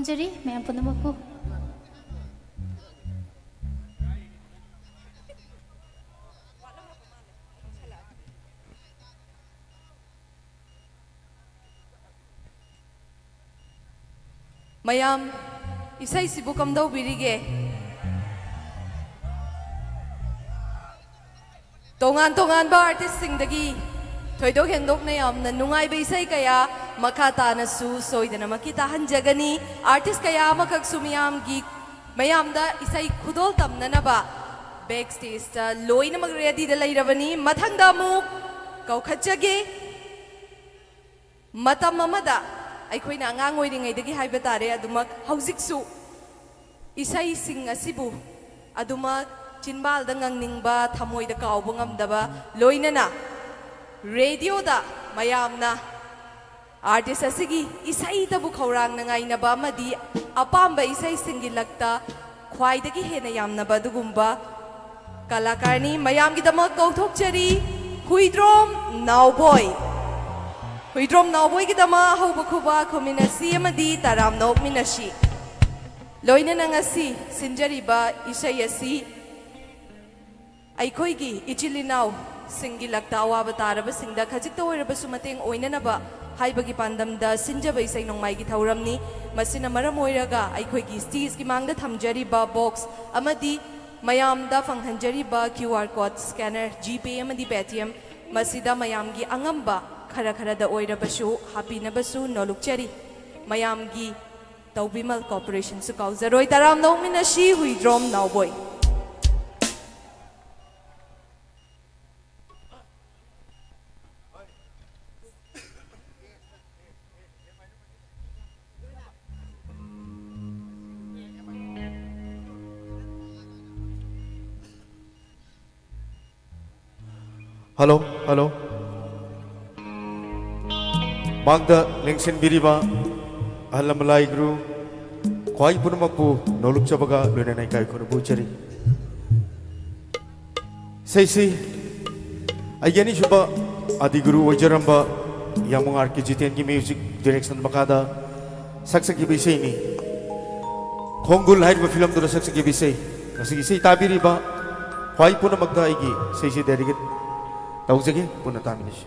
ꯆꯔꯤ ꯃꯌꯥꯝ ꯄꯨꯝꯅꯃꯛꯄꯨ꯫ ꯃꯌꯥꯝ, ꯏꯁꯩꯁꯤꯕꯨ ꯀꯝꯗꯧꯕꯤꯔꯤꯒꯦ? ꯇꯣꯉꯥꯟ ꯇꯣꯉꯥꯟꯕ ꯑꯥꯔꯇꯤꯁꯁꯤꯡꯗꯒꯤ ꯊꯣꯏꯗꯣꯛ ꯍꯦꯟꯗꯣꯛꯅ ꯌꯥꯝꯅ ꯅꯨꯡꯉꯥꯏꯕ ꯏꯁꯩ ꯀꯌꯥ ꯃꯈꯥ ꯇꯥꯅꯁꯨ ꯁꯣꯏꯗꯅꯃꯛꯀꯤ ꯇꯥꯍꯟꯖꯒꯅꯤ꯫ ꯑꯥꯔꯇꯤꯁ ꯀꯌꯥ ꯑꯃꯈꯛꯁꯨ ꯃꯤꯌꯥꯝꯒꯤ, ꯃꯌꯥꯝꯗ ꯏꯁꯩ ꯈꯨꯗꯣꯜ ꯇꯝꯅꯅꯕ ꯕꯦꯛ ꯁ꯭ꯇꯦꯖꯇ ꯂꯣꯏꯅꯃꯛ ꯔꯦꯗꯤꯗ ꯂꯩꯔꯕꯅꯤ꯫ ꯃꯊꯪꯗ ꯑꯃꯨꯛ ꯀꯧꯈꯠꯆꯒꯦ꯫ ꯃꯇꯝ ꯑꯃꯗ ꯑꯩꯈꯣꯏꯅ ꯑꯉꯥꯡ ꯑꯣꯏꯔꯤꯉꯩꯗꯒꯤ ꯍꯥꯏꯕ ꯇꯥꯔꯦ, ꯑꯗꯨꯃꯛ ꯍꯧꯖꯤꯛꯁꯨ ꯏꯁꯩꯁꯤꯡ ꯑꯁꯤꯕꯨ ꯑꯗꯨꯃꯛ ꯆꯤꯟꯕꯥꯜꯗ ꯉꯪꯅꯤꯡꯕ, ꯊꯃꯣꯏꯗ ꯀꯥꯎꯕ ꯉꯝꯗꯕ, ꯂꯣꯏꯅꯅ ꯔꯦꯗꯤꯑꯣꯗ ꯃꯌꯥꯝꯅ ꯑꯥꯔꯇꯤꯁ ꯑꯁꯤꯒꯤ ꯏꯁꯩꯗꯕꯨ ꯈꯧꯔꯥꯡꯅ ꯉꯥꯏꯅꯕ ꯑꯃꯗꯤ ꯑꯄꯥꯝꯕ ꯏꯁꯩꯁꯤꯡꯒꯤ ꯂꯛꯇ ꯈ꯭ꯋꯥꯏꯗꯒꯤ ꯍꯦꯟꯅ ꯌꯥꯝꯅꯕ ꯑꯗꯨꯒꯨꯝꯕ ꯀꯂꯥꯀꯥꯔꯅꯤ꯫ ꯃꯌꯥꯝꯒꯤꯗꯃꯛ ꯀꯧꯊꯣꯛꯆꯔꯤ, ꯍꯨꯏꯗ꯭ꯔꯣꯝ ꯅꯥꯎꯕꯣꯏ꯫ ꯍꯨꯏꯗ꯭ꯔꯣꯝ ꯅꯥꯎꯕꯣꯏꯒꯤꯗꯃꯛ ꯑꯍꯧꯕ ꯈꯨꯕꯥꯛ ꯈꯨꯃꯤꯟꯅꯁꯤ ꯑꯃꯗꯤ ꯇꯔꯥꯝꯅ ꯑꯣꯛꯃꯤꯟꯅꯁꯤ꯫ ꯂꯣꯏꯅꯅ ꯉꯁꯤ ꯁꯤꯟꯖꯔꯤꯕ ꯏꯁꯩ ꯑꯁꯤ ꯑꯩꯈꯣꯏꯒꯤ ꯏꯆꯤꯜ ꯏꯅꯥꯎꯁꯤꯡꯒꯤ ꯂꯛꯇ ꯑꯋꯥꯕ ꯇꯥꯔꯕꯁꯤꯡꯗ ꯈꯖꯤꯛꯇ ꯑꯣꯏꯔꯕꯁꯨ ꯃꯇꯦꯡ ꯑꯣꯏꯅꯅꯕ ꯍꯥꯏꯕꯒꯤ ꯄꯥꯟꯗꯝꯗ ꯁꯤꯟꯖꯕ ꯏꯁꯩ ꯅꯣꯡꯃꯥꯏꯒꯤ ꯊꯧꯔꯝꯅꯤ꯫ ꯃꯁꯤꯅ ꯃꯔꯝ ꯑꯣꯏꯔꯒ ꯑꯩꯈꯣꯏꯒꯤ ꯁ꯭ꯇꯦꯖꯀꯤ ꯃꯥꯡꯗ ꯊꯝꯖꯔꯤꯕ ꯕꯣꯛꯁ ꯑꯃꯗꯤ ꯃꯌꯥꯝꯗ ꯐꯪꯍꯟꯖꯔꯤꯕ QR code scanner, GPay ꯑꯃꯗꯤ Paytm, ꯃꯁꯤꯗ ꯃꯌꯥꯝꯒꯤ ꯑꯉꯝꯕ ꯈꯔ ꯈꯔꯗ ꯑꯣꯏꯔꯕꯁꯨ ꯍꯥꯞꯄꯤꯅꯕꯁꯨ ꯅꯣꯂꯨꯛꯆꯔꯤ꯫ ꯃꯌꯥꯝꯒꯤ ꯇꯧꯕꯤꯃꯜ ꯀꯣꯑꯣꯄꯔꯦꯁꯟꯁꯨ ꯀꯥꯎꯖꯔꯣꯏ꯫ ꯇꯔꯥꯝꯅ ꯑꯣꯛꯃꯤꯟꯅꯁꯤ, ꯍꯨꯏꯗ꯭ꯔꯣꯝ ꯅꯥꯎꯕꯣꯏ꯫ Hello, hello. ꯃꯥꯡꯗ ꯂꯦꯡꯁꯤꯟꯕꯤꯔꯤꯕ ꯑꯍꯜ ꯂꯃꯟ ꯂꯥꯏ ꯒꯨꯔꯨ ꯈ꯭ꯋꯥꯏ ꯄꯨꯝꯅꯃꯛꯄꯨ ꯅꯣꯂꯨꯛꯆꯕꯒ ꯂꯣꯏꯅꯅ ꯏꯀꯥꯏ ꯈꯨꯝꯅꯕ ꯎꯠꯆꯔꯤ꯫ ꯏꯁꯩꯁꯤ ꯑꯩꯒꯤ ꯑꯅꯤꯁꯨꯕ ꯑꯗꯤ ꯒꯨꯔꯨ ꯑꯣꯏꯖꯔꯝꯕ ꯌꯥꯃꯨꯡ ꯑꯥꯔ ꯀꯦ ꯖꯤꯇꯦꯟꯒꯤ ꯃ꯭ꯌꯨꯖꯤꯛ ꯗꯤꯔꯦꯛꯁꯟ ꯃꯈꯥꯗ ꯁꯛꯆꯈꯤꯕ ꯏꯁꯩꯅꯤ꯫ ꯈꯣꯡꯒꯨꯜ ꯍꯥꯏꯔꯤꯕ ꯐꯤꯂꯝꯗꯨꯗ ꯁꯛꯆꯈꯤꯕ ꯏꯁꯩ, ꯉꯁꯤꯒꯤ ꯏꯁꯩ ꯇꯥꯕꯤꯔꯤꯕ ꯈ꯭ꯋꯥꯏ ꯄꯨꯝꯅꯃꯛꯇ ꯑꯩꯒꯤ ꯏꯁꯩꯁꯤ dedicate ꯇꯧꯖꯒꯦ꯫ ꯄꯨꯟꯅ ꯇꯥꯃꯤꯟꯅꯁꯤ꯫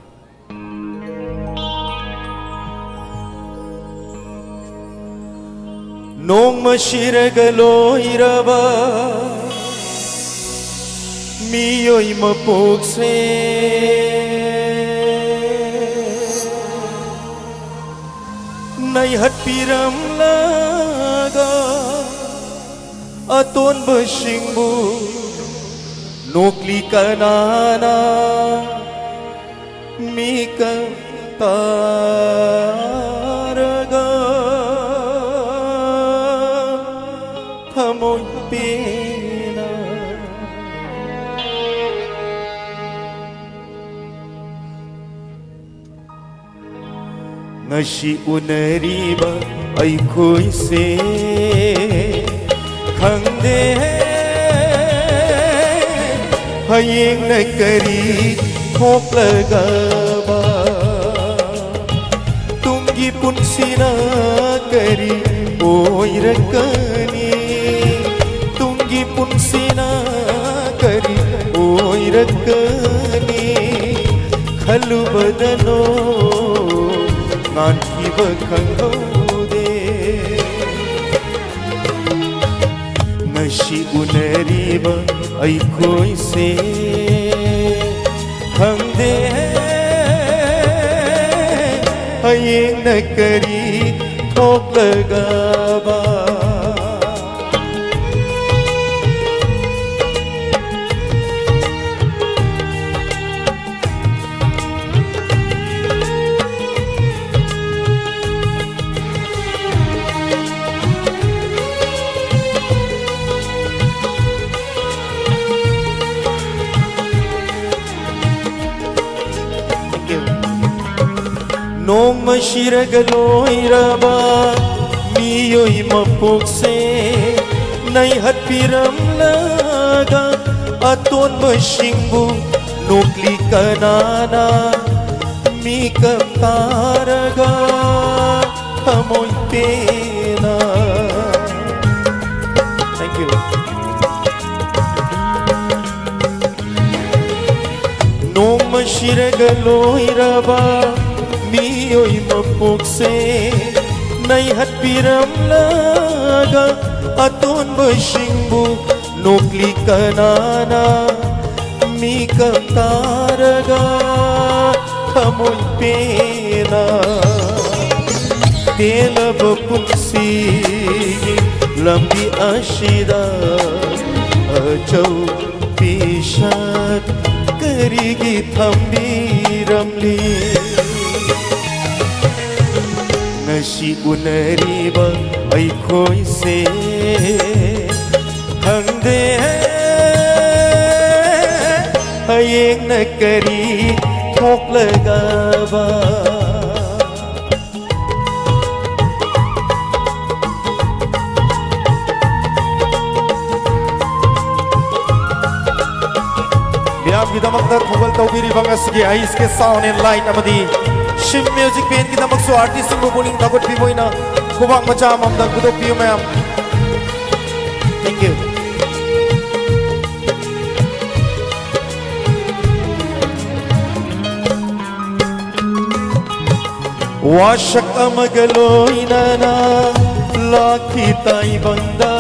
ꯅꯣꯡꯃ ꯁꯤꯔꯒ ꯂꯣꯏꯔꯕ ꯃꯤꯑꯣꯏ ꯃꯄꯣꯛꯁꯦ ꯅꯩꯍꯠꯄꯤꯔꯝꯂꯒ ꯑꯇꯣꯟꯕꯁꯤꯡꯕꯨ ꯅꯣꯛꯂꯤ ꯀꯅꯥꯅ? ꯃꯤꯀꯞ ꯇꯥꯔꯒ ꯊꯃꯣꯏ ꯄꯦꯟꯅ ꯉꯁꯤ ꯎꯅꯔꯤꯕ ꯑꯩꯈꯣꯏꯁꯦ ꯈꯪꯗꯦ ꯍꯌꯦꯡꯅ ꯀꯔꯤ ꯊꯣꯛꯂꯒꯕ꯫ ꯇꯨꯡꯒꯤ ꯄꯨꯟꯁꯤꯅ ꯀꯔꯤ ꯑꯣꯏꯔꯛꯀꯅꯤ? ꯇꯨꯡꯒꯤ ꯄꯨꯟꯁꯤꯅ ꯀꯔꯤ ꯑꯣꯏꯔꯛꯀꯅꯤ? ꯈꯜꯂꯨꯕꯗꯅꯣ ꯉꯥꯟꯈꯤꯕ ꯈꯪꯍꯧꯗꯦ꯫ ꯉꯁꯤ ꯎꯅꯔꯤꯕ ꯑꯩꯈꯣꯏꯁꯦ ꯈꯪꯗꯦ ꯍꯌꯦꯡꯅ ꯀꯔꯤ ꯊꯣꯛꯂꯒꯕ꯫ ꯅꯣꯡꯃ ꯁꯤꯔꯒ ꯂꯣꯏꯔꯕ ꯃꯤꯑꯣꯏ ꯃꯄꯣꯛꯁꯦ ꯅꯩꯍꯠꯄꯤꯔꯝꯂꯒ ꯑꯇꯣꯟꯕꯁꯤꯡꯕꯨ ꯅꯣꯛꯂꯤ ꯀꯅꯥꯅ? ꯃꯤꯀꯞ ꯇꯥꯔꯒ ꯊꯃꯣꯏ ꯄꯦꯟꯅ ꯁꯤꯔꯒ ꯂꯣꯏꯔꯕ ꯃꯤꯑꯣꯏ ꯃꯄꯣꯛꯁꯦ ꯅꯩꯍꯠꯄꯤꯔꯝꯂꯒ ꯑꯇꯣꯟꯕꯁꯤꯡꯕꯨ ꯅꯣꯛꯂꯤ ꯀꯅꯥꯅ ꯃꯤꯀꯞ ꯇꯥꯔꯒ ꯊꯃꯣꯏ ꯄꯦꯟꯅ ꯇꯦꯜꯂꯕ ꯄꯨꯟꯁꯤꯒꯤ ꯂꯝꯕꯤ ꯑꯁꯤꯗ ꯑꯆꯧ ꯄꯤꯁꯛ ꯀꯔꯤꯒꯤ ꯊꯝꯕꯤꯔꯝꯂꯤ? ꯉꯁꯤ ꯎꯅꯔꯤꯕ ꯑꯩꯈꯣꯏꯁꯦ ꯈꯪꯗꯦ ꯍꯌꯦꯡꯅ ꯀꯔꯤ ꯊꯣꯛꯂꯒꯕ꯫ ꯃꯤꯌꯥꯝꯒꯤꯗꯃꯛꯇ ꯊꯧꯒꯜ ꯇꯧꯕꯤꯔꯤꯕ ꯉꯁꯤꯒꯤ ꯑꯩꯁ ꯀꯦ ꯁꯥꯎꯟ ꯑꯦꯟ ꯂꯥꯏꯠ ꯑꯃꯗꯤ ꯁꯤꯝ ꯃ꯭ꯌꯨꯖꯤꯛ ꯕꯦꯟꯒꯤꯗꯃꯛꯁꯨ ꯑꯥꯔꯇꯤꯁꯁꯤꯡꯕꯨ ꯄꯨꯛꯅꯤꯡ ꯊꯧꯒꯠꯄꯤꯕ ꯑꯣꯏꯅ ꯈꯨꯕꯥꯛ ꯃꯆꯥ ꯑꯃꯃꯝꯇꯪ ꯄꯨꯊꯣꯛꯄꯤꯌꯨ ꯃꯌꯥꯝ꯫ Thank you. ꯋꯥꯁꯛ ꯑꯃꯒ ꯂꯣꯏꯅꯅ ꯂꯥꯛꯈꯤ ꯇꯥꯏꯕꯪꯗ꯫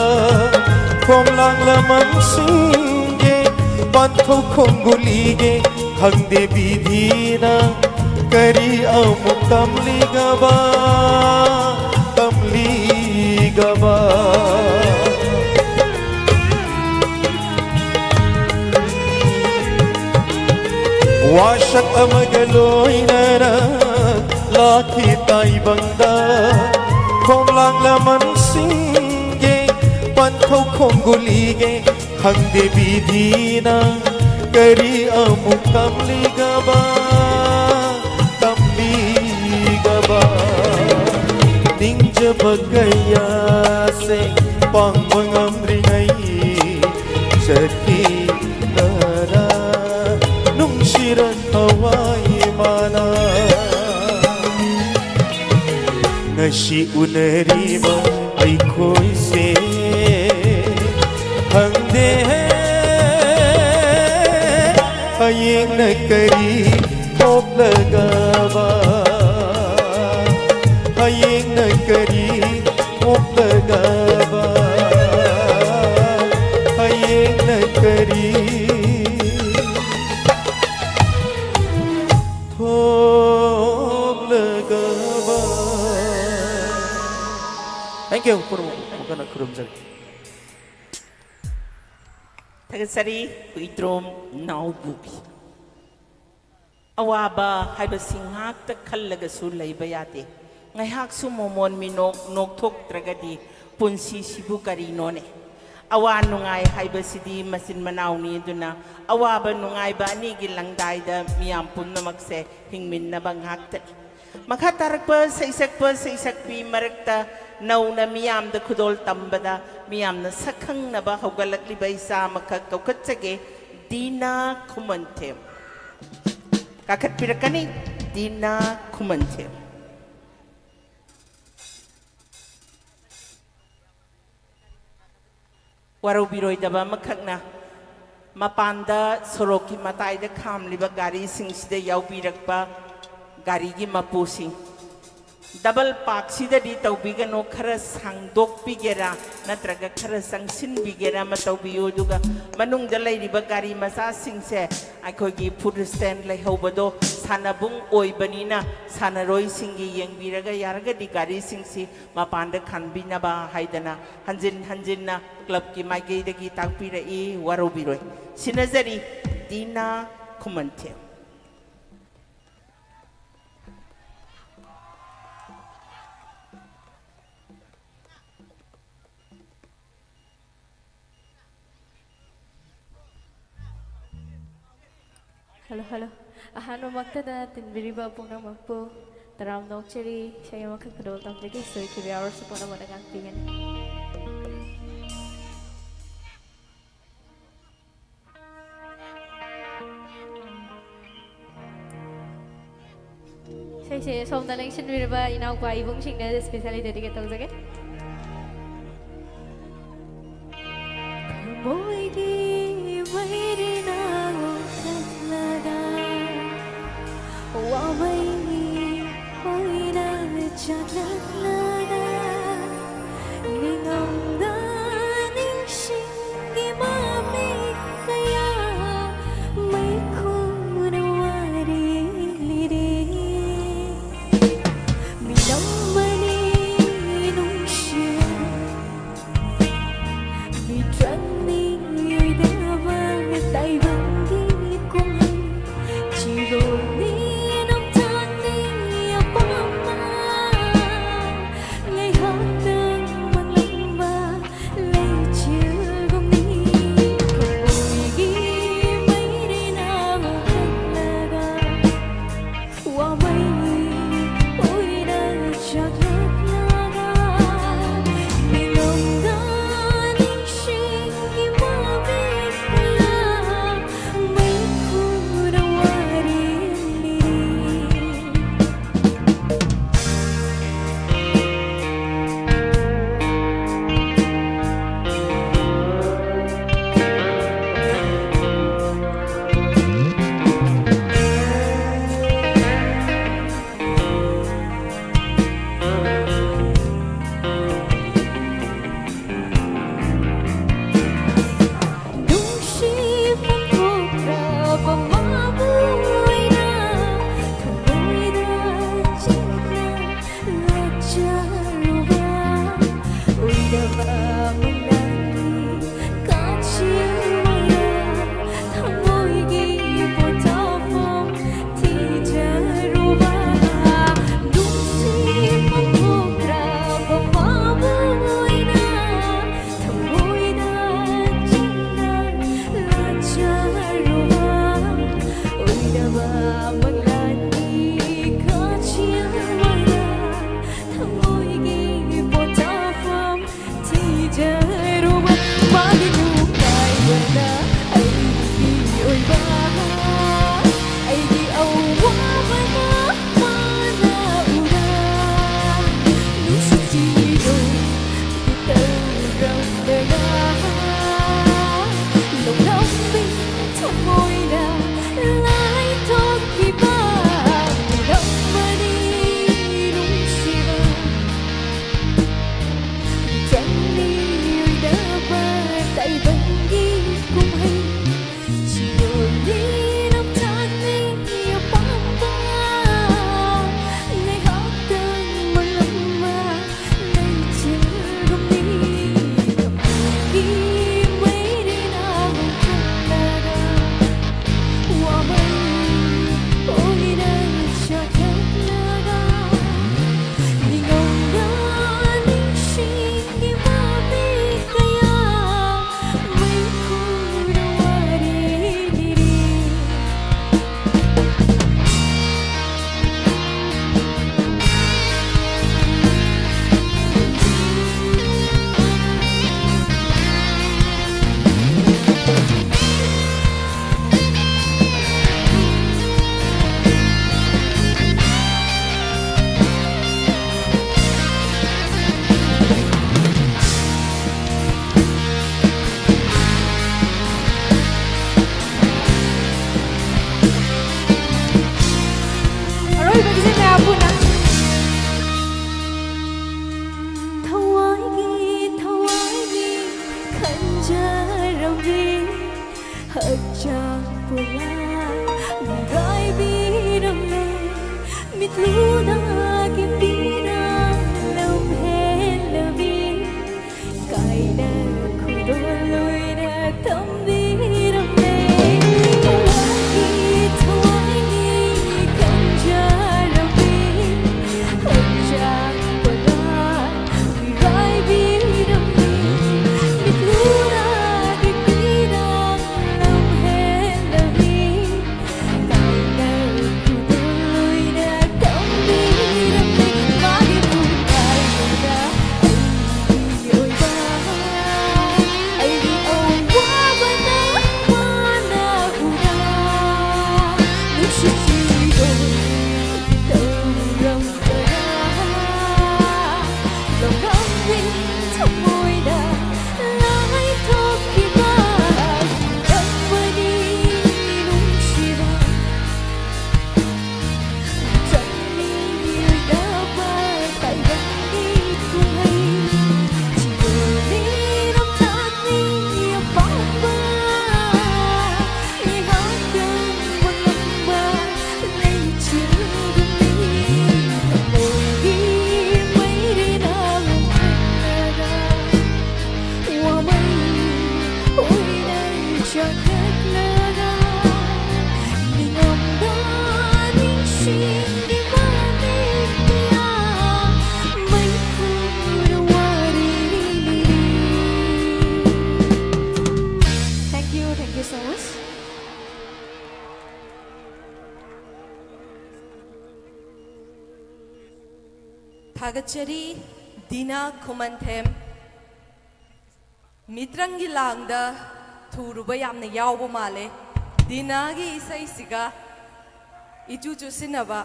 ꯈꯣꯝꯂꯥꯡ ꯂꯃꯟꯁꯤꯡꯒꯤ ꯄꯟꯊꯧ ꯈꯣꯡꯒꯨꯂꯤꯒꯤ ꯈꯪꯗꯦ ꯕꯤꯙꯤꯅ ꯀꯔꯤ ꯑꯃꯨꯛ ꯇꯝꯂꯤꯒꯕ, ꯇꯝꯂꯤꯒꯕ꯫ ꯋꯥꯁꯛ ꯑꯃꯒ ꯂꯣꯏꯅꯅ ꯂꯥꯛꯈꯤ ꯇꯥꯏꯕꯪꯗ꯫ ꯈꯣꯝꯂꯥꯡ ꯂꯃꯟꯁꯤꯡꯒꯤ ꯄꯟꯊꯧ ꯈꯣꯡꯒꯨꯂꯤꯒꯤ ꯈꯪꯗꯦ ꯕꯤꯙꯤꯅ ꯀꯔꯤ ꯑꯃꯨꯛ ꯇꯝꯂꯤꯒꯕ, ꯇꯝꯂꯤꯒꯕ꯫ ꯅꯤꯡꯖꯕ ꯀꯌꯥꯁꯦ ꯄꯥꯡꯕ ꯉꯝꯗ꯭ꯔꯤꯉꯩ ꯆꯠꯈꯤꯗꯅ ꯅꯨꯡꯁꯤꯔ ꯊꯋꯥꯏ ꯃꯥꯅ꯫ ꯉꯁꯤ ꯎꯅꯔꯤꯕ ꯑꯩꯈꯣꯏꯁꯦ ꯈꯪꯗꯦ ꯍꯌꯦꯡꯅ ꯀꯔꯤ ꯊꯣꯛꯂꯒꯕ? ꯍꯌꯦꯡꯅ ꯀꯔꯤ ꯊꯣꯛꯂꯒꯕ? ꯍꯌꯦꯡꯅ ꯀꯔꯤ ꯊꯣꯛꯂꯒꯕ? Thank you. ꯈꯨꯔꯨꯝ-, ꯑꯃꯨꯛ ꯍꯟꯅ ꯈꯨꯔꯨꯝꯖꯔꯤ꯫ ꯊꯥꯒꯠꯆꯔꯤ, ꯍꯨꯏꯗ꯭ꯔꯣꯝ ꯅꯥꯎꯕꯨ꯫ ꯑꯋꯥꯕ ꯍꯥꯏꯕꯁꯤ ꯉꯥꯏꯍꯥꯛꯇ ꯈꯜꯂꯒꯁꯨ ꯂꯩꯕ ꯌꯥꯗꯦ꯫ ꯉꯥꯏꯍꯥꯛꯁꯨ ꯃꯣꯃꯣꯟ ꯃꯤꯅꯣꯛ ꯅꯣꯛꯊꯣꯛꯇ꯭ꯔꯒꯗꯤ ꯄꯨꯟꯁꯤꯁꯤꯕꯨ ꯀꯔꯤꯅꯣꯅꯦ? ꯑꯋꯥ ꯅꯨꯡꯉꯥꯏ ꯍꯥꯏꯕꯁꯤꯗꯤ ꯃꯆꯤꯟ ꯃꯅꯥꯎꯅꯤ꯫ ꯑꯗꯨꯅ ꯑꯋꯥꯕ ꯅꯨꯡꯉꯥꯏꯕ ꯑꯅꯤꯒꯤ ꯂꯪꯗꯥꯏꯗ ꯃꯤꯌꯥꯝ ꯄꯨꯝꯅꯃꯛꯁꯦ ꯍꯤꯡꯃꯤꯟꯅꯕ ꯉꯥꯛꯇꯅꯤ꯫ ꯃꯈꯥ ꯇꯥꯔꯛꯄ ꯁꯩꯁꯛꯄ ꯁꯩꯁꯛꯄꯤ ꯃꯔꯛꯇ ꯅꯧꯅ ꯃꯤꯌꯥꯝꯗ ꯈꯨꯗꯣꯜ ꯇꯝꯕꯗ ꯃꯤꯌꯥꯝꯅ ꯁꯛꯈꯪꯅꯕ ꯍꯧꯒꯠꯂꯛꯂꯤꯕ ꯏꯆꯥ ꯑꯃꯈꯛ ꯀꯧꯈꯠꯆꯒꯦ, ꯗꯤꯅꯥ ꯈꯨꯃꯟꯊꯦꯝ꯫ ꯀꯥꯈꯠꯄꯤꯔꯛꯀꯅꯤ, ꯗꯤꯅꯥ ꯈꯨꯃꯟꯊꯦꯝ꯫ ꯋꯥꯔꯧꯕꯤꯔꯣꯏꯗꯕ ꯑꯃꯈꯛꯅ, ꯃꯄꯥꯟꯗ ꯁꯣꯔꯣꯛꯀꯤ ꯃꯇꯥꯏꯗ ꯈꯥꯝꯂꯤꯕ ꯒꯥꯔꯤꯁꯤꯡꯁꯤꯗ ꯌꯥꯎꯕꯤꯔꯛꯄ ꯒꯥꯔꯤꯒꯤ ꯃꯄꯨꯁꯤꯡ, ꯗꯕꯜ ꯄꯥꯔꯛꯁꯤꯗꯗꯤ ꯇꯧꯕꯤꯒꯅꯨ, ꯈꯔ ꯁꯥꯡꯗꯣꯛꯄꯤꯒꯦꯔꯥ ꯅꯠꯇ꯭ꯔꯒ ꯈꯔ ꯆꯪꯁꯤꯟꯕꯤꯒꯦꯔꯥ ꯑꯃ ꯇꯧꯕꯤꯌꯨ꯫ ꯑꯗꯨꯒ ꯃꯅꯨꯡꯗ ꯂꯩꯔꯤꯕ ꯒꯥꯔꯤ ꯃꯆꯥꯁꯤꯡꯁꯦ ꯑꯩꯈꯣꯏꯒꯤ ꯐꯨꯠ ꯁ꯭ꯇꯦꯟ ꯂꯩꯍꯧꯕꯗꯣ ꯁꯥꯟꯅꯕꯨꯡ ꯑꯣꯏꯕꯅꯤꯅ ꯁꯥꯟꯅꯔꯣꯏꯁꯤꯡꯒꯤ ꯌꯦꯡꯕꯤꯔꯒ ꯌꯥꯔꯒꯗꯤ ꯒꯥꯔꯤꯁꯤꯡꯁꯤ ꯃꯄꯥꯟꯗ ꯈꯟꯕꯤꯅꯕ ꯍꯥꯏꯗꯅ ꯍꯟꯖꯤꯟ ꯍꯟꯖꯤꯟꯅ ꯀ꯭ꯂꯕꯀꯤ ꯃꯥꯏꯀꯩꯗꯒꯤ ꯇꯥꯛꯄꯤꯔꯛꯏ, ꯋꯥꯔꯧꯕꯤꯔꯣꯏ꯫ ꯁꯤꯟꯅꯖꯔꯤ, ꯗꯤꯅꯥ ꯈꯨꯃꯟꯊꯦꯝ꯫ Hello, hello. ꯑꯍꯥꯟꯕꯃꯛꯇꯗ ꯇꯤꯟꯕꯤꯔꯤꯕ ꯄꯨꯝꯅꯃꯛꯄꯨ ꯇꯔꯥꯝꯅ ꯑꯣꯛꯆꯔꯤ꯫ ꯏꯁꯩ ꯑꯃꯈꯛ ꯈꯨꯗꯣꯜ ꯇꯝꯖꯒꯦ꯫ ꯁꯣꯏꯈꯤꯕ ꯌꯥꯎꯔꯁꯨ ꯄꯨꯝꯅꯃꯛꯅ ꯉꯥꯛꯄꯤꯒꯅꯤ꯫ ꯏꯁꯩꯁꯦ ꯁꯣꯝꯗ ꯂꯦꯡꯁꯤꯟꯕꯤꯔꯕ ꯏꯅꯥꯎꯄꯥ ꯏꯕꯨꯡꯁꯤꯡꯗ specially dedicate ꯇꯧꯖꯒꯦ꯫ ꯊꯃꯣꯏꯒꯤ ꯃꯩꯔꯤꯅꯥ ꯉꯧꯊꯣꯛ ꯍꯛꯆꯥꯡ ꯄꯨꯔꯥ ꯃꯤꯔꯥꯏꯕꯤꯔꯝꯂꯦ, ꯃꯤꯠꯂꯨꯅ ꯀꯤꯝꯕꯤꯅ ꯂꯝꯍꯦꯜꯂꯕꯤ, ꯀꯥꯏꯅ ꯈꯨꯗꯣꯜ ꯑꯣꯏꯅ ꯊꯝꯕꯤꯔꯝꯂꯦ꯫ ꯊꯋꯥꯏꯒꯤ ꯊꯋꯥꯏꯅꯤ ꯈꯟꯖꯔꯝꯃꯤ, ꯍꯛꯆꯥꯡ ꯄꯨꯔꯥ ꯃꯤꯔꯥꯏꯕꯤꯔꯝꯂꯦ, ꯃꯤꯠꯂꯨꯅ ꯀꯤꯝꯕꯤꯅ Thank you, thank you so much. ꯊꯥꯒꯠꯆꯔꯤ, ꯗꯤꯅꯥ ꯈꯨꯃꯟꯊꯦꯝ꯫ ꯃꯤꯇ꯭ꯔꯪꯒꯤ ꯂꯥꯡꯗ ꯊꯨꯔꯨꯕ ꯌꯥꯝꯅ ꯌꯥꯎꯕ ꯃꯥꯜꯂꯦ꯫ ꯗꯤꯅꯥꯒꯤ ꯏꯁꯩꯁꯤꯒ ꯏꯆꯨ ꯆꯨꯁꯤꯟꯅꯕ꯫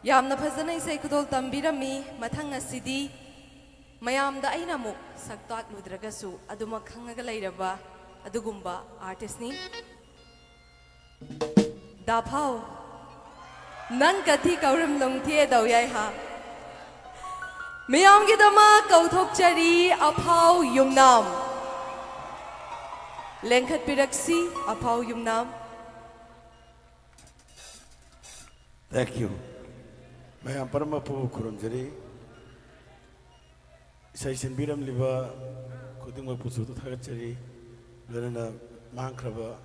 ꯌꯥꯝꯅ ꯐꯖꯅ ꯏꯁꯩ ꯈꯨꯗꯣꯜ ꯇꯝꯕꯤꯔꯝꯃꯤ꯫ ꯃꯊꯪ ꯑꯁꯤꯗꯤ ꯃꯌꯥꯝꯗ ꯑꯩꯅ ꯑꯃꯨꯛ ꯁꯛ ꯇꯥꯛꯂꯨꯗ꯭ꯔꯒꯁꯨ ꯑꯗꯨꯃꯛ ꯈꯪꯉꯒ ꯂꯩꯔꯕ ꯑꯗꯨꯒꯨꯝꯕ artistꯅꯤ꯫ ꯗꯥꯐꯥꯎ, ꯅꯪ ꯀꯊꯤ ꯀꯧꯔꯝ ꯂꯨꯡꯊꯦ ꯗꯧ ꯌꯥꯏ ꯍꯥ? ꯃꯤꯌꯥꯝꯒꯤꯗꯃꯛ ꯀꯧꯊꯣꯛꯆꯔꯤ ꯑꯐꯥꯎ ꯌꯨꯝꯅꯥꯝ꯫ ꯂꯦꯡꯈꯠꯄꯤꯔꯛꯁꯤ ꯑꯐꯥꯎ ꯌꯨꯝꯅꯥꯝ꯫ Thank you. ꯃꯌꯥꯝ ꯄꯨꯝꯅꯃꯛꯄꯨ ꯈꯨꯔꯨꯝꯖꯔꯤ꯫ ꯏꯁꯩ ꯁꯤꯟꯕꯤꯔꯝꯂꯤꯕ ꯈꯨꯗꯤꯡꯃꯛꯄꯨꯁꯨ ꯊꯥꯒꯠꯆꯔꯤ꯫ ꯂꯣꯏꯅꯅ ꯃꯥꯡꯈ꯭ꯔꯕ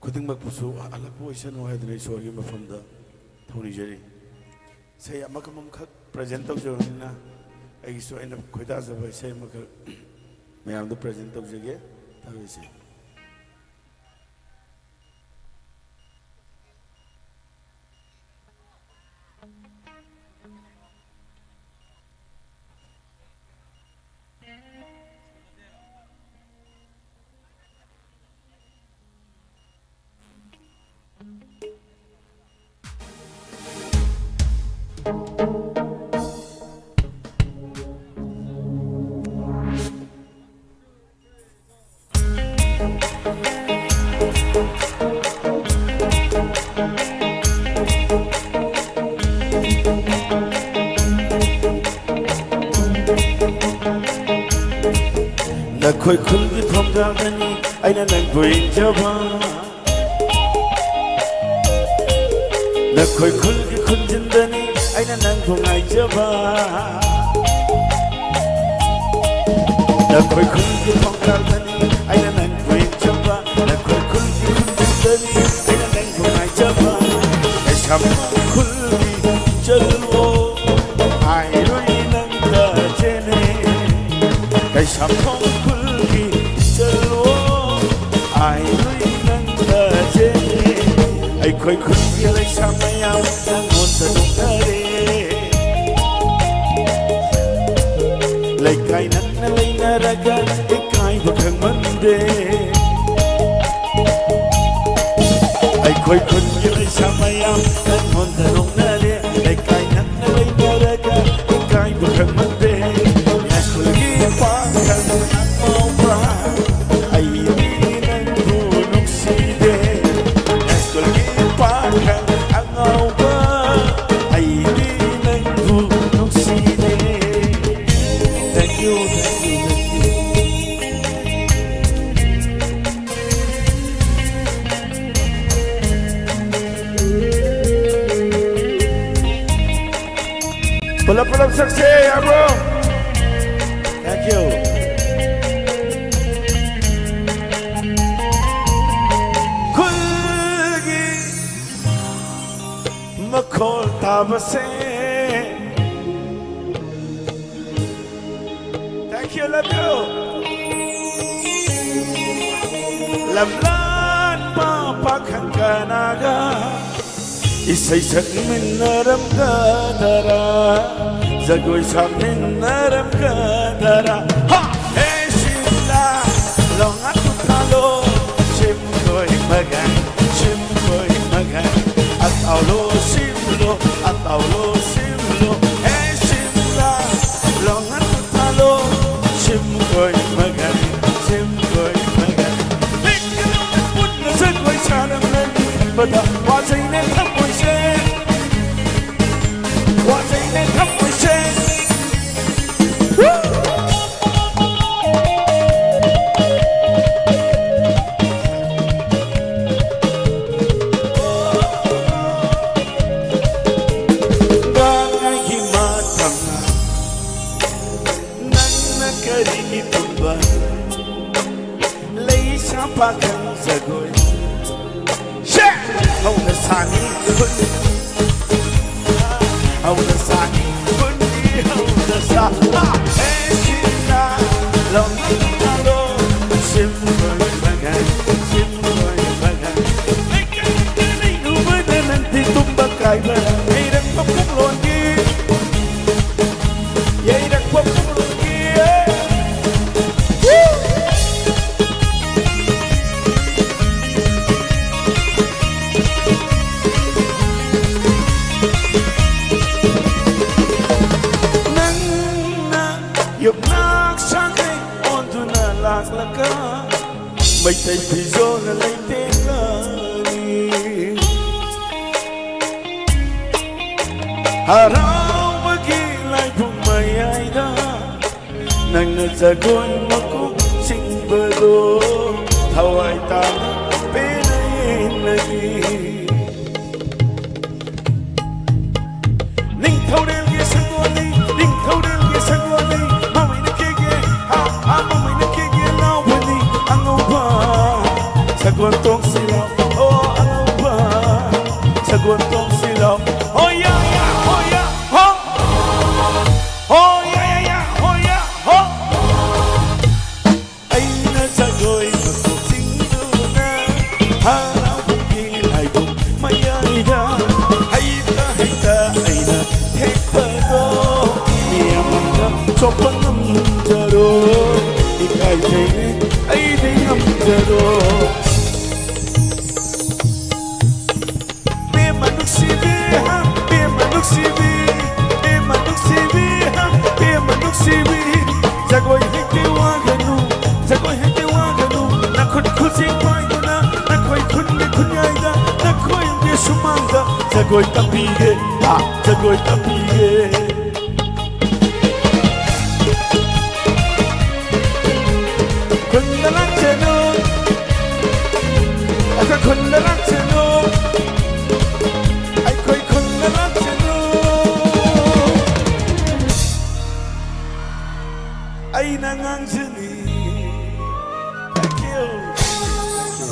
ꯈꯨꯗꯤꯡꯃꯛꯄꯨꯁꯨ ꯍꯜꯂꯛꯄ ꯑꯣꯏꯁꯅꯨ ꯍꯥꯏꯗꯨꯅ ꯏꯁꯣꯔꯒꯤ ꯃꯐꯝꯗ ꯊꯧꯅꯤꯖꯔꯤ꯫ ꯏꯁꯩ ꯑꯃꯈꯛ ꯑꯃꯈꯛ present ꯇꯧꯖꯕꯅꯤꯅ ꯑꯩꯒꯤꯁꯨ ꯑꯩꯅ ꯈꯣꯏꯗꯥꯖꯕ ꯏꯁꯩ ꯑꯃꯈꯛ ꯃꯌꯥꯝꯗ present ꯇꯧꯖꯒꯦ꯫ ꯊꯥꯕꯤꯁꯤ꯫ ꯅꯈꯣꯏ ꯈꯨꯜꯒꯤ ꯊꯣꯡꯒꯥꯜꯗꯅꯤ ꯑꯩꯅ ꯅꯪꯕꯨ ꯌꯦꯡꯖꯕ꯫ ꯅꯈꯣꯏ ꯈꯨꯜꯒꯤ ꯈꯨꯟꯖꯤꯟꯗꯅꯤ ꯑꯩꯅ ꯅꯪꯕꯨ ꯉꯥꯏꯖꯕ꯫ ꯅꯈꯣꯏ ꯈꯨꯜꯒꯤ ꯊꯣꯡꯒꯥꯜꯗꯅꯤ ꯑꯩꯅ ꯅꯪꯕꯨ ꯌꯦꯡꯖꯕ꯫ ꯅꯈꯣꯏ ꯈꯨꯜꯒꯤ ꯈꯨꯟꯖꯤꯟꯗꯅꯤ ꯑꯩꯅ ꯅꯪꯕꯨ ꯉꯥꯏꯖꯕ꯫ ꯂꯩꯁꯥꯝꯊꯣꯡ ꯈꯨꯜꯒꯤ ꯆꯠꯂꯣ ꯍꯥꯏꯔꯣꯏ ꯅꯪ ꯇꯥꯖꯦꯅꯦ꯫ ꯀꯩꯁꯥꯝꯊꯣꯡ ꯈꯨꯜꯒꯤ ꯆꯠꯂꯣ ꯍꯥꯏꯔꯣꯏ ꯅꯪ ꯇꯥꯖꯦꯅꯦ꯫ ꯑꯩꯈꯣꯏ ꯈꯨꯜꯒꯤ ꯂꯩꯁꯥ ꯃꯌꯥꯝ ꯅꯪꯉꯣꯟꯗ ꯅꯣꯛꯅꯔꯦ꯫ ꯂꯩꯀꯥꯏ ꯅꯛꯅ ꯂꯩꯅꯔꯒ ꯏꯀꯥꯏꯕ ꯈꯪꯃꯟꯗꯦ꯫ ꯑꯩꯈꯣꯏ ꯈꯨꯟꯒꯤ ꯂꯩꯁꯥ ꯃꯌꯥꯝ ꯅꯪꯉꯣꯟꯗ ꯅꯣꯛꯅꯔꯦ꯫ ꯂꯩꯀꯥꯏ ꯅꯛꯅ ꯂꯩꯅꯔꯒ ꯏꯀꯥꯏꯕ ꯈꯪꯃꯟꯗꯦ꯫ ꯁ꯭ꯀꯨꯜꯒꯤ ꯄꯥꯈꯪ ꯑꯉꯥꯎꯕ, ꯑꯩꯗꯤ ꯅꯪꯕꯨ ꯅꯨꯡꯁꯤꯗꯦ꯫ ꯁ꯭ꯀꯨꯜꯒꯤ ꯄꯥꯈꯪ ꯑꯉꯥꯎꯕ, ꯑꯩꯗꯤ ꯅꯪꯕꯨ ꯅꯨꯡꯁꯤꯗꯦ꯫ Thank you, thank you, thank you. ꯇꯧꯁꯛꯁꯦ, ꯌꯥꯕ꯭ꯔꯣ? Thank you. ꯈꯨꯜꯒꯤ ꯃꯈꯣꯜ ꯇꯥꯕꯁꯦ꯫ Thank you, love you. ꯂꯝꯂꯥꯟꯕ ꯄꯥꯈꯪ ꯀꯅꯥꯒ ꯏꯁꯩ ꯁꯛꯃꯤꯟꯅꯔꯝꯒꯗꯔꯥ, ꯖꯒꯣꯏ ꯁꯥꯃꯤꯟꯅꯔꯝꯒꯗꯔꯥ? ꯍꯥ! ꯍꯦ ꯁꯤꯝꯂꯥ, ꯂꯣꯉꯥ ꯇꯨꯊꯥꯂꯣ, ꯁꯤꯝꯀꯣꯏ ꯃꯒꯟ, ꯁꯤꯝꯀꯣꯏ ꯃꯒꯟ, ꯑꯇꯥꯎꯂꯣ ꯁꯤꯝꯂꯣ, ꯑꯇꯥꯎꯂꯣ ꯁꯤꯝꯂꯣ, ꯍꯦ ꯁꯤꯝꯂꯥ, ꯂꯣꯉꯥ ꯇꯨꯊꯥꯂꯣ, ꯁꯤꯝꯀꯣꯏ ꯃꯒꯟ, ꯁꯤꯝꯀꯣꯏ ꯃꯒꯟ꯫ ꯄꯨꯟꯅ ꯖꯒꯣꯏ ꯁꯥꯔꯝꯂꯅꯤ ꯈꯟꯕꯗ ꯋꯥꯖꯩꯅꯦ ꯊꯃꯣꯏꯁꯦ, ꯋꯥꯖꯩꯅꯦ ꯊꯃꯣꯏꯁꯦ꯫ Woo! ꯒꯥꯡꯉꯩꯒꯤ ꯃꯇꯝ ꯅꯪꯅ ꯀꯔꯤꯒꯤ ꯇꯨꯝꯕ? ꯂꯩꯁꯥ ꯄꯥꯈꯪ ꯖꯒꯣꯏ꯫ ꯁꯦ! ꯍꯧꯅ ꯁꯥꯅꯤ ꯈꯨꯟ꯫ ꯍꯧꯅ ꯁꯥꯅꯤ ꯈꯨꯟꯒꯤ ꯍꯧꯅ ꯁꯥ꯫ ꯍꯥ! ꯍꯦ ꯁꯤꯝꯂꯥ, ꯂꯝꯂꯥꯂꯣ, ꯁꯤꯝ ꯀꯣꯏ ꯃꯒꯟ, ꯁꯤꯝ ꯀꯣꯏ ꯃꯒꯟ꯫ ꯂꯩꯀꯥꯏ ꯂꯩꯀꯥꯏ ꯂꯩꯔꯨꯕꯗ ꯅꯪꯗꯤ ꯇꯨꯝꯕ ꯀꯥꯏꯕ, ꯌꯩꯔꯛꯄ ꯄꯨꯡꯂꯣꯟꯒꯤ ꯌꯩꯔꯛꯄ ꯄꯨꯡꯂꯣꯟꯒꯤ, ꯋꯨ! ꯅꯪꯅ ꯌꯨꯝꯅꯥꯛ ꯁꯥꯒꯩ ꯑꯣꯟꯗꯨꯅ ꯂꯥꯛꯂꯒ ꯃꯩꯇꯩ ꯐꯤꯖꯣꯜꯅ ꯂꯩꯇꯦꯡꯂꯅꯤ꯫ ꯍꯔꯥꯎꯕꯒꯤ ꯂꯥꯏꯕꯨꯡ ꯃꯌꯥꯏꯗ ꯅꯪꯅ ꯖꯒꯣꯏ ꯃꯀꯣꯛ ꯆꯤꯡꯕꯗꯣ ꯊꯋꯥꯏ ꯇꯥꯅ ꯄꯦꯟꯅ ꯌꯦꯡꯂꯅꯤ꯫ ꯅꯤꯡꯊꯧꯔꯦꯜꯒꯤ ꯁꯪꯒꯣꯜꯅꯤ ꯍꯣ ꯑꯉꯧꯕ ꯁꯒꯣꯜ ꯇꯣꯡꯁꯤꯔꯣ? ꯍꯣ ꯌꯥ ꯌꯥ, ꯍꯣ ꯌꯥ, ꯍꯣ꯫ ꯍꯣ ꯌꯥ ꯌꯥ ꯌꯥ, ꯍꯣ ꯌꯥ, ꯍꯣ꯫ ꯑꯩꯅ ꯖꯒꯣꯏ ꯃꯀꯣꯛ ꯆꯤꯡꯗꯨꯅ ꯍꯔꯥꯎꯕꯒꯤ ꯂꯥꯏꯕꯨꯡ ꯃꯌꯥꯏꯗ ꯍꯩꯇ ꯍꯩꯇ ꯑꯩꯅ ꯊꯦꯛꯄꯗꯣ ꯃꯤꯌꯥꯝ ꯃꯥꯡꯗ ꯆꯣꯞꯄ ꯉꯝꯖꯔꯣꯏ꯫ ꯏꯀꯥꯏꯖꯩ ꯑꯩꯗꯤ ꯉꯝꯖꯔꯣꯏ꯫ ꯄꯦꯝꯃ ꯅꯨꯡꯁꯤꯕꯤ, ꯄꯦꯝꯃ ꯅꯨꯡꯁꯤꯕꯤ, ꯄꯦꯝꯃ ꯅꯨꯡꯁꯤꯕꯤ, ꯄꯦꯝꯃ ꯅꯨꯡꯁꯤꯕꯤ꯫ ꯖꯒꯣꯏ ꯍꯦꯛꯇ ꯋꯥꯒꯅꯨ, ꯖꯒꯣꯏ ꯍꯦꯛꯇ ꯋꯥꯒꯅꯨ꯫ ꯅꯈꯨꯠ ꯈꯨꯠꯁꯤ ꯄꯥꯏꯗꯨꯅ, ꯅꯈꯣꯏ ꯈꯨꯟꯒꯤ ꯈꯨꯟꯌꯥꯏꯗ, ꯅꯈꯣꯏꯒꯤ ꯁꯨꯃꯥꯡꯗ ꯖꯒꯣꯏ ꯇꯝꯕꯤꯒꯦ, ꯑꯥ, ꯖꯒꯣꯏ ꯇꯝꯕꯤꯒꯦ꯫ ꯈꯨꯟꯗ ꯂꯥꯛꯆꯅꯨ, ꯑꯩꯈꯣꯏ ꯈꯨꯟꯗ ꯂꯥꯛꯆꯅꯨ, ꯑꯩꯈꯣꯏ ꯈꯨꯟꯗ ꯂꯥꯛꯆꯅꯨ꯫ ꯑꯩꯅ ꯉꯥꯡꯖꯅꯤ꯫ Thank you. Thank you.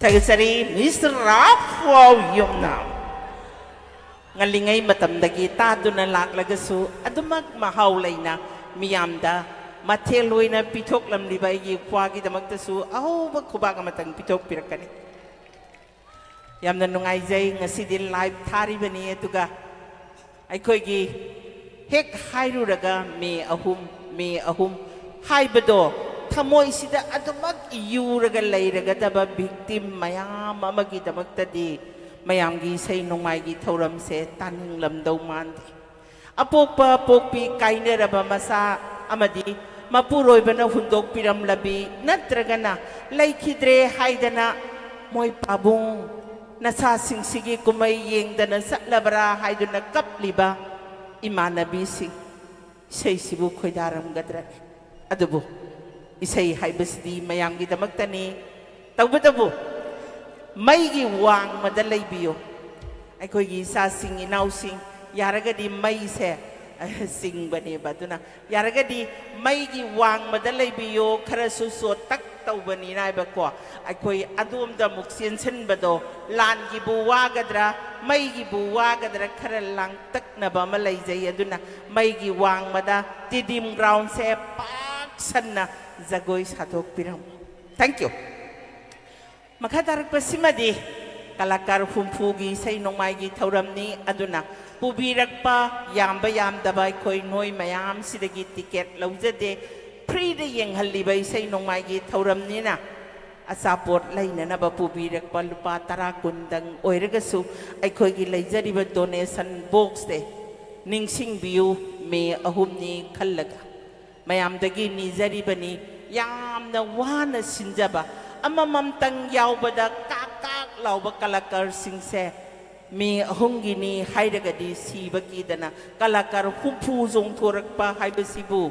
ꯊꯥꯒꯠꯆꯔꯤ, ꯃꯤꯁ ꯔꯥꯐꯥꯎ ꯌꯨꯝꯅꯥꯝ꯫ ꯉꯜꯂꯤꯉꯩ ꯃꯇꯝꯗꯒꯤ ꯇꯥꯗꯨꯅ ꯂꯥꯛꯂꯒꯁꯨ, ꯑꯗꯨꯃꯛ ꯃꯍꯥꯎ ꯂꯩꯅ ꯃꯤꯌꯥꯝꯗ ꯃꯊꯦꯜ ꯑꯣꯏꯅ ꯄꯤꯊꯣꯛꯂꯝꯂꯤꯕ ꯑꯩꯒꯤ ꯏꯄ꯭ꯋꯥꯒꯤꯗꯃꯛꯇꯁꯨ ꯑꯍꯧꯕ ꯈꯨꯕꯥꯛ ꯑꯃꯇꯪ ꯄꯤꯊꯣꯛꯄꯤꯔꯛꯀꯅꯤ꯫ ꯌꯥꯝꯅ ꯅꯨꯡꯉꯥꯏꯖꯩ, ꯉꯁꯤꯗꯤ ꯂꯥꯏꯚ ꯊꯥꯔꯤꯕꯅꯤ, ꯑꯗꯨꯒ ꯑꯩꯈꯣꯏꯒꯤ ꯍꯦꯛ ꯍꯥꯏꯔꯨꯔꯒ ꯃꯦ ꯑꯍꯨꯝ, ꯃꯦ ꯑꯍꯨꯝ ꯍꯥꯏꯕꯗꯣ ꯊꯃꯣꯏꯁꯤꯗ ꯑꯗꯨꯃꯛ ꯌꯨꯔꯒ ꯂꯩꯔꯒꯗꯕ ꯚꯤꯛꯇꯤꯝ ꯃꯌꯥꯝ ꯑꯃꯒꯤꯗꯃꯛꯇꯗꯤ ꯃꯌꯥꯝꯒꯤ ꯏꯁꯩ ꯅꯣꯡꯃꯥꯏꯒꯤ ꯊꯧꯔꯝꯁꯦ ꯇꯥꯅꯤꯡꯂꯝꯗꯧ ꯃꯥꯟꯗꯦ꯫ ꯑꯄꯣꯛꯄ ꯄꯣꯛꯄꯤ ꯀꯥꯏꯅꯔꯕ ꯃꯆꯥ ꯑꯃꯗꯤ ꯃꯄꯨꯔꯣꯏꯕꯅ ꯍꯨꯟꯗꯣꯛꯄꯤꯔꯝꯂꯕꯤ ꯅꯠꯇ꯭ꯔꯒꯅ ꯂꯩꯈꯤꯗ꯭ꯔꯦ ꯍꯥꯏꯗꯅ ꯃꯣꯏ ꯄꯥꯕꯨꯡ ꯅꯆꯥꯁꯤꯡꯁꯤꯒꯤ ꯀꯨꯝꯍꯩ ꯌꯦꯡꯗꯅ ꯆꯠꯂꯕ꯭ꯔꯥ ꯍꯥꯏꯗꯨꯅ ꯀꯞꯂꯤꯕ ꯏꯃꯥꯟꯅꯕꯤꯁꯤꯡ, ꯏꯁꯩꯁꯤꯕꯨ ꯈꯣꯏꯗꯥꯔꯝꯒꯗ꯭ꯔꯅꯦ? ꯑꯗꯨꯕꯨ ꯏꯁꯩ ꯍꯥꯏꯕꯁꯤꯗꯤ ꯃꯌꯥꯝꯒꯤꯗꯃꯛꯇꯅꯤ꯫ ꯇꯧꯕꯇꯕꯨ ꯃꯩꯒꯤ ꯋꯥꯡꯃꯗ ꯂꯩꯕꯤꯌꯨ꯫ ꯑꯩꯈꯣꯏꯒꯤ ꯏꯆꯥꯁꯤꯡ ꯏꯅꯥꯎꯁꯤꯡ, ꯌꯥꯔꯒꯗꯤ ꯃꯩꯁꯦ ꯆꯤꯡꯕꯅꯦꯕ꯫ ꯑꯗꯨꯅ ꯌꯥꯔꯒꯗꯤ ꯃꯩꯒꯤ ꯋꯥꯡꯃꯗ ꯂꯩꯕꯤꯌꯣ, ꯈꯔꯁꯨ ꯆꯣꯠꯇꯛ ꯇꯧꯕꯅꯤꯅ ꯍꯥꯏꯕꯀꯣ꯫ ꯑꯩꯈꯣꯏ ꯑꯗꯣꯝꯗ ꯑꯃꯨꯛ ꯆꯦꯟꯁꯤꯟꯕꯗꯣ, ꯂꯥꯟꯒꯤꯕꯨ ꯋꯥꯒꯗ꯭ꯔꯥ, ꯃꯩꯒꯤꯕꯨ ꯋꯥꯒꯗ꯭ꯔꯥ, ꯈꯔ ꯂꯥꯡꯇꯛꯅꯕ ꯑꯃ ꯂꯩꯖꯩ꯫ ꯑꯗꯨꯅ ꯃꯩꯒꯤ ꯋꯥꯡꯃꯗ ꯇꯤꯗꯤꯝ ꯒ꯭ꯔꯥꯎꯟꯁꯦ ꯄꯥꯛ ꯁꯟꯅ ꯖꯒꯣꯏ ꯁꯥꯊꯣꯛꯄꯤꯔꯝꯃꯨ꯫ Thank you꯫ ꯃꯈꯥ ꯇꯥꯔꯛꯄꯁꯤꯃꯗꯤ ꯀꯂꯥꯀꯥꯔ ꯍꯨꯝꯐꯨꯒꯤ ꯏꯁꯩ ꯅꯣꯡꯃꯥꯏꯒꯤ ꯊꯧꯔꯝꯅꯤ꯫ ꯑꯗꯨꯅ ꯄꯨꯕꯤꯔꯛꯄ ꯌꯥꯝꯕ ꯌꯥꯝꯗꯕ ꯑꯩꯈꯣꯏ ꯅꯣꯏ ꯃꯌꯥꯝꯁꯤꯗꯒꯤ ꯇꯤꯀꯦꯠ ꯂꯧꯖꯗꯦ꯫ ꯐ꯭ꯔꯤꯗ ꯌꯦꯡꯍꯜꯂꯤꯕ ꯏꯁꯩ ꯅꯣꯡꯃꯥꯏꯒꯤ ꯊꯧꯔꯝꯅꯤꯅ ꯑꯆꯥꯄꯣꯠ ꯂꯩꯅꯅꯕ ꯄꯨꯕꯤꯔꯛꯄ ꯂꯨꯄꯥ ꯇꯔꯥ ꯀꯨꯟꯗꯪ ꯑꯣꯏꯔꯒꯁꯨ ꯑꯩꯈꯣꯏꯒꯤ ꯂꯩꯖꯔꯤꯕ ꯗꯣꯅꯦꯁꯟ ꯕꯣꯛꯁꯁꯦ ꯅꯤꯡꯁꯤꯡꯕꯤꯌꯨ꯫ ꯃꯦ ꯑꯍꯨꯝꯅꯤ ꯈꯜꯂꯒ ꯃꯌꯥꯝꯗꯒꯤ ꯅꯤꯖꯔꯤꯕꯅꯤ꯫ ꯌꯥꯝꯅ ꯋꯥꯅ ꯁꯤꯟꯖꯕ ꯑꯃꯃꯝꯇꯪ ꯌꯥꯎꯕꯗ ꯀꯥꯛ ꯀꯥꯛ ꯂꯥꯎꯕ ꯀꯂꯥꯀꯥꯔꯁꯤꯡꯁꯦ ꯃꯦ ꯑꯍꯨꯝꯒꯤꯅꯤ ꯍꯥꯏꯔꯒꯗꯤ ꯁꯤꯕ ꯀꯤꯗꯅ ꯀꯂꯥꯀꯥꯔ ꯍꯨꯝꯐꯨ ꯆꯣꯡꯊꯣꯔꯛꯄ ꯍꯥꯏꯕꯁꯤꯕꯨ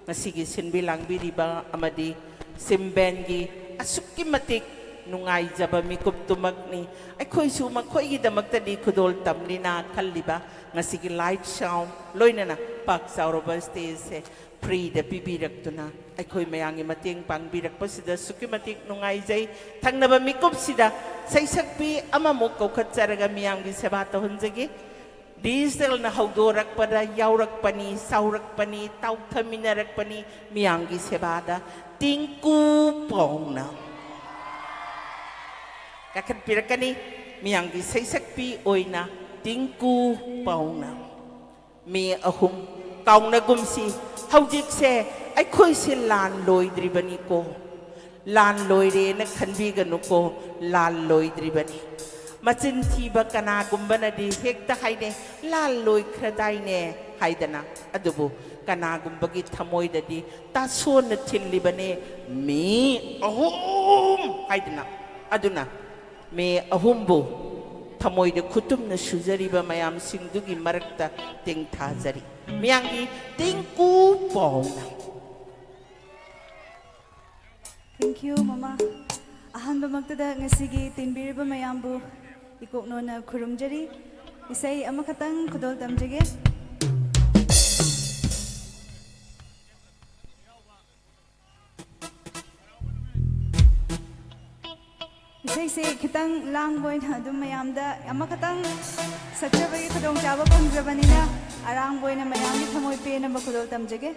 ꯉꯁꯤꯒꯤ ꯁꯤꯟꯕꯤ ꯂꯥꯡꯕꯤꯔꯤꯕ ꯑꯃꯗꯤ ꯁꯤꯝꯕꯦꯟꯒꯤ ꯑꯁꯨꯛꯀꯤ ꯃꯇꯤꯛ ꯅꯨꯡꯉꯥꯏꯖꯕ ꯃꯤꯀꯨꯞꯇꯨꯃꯛꯅꯤ꯫ ꯑꯩꯈꯣꯏꯁꯨ ꯃꯈꯣꯏꯒꯤꯗꯃꯛꯇꯗꯤ ꯈꯨꯗꯣꯜ ꯇꯝꯂꯤꯅ ꯈꯜꯂꯤꯕ ꯉꯁꯤꯒꯤ ꯂꯥꯏꯠ ꯁꯥꯎꯟ ꯂꯣꯏꯅꯅ ꯄꯥꯛ ꯆꯥꯎꯔꯕ ꯁ꯭ꯇꯦꯖꯁꯦ ꯐ꯭ꯔꯤꯗ ꯄꯤꯕꯤꯔꯛꯇꯨꯅ ꯑꯩꯈꯣꯏ ꯃꯌꯥꯝꯒꯤ ꯃꯇꯦꯡ ꯄꯥꯡꯕꯤꯔꯛꯄꯁꯤꯗ ꯑꯁꯨꯛꯀꯤ ꯃꯇꯤꯛ ꯅꯨꯡꯉꯥꯏꯖꯩ꯫ ꯊꯪꯅꯕ ꯃꯤꯀꯨꯞꯁꯤꯗ ꯁꯩꯁꯛꯄꯤ ꯑꯃꯃꯨꯛ ꯀꯧꯈꯠꯆꯔꯒ ꯃꯤꯌꯥꯝꯒꯤ ꯁꯦꯕꯥ ꯇꯧꯍꯟꯖꯒꯦ꯫ ꯗꯤꯖꯤꯇꯦꯜꯅ ꯍꯧꯗꯣꯔꯛꯄꯗ ꯌꯥꯎꯔꯛꯄꯅꯤ, ꯆꯥꯎꯔꯛꯄꯅꯤ, ꯇꯥꯎꯊꯃꯤꯟꯅꯔꯛꯄꯅꯤ ꯃꯤꯌꯥꯝꯒꯤ ꯁꯦꯕꯥꯗ꯫ ꯇꯤꯡꯀꯨ ꯄꯥꯎꯅ ꯀꯥꯈꯠꯄꯤꯔꯛꯀꯅꯤ꯫ ꯃꯤꯌꯥꯝꯒꯤ ꯁꯩꯁꯛꯄꯤ ꯑꯣꯏꯅ ꯇꯤꯡꯀꯨ ꯄꯥꯎꯅ꯫ ꯃꯦ ꯑꯍꯨꯝ ꯀꯥꯎꯅꯒꯨꯝꯁꯤ꯫ ꯍꯧꯖꯤꯛꯁꯦ ꯑꯩꯈꯣꯏꯁꯦ ꯂꯥꯟ ꯂꯣꯏꯗ꯭ꯔꯤꯕꯅꯤꯀꯣ꯫ ꯂꯥꯟ ꯂꯣꯏꯔꯦꯅ ꯈꯟꯕꯤꯒꯅꯨꯀꯣ, ꯂꯥꯟ ꯂꯣꯏꯗ꯭ꯔꯤꯕꯅꯤ꯫ ꯃꯆꯤꯟ ꯊꯤꯕ ꯀꯅꯥꯒꯨꯝꯕꯅꯗꯤ ꯍꯦꯛꯇ ꯍꯥꯏꯅꯩ, "ꯂꯥꯟ ꯂꯣꯏꯈ꯭ꯔꯗꯥꯏꯅꯦ?" ꯍꯥꯏꯗꯅ꯫ ꯑꯗꯨꯕꯨ ꯀꯅꯥꯒꯨꯝꯕꯒꯤ ꯊꯃꯣꯏꯗꯗꯤ ꯇꯥꯁꯣꯟꯅ ꯊꯤꯜꯂꯤꯕꯅꯦ, "ꯃꯦ ꯑꯍꯨꯝ" ꯍꯥꯏꯗꯅ꯫ ꯑꯗꯨꯅ ꯃꯦ ꯑꯍꯨꯝꯕꯨ ꯊꯃꯣꯏꯗ ꯈꯨꯇꯨꯝꯅ ꯁꯨꯖꯔꯤꯕ ꯃꯌꯥꯝꯁꯤꯡꯗꯨꯒꯤ ꯃꯔꯛꯇ ꯇꯦꯡꯊꯥꯖꯔꯤ꯫ ꯃꯤꯌꯥꯝꯒꯤ ꯇꯤꯡꯀꯨ ꯄꯥꯎꯅ꯫ Thank you, ꯃꯃꯥ꯫ ꯑꯍꯥꯟꯕꯃꯛꯇꯗ ꯉꯁꯤꯒꯤ ꯇꯤꯟꯕꯤꯔꯤꯕ ꯃꯌꯥꯝꯕꯨ ꯏꯀꯣꯛꯅꯣꯅ ꯈꯨꯔꯨꯝꯖꯔꯤ꯫ ꯏꯁꯩ ꯑꯃꯈꯛꯇꯪ ꯈꯨꯗꯣꯜ ꯇꯝꯖꯒꯦ꯫ ꯏꯁꯩꯁꯦ ꯈꯤꯇꯪ ꯂꯥꯡꯕ ꯑꯣꯏꯅ ꯑꯗꯨꯝ ꯃꯌꯥꯝꯗ ꯑꯃꯈꯛꯇꯪ ꯁꯛꯆꯕꯒꯤ ꯈꯨꯗꯣꯡꯆꯥꯕ ꯐꯪꯖꯕꯅꯤꯅ, ꯑꯔꯥꯡꯕ ꯑꯣꯏꯅ ꯃꯌꯥꯝꯒꯤ ꯊꯃꯣꯏ ꯄꯦꯟꯅꯕ ꯈꯨꯗꯣꯜ ꯇꯝꯖꯒꯦ꯫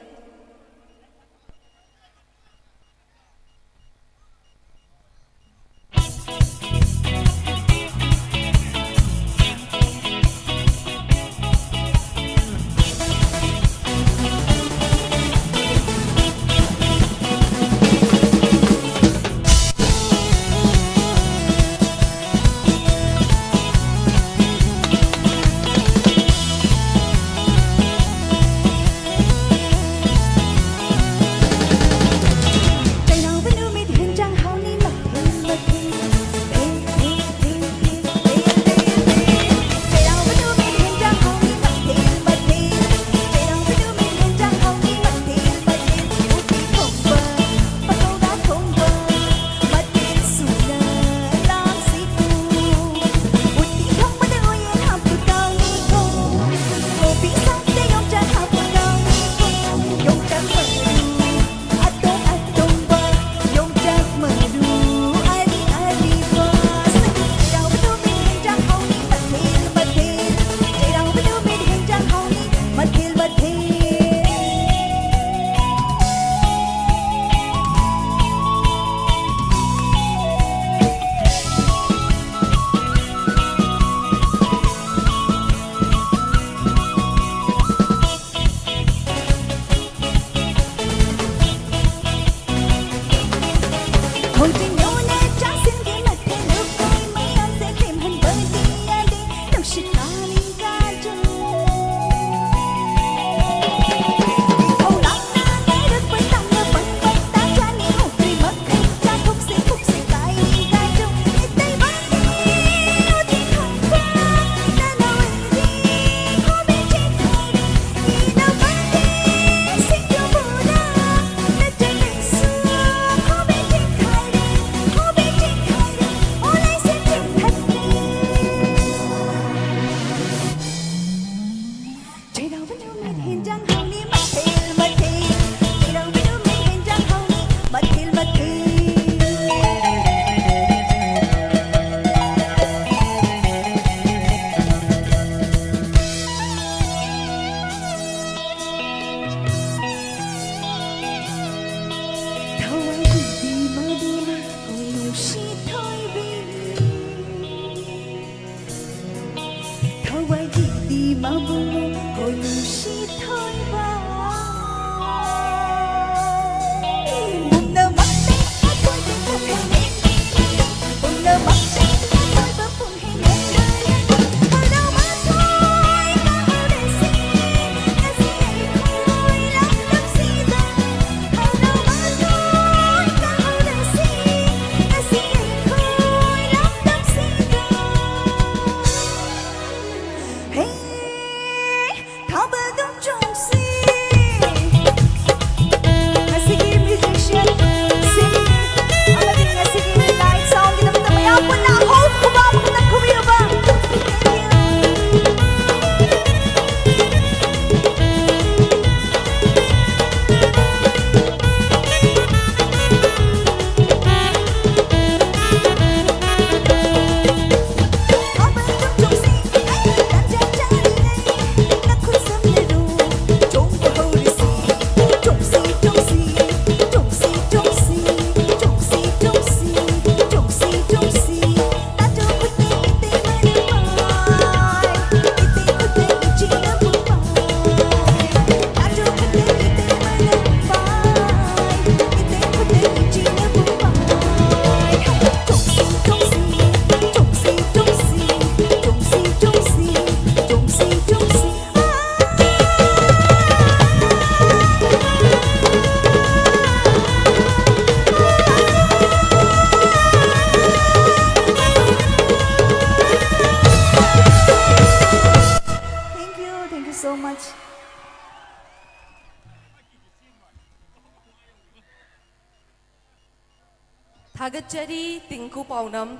ꯊꯥꯒꯠꯆꯔꯤ, ꯇꯤꯡꯀꯨ ꯄꯥꯎꯅꯝ꯫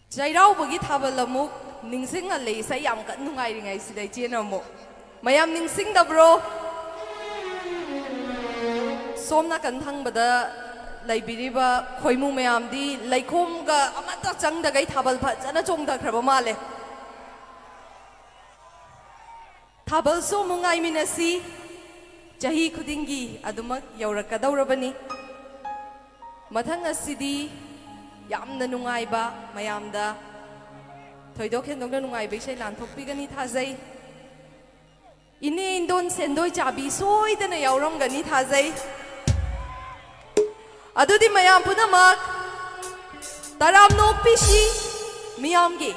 ꯆꯩꯔꯥꯎꯕꯒꯤ ꯊꯥꯕꯜ ꯑꯃꯨꯛ ꯅꯤꯡꯁꯤꯡꯍꯜꯂꯦ, ꯏꯁꯩ ꯌꯥꯝ ꯀꯟꯅ ꯅꯨꯡꯉꯥꯏꯔꯤꯉꯩꯁꯤꯗ ꯏꯆꯦꯅ ꯑꯃꯨꯛ꯫ ꯃꯌꯥꯝ ꯅꯤꯡꯁꯤꯡꯗꯕ꯭ꯔꯣ? ꯁꯣꯝ ꯅꯥꯀꯟ ꯊꯪꯕꯗ ꯂꯩꯕꯤꯔꯤꯕ ꯈꯣꯏꯃꯨ ꯃꯌꯥꯝꯗꯤ ꯂꯩꯈꯣꯝꯒ ꯑꯃꯠꯇ ꯆꯪꯗꯈꯩ ꯊꯥꯕꯜ ꯐꯖꯅ ꯆꯣꯡꯊꯈ꯭ꯔꯕ ꯃꯥꯜꯂꯦ꯫ ꯊꯥꯕꯜꯁꯨ ꯑꯃꯨꯛ ꯉꯥꯏꯃꯤꯟꯅꯁꯤ꯫ ꯆꯍꯤ ꯈꯨꯗꯤꯡꯒꯤ ꯑꯗꯨꯃꯛ ꯌꯧꯔꯛꯀꯗꯧꯔꯕꯅꯤ꯫ ꯃꯊꯪ ꯑꯁꯤꯗꯤ ꯌꯥꯝꯅ ꯅꯨꯡꯉꯥꯏꯕ, ꯃꯌꯥꯝꯗ ꯊꯣꯏꯗꯣꯛ ꯍꯦꯟꯗꯣꯛꯅ ꯅꯨꯡꯉꯥꯏꯕ ꯏꯁꯩ ꯂꯥꯟꯊꯣꯛꯄꯤꯒꯅꯤ ꯊꯥꯖꯩ꯫ ꯏꯅꯦ ꯏꯟꯗꯣꯟ ꯁꯦꯟꯗꯣꯏ ꯆꯥꯕꯤ ꯁꯣꯏꯗꯅ ꯌꯥꯎꯔꯝꯒꯅꯤ ꯊꯥꯖꯩ꯫ ꯑꯗꯨꯗꯤ ꯃꯌꯥꯝ ꯄꯨꯝꯅꯃꯛ ꯇꯔꯥꯝꯅ ꯑꯣꯛꯄꯤꯁꯤ ꯃꯤꯌꯥꯝꯒꯤ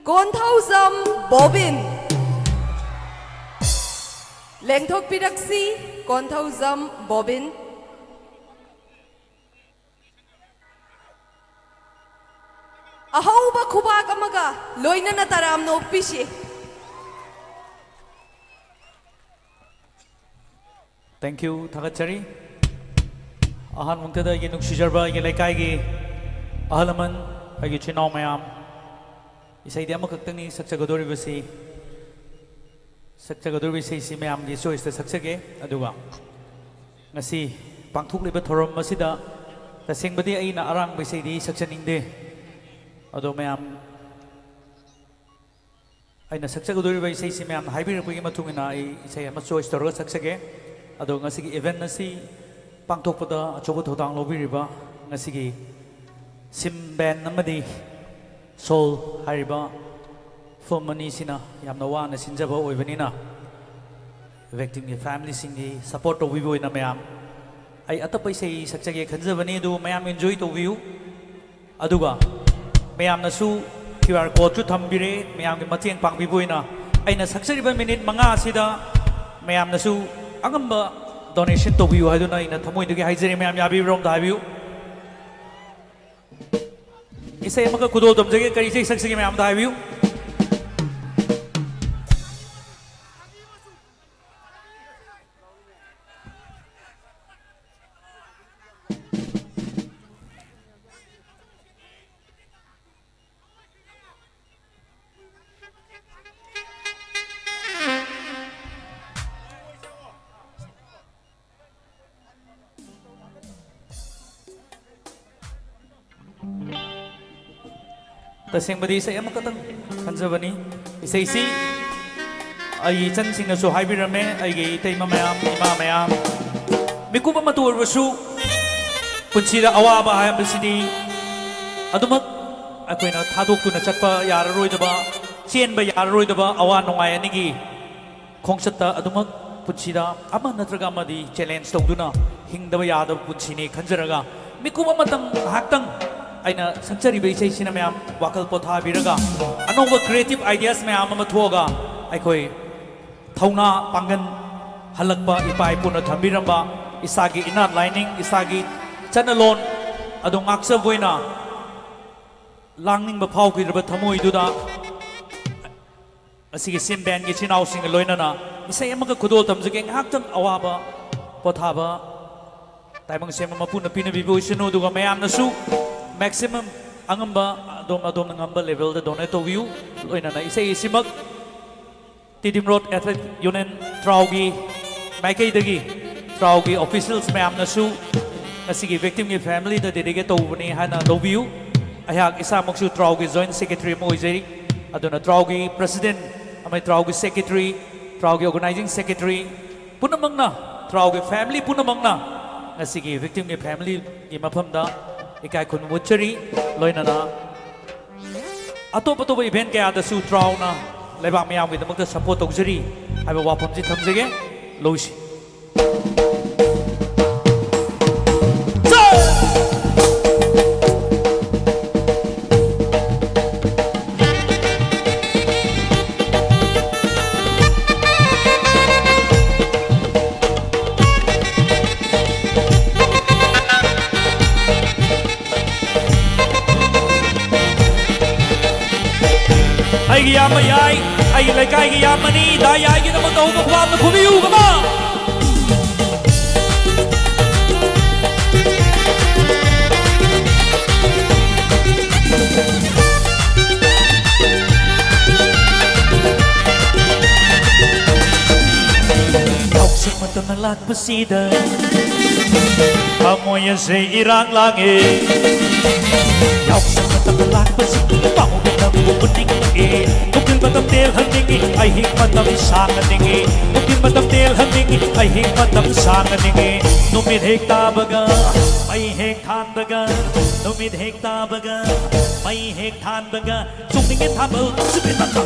ꯀꯣꯟꯊꯧꯖꯝ ꯕꯣꯕꯤꯟ꯫ ꯂꯦꯡꯊꯣꯛꯄꯤꯔꯛꯁꯤ, ꯀꯣꯟꯊꯧꯖꯝ ꯕꯣꯕꯤꯟ꯫ ꯑꯍꯧꯕ ꯈꯨꯕꯥꯛ ꯑꯃꯒ ꯂꯣꯏꯅꯅ ꯇꯔꯥꯝꯅ ꯑꯣꯛꯄꯤꯁꯤ꯫ Thank you, ꯊꯥꯒꯠꯆꯔꯤ꯫ ꯑꯍꯥꯟꯕꯃꯛꯇꯗ ꯑꯩꯒꯤ ꯅꯨꯡꯁꯤꯖꯔꯕ ꯑꯩꯒꯤ ꯂꯩꯀꯥꯏꯒꯤ ꯑꯍꯜ ꯂꯃꯟ, ꯑꯩꯒꯤ ꯏꯆꯤꯟ ꯏꯅꯥꯎ ꯃꯌꯥꯝ, ꯏꯁꯩꯗꯤ ꯑꯃꯈꯛꯇꯅꯤ ꯁꯛꯆꯒꯗꯧꯔꯤꯕꯁꯤ꯫ ꯁꯛꯆꯒꯗꯧꯔꯤꯕ ꯏꯁꯩꯁꯤ ꯃꯌꯥꯝꯒꯤ choiceꯇ ꯁꯛꯆꯒꯦ꯫ ꯑꯗꯨꯒ ꯉꯁꯤ ꯄꯥꯡꯊꯣꯛꯂꯤꯕ ꯊꯧꯔꯝ ꯑꯁꯤꯗ ꯇꯁꯦꯡꯕꯗꯤ ꯑꯩꯅ ꯑꯔꯥꯡꯕ ꯏꯁꯩꯗꯤ ꯁꯛꯆꯅꯤꯡꯗꯦ꯫ ꯑꯗꯣ ꯃꯌꯥꯝ ꯑꯩꯅ ꯁꯛꯆꯒꯗꯧꯔꯤꯕ ꯏꯁꯩꯁꯤ ꯃꯌꯥꯝꯅ ꯍꯥꯏꯕꯤꯔꯛꯄꯒꯤ ꯃꯇꯨꯡ ꯏꯟꯅ ꯑꯩ ꯏꯁꯩ ꯑꯃ choice ꯇꯧꯔꯒ ꯁꯛꯆꯒꯦ꯫ ꯑꯗꯣ ꯉꯁꯤꯒꯤ event ꯑꯁꯤ ꯄꯥꯡꯊꯣꯛꯄꯗ ꯑꯆꯧꯕ ꯊꯧꯗꯥꯡ ꯂꯧꯕꯤꯔꯤꯕ ꯉꯁꯤꯒꯤ ꯁꯤꯝ band ꯑꯃꯗꯤ Soul ꯍꯥꯏꯔꯤꯕ film ꯑꯅꯤꯁꯤꯅ ꯌꯥꯝꯅ ꯋꯥꯅ ꯁꯤꯟꯖꯕ ꯑꯣꯏꯕꯅꯤꯅ, victimꯒꯤ familyꯁꯤꯡꯒꯤ support ꯇꯧꯕꯤꯕ ꯑꯣꯏꯅ ꯃꯌꯥꯝ, ꯑꯩ ꯑꯇꯞꯄ ꯏꯁꯩ ꯁꯛꯆꯒꯦ ꯈꯟꯖꯕꯅꯤ, ꯑꯗꯨ ꯃꯌꯥꯝ enjoy ꯇꯧꯕꯤꯌꯨ꯫ ꯑꯗꯨꯒ ꯃꯌꯥꯝꯅꯁꯨ QR codeꯁꯨ ꯊꯝꯕꯤꯔꯦ, ꯃꯌꯥꯝꯒꯤ ꯃꯇꯦꯡ ꯄꯥꯡꯕꯤꯕ ꯑꯣꯏꯅ ꯑꯩꯅ ꯁꯛꯆꯔꯤꯕ minute ꯃꯉꯥ ꯑꯁꯤꯗ ꯃꯌꯥꯝꯅꯁꯨ ꯑꯉꯝꯕ donation ꯇꯧꯕꯤꯌꯨ ꯍꯥꯏꯗꯨꯅ ꯑꯩꯅ ꯊꯃꯣꯏꯗꯒꯤ ꯍꯥꯏꯖꯔꯤ꯫ ꯃꯌꯥꯝ ꯌꯥꯕꯤꯕ꯭ꯔꯣ? ꯑꯝꯇ ꯍꯥꯏꯕꯤꯌꯨ꯫ ꯏꯁꯩ ꯑꯃꯈꯛ ꯈꯨꯗꯣꯜ ꯇꯝꯖꯒꯦ꯫ ꯀꯔꯤ ꯏꯁꯩ ꯁꯛꯁꯤꯒꯦ? ꯃꯌꯥꯝ ꯑꯝꯇ ꯍꯥꯏꯕꯤꯌꯨ꯫ ꯇꯁꯦꯡꯕꯗꯤ ꯏꯁꯩ ꯑꯃꯈꯛꯇꯪ ꯈꯟꯖꯕꯅꯤ꯫ ꯏꯁꯩꯁꯤ ꯑꯩꯒꯤ ꯏꯆꯟꯁꯤꯡꯅꯁꯨ ꯍꯥꯏꯕꯤꯔꯝꯃꯦ, ꯑꯩꯒꯤ ꯏꯇꯩꯃ ꯃꯌꯥꯝ, ꯏꯃꯥ ꯃꯌꯥꯝ, ꯃꯤꯀꯨꯞ ꯑꯃꯇ ꯑꯣꯏꯔꯕꯁꯨ ꯄꯨꯟꯁꯤꯗ ꯑꯋꯥꯕ ꯍꯥꯏꯕꯁꯤꯗꯤ ꯑꯗꯨꯃꯛ ꯑꯩꯈꯣꯏꯅ ꯊꯥꯗꯣꯛꯇꯨꯅ ꯆꯠꯄ ꯌꯥꯔꯔꯣꯏꯗꯕ, ꯆꯦꯟꯕ ꯌꯥꯔꯔꯣꯏꯗꯕ ꯑꯋꯥ ꯅꯨꯡꯉꯥꯏ ꯑꯅꯤꯒꯤ ꯈꯣꯡꯆꯠꯇ ꯑꯗꯨꯃꯛ ꯄꯨꯟꯁꯤꯗ ꯑꯃ ꯅꯠꯇ꯭ꯔꯒ ꯑꯃꯗꯤ ꯆꯦꯂꯦꯟꯖ ꯇꯧꯗꯨꯅ ꯍꯤꯡꯗꯕ ꯌꯥꯗꯕ ꯄꯨꯟꯁꯤꯅꯤ ꯈꯟꯖꯔꯒ, ꯃꯤꯀꯨꯞ ꯑꯃꯇꯪ ꯉꯥꯏꯍꯥꯛꯇꯪ ꯑꯩꯅ ꯁꯛꯆꯔꯤꯕ ꯏꯁꯩꯁꯤꯅ ꯃꯌꯥꯝ ꯋꯥꯈꯜ ꯄꯣꯊꯥꯕꯤꯔꯒ, ꯑꯅꯧꯕ ꯀ꯭ꯔꯤꯌꯦꯇꯤꯚ ꯑꯥꯏꯗꯤꯌꯥꯁ ꯃꯌꯥꯝ ꯑꯃ ꯊꯣꯛꯑꯒ, ꯑꯩꯈꯣꯏ ꯊꯧꯅꯥ ꯄꯥꯡꯒꯜ ꯍꯜꯂꯛꯄ ꯏꯄꯥ ꯏꯄꯨꯅ ꯊꯝꯕꯤꯔꯝꯕ ꯏꯁꯥꯒꯤ inner lining, ꯏꯁꯥꯒꯤ ꯆꯠꯅꯂꯣꯟ ꯑꯗꯨ ꯉꯥꯛꯆꯕ ꯑꯣꯏꯅ ꯂꯥꯡꯅꯤꯡꯕ ꯐꯥꯎꯈꯤꯗ꯭ꯔꯕ ꯊꯃꯣꯏꯗꯨꯗ ꯑꯁꯤꯒꯤ ꯁꯤꯝ ꯕꯦꯟꯒꯤ ꯏꯆꯤꯟ ꯏꯅꯥꯎꯁꯤꯡꯒ ꯂꯣꯏꯅꯅ ꯏꯁꯩ ꯑꯃꯈꯛ ꯈꯨꯗꯣꯜ ꯇꯝꯖꯒꯦ꯫ ꯉꯥꯏꯍꯥꯛꯇꯪ ꯑꯋꯥꯕ ꯄꯣꯊꯥꯕ ꯇꯥꯏꯕꯪ ꯁꯦꯝꯕ ꯃꯄꯨꯅ ꯄꯤꯅꯕꯤꯕ ꯑꯣꯏꯁꯅꯨ, ꯑꯗꯨꯒ ꯃꯌꯥꯝꯅꯁꯨ ꯃꯦꯛꯁꯤꯃꯝ ꯑꯉꯝꯕ ꯑꯗꯣꯝ ꯑꯗꯣꯝꯅ ꯉꯝꯕ ꯂꯦꯚꯦꯜꯗ ꯗꯣꯅꯦꯠ ꯇꯧꯕꯤꯌꯨ꯫ ꯂꯣꯏꯅꯅ ꯏꯁꯩ ꯑꯁꯤꯃꯛ ꯇꯤꯗꯤꯝ ꯔꯣꯗ ꯑꯦꯊꯂꯦꯠ ꯌꯨꯅꯤꯌꯟ ꯇ꯭ꯔꯥꯎꯒꯤ ꯃꯥꯏꯀꯩꯗꯒꯤ ꯇ꯭ꯔꯥꯎꯒꯤ ꯑꯣꯐꯤꯁꯤꯌꯦꯜꯁ ꯃꯌꯥꯝꯅꯁꯨ ꯉꯁꯤꯒꯤ ꯚꯤꯛꯇꯤꯝꯒꯤ ꯐꯦꯃꯤꯂꯤꯗ ꯗꯦꯗꯤꯀꯦꯠ ꯇꯧꯕꯅꯤ ꯍꯥꯏꯅ ꯂꯧꯕꯤꯌꯨ꯫ ꯑꯩꯍꯥꯛ ꯏꯁꯥꯃꯛꯁꯨ ꯇ꯭ꯔꯥꯎꯒꯤ ꯖꯣꯏꯟꯠ ꯁꯦꯀ꯭ꯔꯦꯇꯔꯤ ꯑꯃ ꯑꯣꯏꯖꯔꯤ꯫ ꯑꯗꯨꯅ ꯇ꯭ꯔꯥꯎꯒꯤ ꯄ꯭ꯔꯁꯤꯗꯦꯟꯠ ꯑꯃꯗꯤ ꯇ꯭ꯔꯥꯎꯒꯤ ꯁꯦꯀ꯭ꯔꯦꯇꯔꯤ, ꯇ꯭ꯔꯥꯎꯒꯤ ꯑꯣꯔꯒꯅꯥꯏꯖꯤꯡ ꯁꯦꯀ꯭ꯔꯦꯇꯔꯤ ꯄꯨꯝꯅꯃꯛꯅ, ꯇ꯭ꯔꯥꯎꯒꯤ ꯐꯦꯃꯤꯂꯤ ꯄꯨꯝꯅꯃꯛꯅ ꯉꯁꯤꯒꯤ ꯚꯤꯛꯇꯤꯝꯒꯤ ꯐꯦꯃꯤꯂꯤꯒꯤ ꯃꯐꯝꯗ ꯏꯀꯥꯏ ꯈꯨꯝꯅꯕ ꯎꯠꯆꯔꯤ꯫ ꯂꯣꯏꯅꯅ ꯑꯇꯣꯞ ꯑꯇꯣꯞꯄ ꯏꯚꯦꯟꯠ ꯀꯌꯥꯗꯁꯨ ꯇ꯭ꯔꯥꯎꯅ ꯂꯩꯕꯥꯛ ꯃꯤꯌꯥꯝꯒꯤꯗꯃꯛꯇ ꯁꯄꯣꯔꯠ ꯇꯧꯖꯔꯤ ꯍꯥꯏꯕ ꯋꯥꯐꯝꯁꯤ ꯊꯝꯖꯒꯦ꯫ ꯂꯣꯏꯁꯤ꯫ ꯑꯩꯒꯤ ꯏꯌꯥꯝꯕ ꯌꯥꯏ, ꯑꯩꯒꯤ ꯂꯩꯀꯥꯏꯒꯤ ꯏꯌꯥꯝꯕꯅꯤ, ꯗꯥ ꯌꯥꯏꯒꯤꯗꯃꯛꯇ ꯍꯧꯕ ꯈꯨꯕꯥꯛꯅ ꯈꯨꯕꯤꯌꯨ, come on! ꯌꯥꯎꯁꯪ ꯃꯇꯝꯅ ꯂꯥꯛꯄꯁꯤꯗ ꯊꯃꯣꯏ ꯑꯁꯦ ꯏꯔꯥꯡ ꯂꯥꯡꯉꯦ꯫ ꯌꯥꯎꯁꯪ ꯃꯇꯝ ꯂꯥꯛꯄꯁꯤ ꯄꯥꯎꯒ ꯅꯪꯕꯨ ꯎꯅꯤꯡꯉꯛꯑꯦ꯫ ꯅꯨꯡꯊꯤꯜ ꯃꯇꯝ ꯇꯦꯜꯍꯟꯅꯤꯡꯉꯤ, ꯑꯍꯤꯡ ꯃꯇꯝ ꯁꯥꯡꯍꯟꯅꯤꯡꯉꯤ꯫ ꯅꯨꯡꯊꯤꯜ ꯃꯇꯝ ꯇꯦꯜꯍꯟꯅꯤꯡꯉꯤ, ꯑꯍꯤꯡ ꯃꯇꯝ ꯁꯥꯡꯍꯟꯅꯤꯡꯉꯤ꯫ ꯅꯨꯃꯤꯠ ꯍꯦꯛ ꯇꯥꯕꯒ, ꯃꯩ ꯍꯦꯛ ꯊꯥꯟꯕꯒ, ꯅꯨꯃꯤꯠ ꯍꯦꯛ ꯇꯥꯕꯒ, ꯃꯩ ꯍꯦꯛ ꯊꯥꯟꯕꯒ, ꯆꯣꯡꯅꯤꯡꯉꯦ ꯊꯥꯕꯜ ꯅꯨꯡꯁꯤꯠ ꯍꯦꯛ ꯇꯥꯕ꯫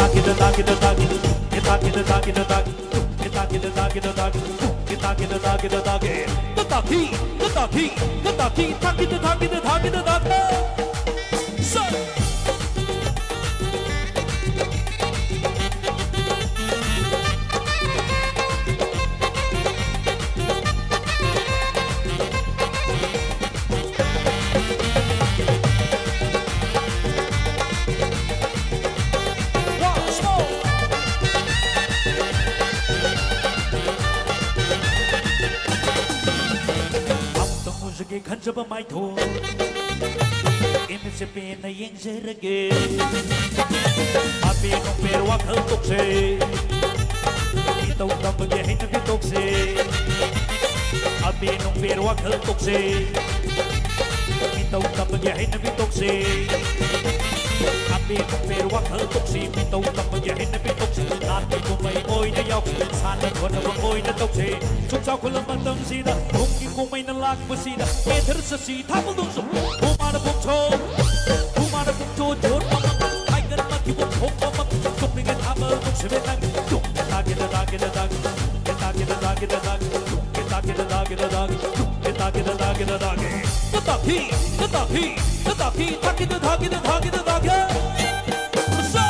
ꯇꯥꯒꯤꯗ, ꯇꯥꯒꯤꯗ, ꯇꯥꯒꯤꯗ, ꯇꯥꯒꯤꯗ, ꯇꯥꯒꯤꯗ, ꯇꯥꯒꯤꯗ, ꯇꯥꯒꯤꯗ꯫ ꯇꯥꯒꯤꯗ, ꯇꯥꯒꯤꯗ, ꯇꯥꯒꯤꯗ, ꯇꯥꯒꯤꯗ, ꯇꯥꯒꯤꯗ, ꯇꯥꯒꯤꯗ, ꯇꯥꯒꯤ꯫ ꯇ ꯇꯥꯒꯤ, ꯇ ꯇꯥꯒꯤ, ꯇ ꯇꯥꯒꯤ, ꯇꯥꯒꯤꯗ, ꯇꯥꯒꯤꯗ, ꯇꯥꯒꯤꯗ, ꯇꯥꯒꯤ꯫ ꯁꯠ꯫ Once more. ꯑꯃꯨꯛꯇꯪ ꯎꯖꯒꯦ ꯈꯟꯖꯕ ꯃꯥꯏꯊꯣꯡ, ꯏꯃꯤꯠꯁꯦ ꯄꯦꯟꯅ ꯌꯦꯡꯖꯔꯒꯦ꯫ ꯑꯕꯦ ꯅꯣꯡꯕꯦ ꯋꯥꯈꯜ ꯇꯣꯛꯁꯦ, ꯃꯤꯇꯧ ꯇꯝꯕꯒꯤ ꯍꯩꯅꯕꯤ ꯇꯣꯛꯁꯦ꯫ ꯑꯕꯦ ꯅꯣꯡꯕꯦ ꯋꯥꯈꯜ ꯇꯣꯛꯁꯦ, ꯃꯤꯇꯧ ꯇꯝꯕꯒꯤ ꯍꯩꯅꯕꯤ ꯇꯣꯛꯁꯦ꯫ ꯑꯕꯦ ꯅꯣꯡꯕꯦ ꯋꯥꯈꯜ ꯇꯣꯛꯁꯤ, ꯃꯤꯇꯧ ꯇꯝꯕꯒꯤ ꯍꯩꯅꯕꯤ ꯇꯣꯛꯁꯤ꯫ ꯅꯥꯠꯀꯤ ꯀꯨꯝꯍꯩ ꯑꯣꯏꯅ ꯌꯥꯎꯁꯤ, ꯁꯥꯟꯅ ꯈꯣꯠꯅꯕ ꯑꯣꯏꯅ ꯇꯧꯁꯤ꯫ ꯁꯨꯝ ꯆꯥꯎꯈꯠꯂ ꯃꯇꯝꯁꯤꯗ ꯊꯨꯝꯒꯤ ꯀꯨꯝꯍꯩꯅ ꯂꯥꯛꯄꯁꯤꯗ ꯄꯦꯊꯔ ꯆꯠꯁꯤ ꯊꯥꯕꯜꯗꯨꯁꯨ꯫ ꯍꯨꯃꯥꯅ ꯄꯨꯡꯊꯣꯛ, ꯍꯨꯃꯥꯅ ꯄꯨꯡꯊꯣꯛ ꯌꯣꯠ ꯃꯃꯜ, ꯍꯥꯏꯒꯟ ꯃꯊꯤꯕꯨ ꯊꯣꯛ ꯃꯃꯜ, ꯇꯨꯝꯅꯤꯡꯉꯦ ꯊꯥꯕꯜ ꯅꯨꯡꯁꯤꯕ ꯅꯪ꯫ ꯇꯨꯝꯒꯦ ꯇꯥꯒꯦ ꯇꯥꯒꯦ ꯇꯥꯒꯦ, ꯇꯨꯝꯒꯦ ꯇꯥꯒꯦ ꯇꯥꯒꯦ ꯇꯥꯒꯦ, ꯇꯨꯝꯒꯦ ꯇꯥꯒꯦ ꯇꯥꯒꯦ ꯇꯥꯒꯦ, ꯇꯨꯝꯒꯦ ꯇꯥꯒꯦ ꯇꯥꯒꯦ ꯇꯥꯒꯦ꯫ ꯇ ꯇꯥ ꯊꯤ, ꯇ ꯇꯥ ꯊꯤ, ꯇ ꯇꯥ ꯊꯤ, ꯊꯥꯒꯦ ꯇ ꯊꯥꯒꯦ ꯇ ꯊꯥꯒꯦ ꯇ ꯊꯥꯒꯦ꯫ ꯁꯥ!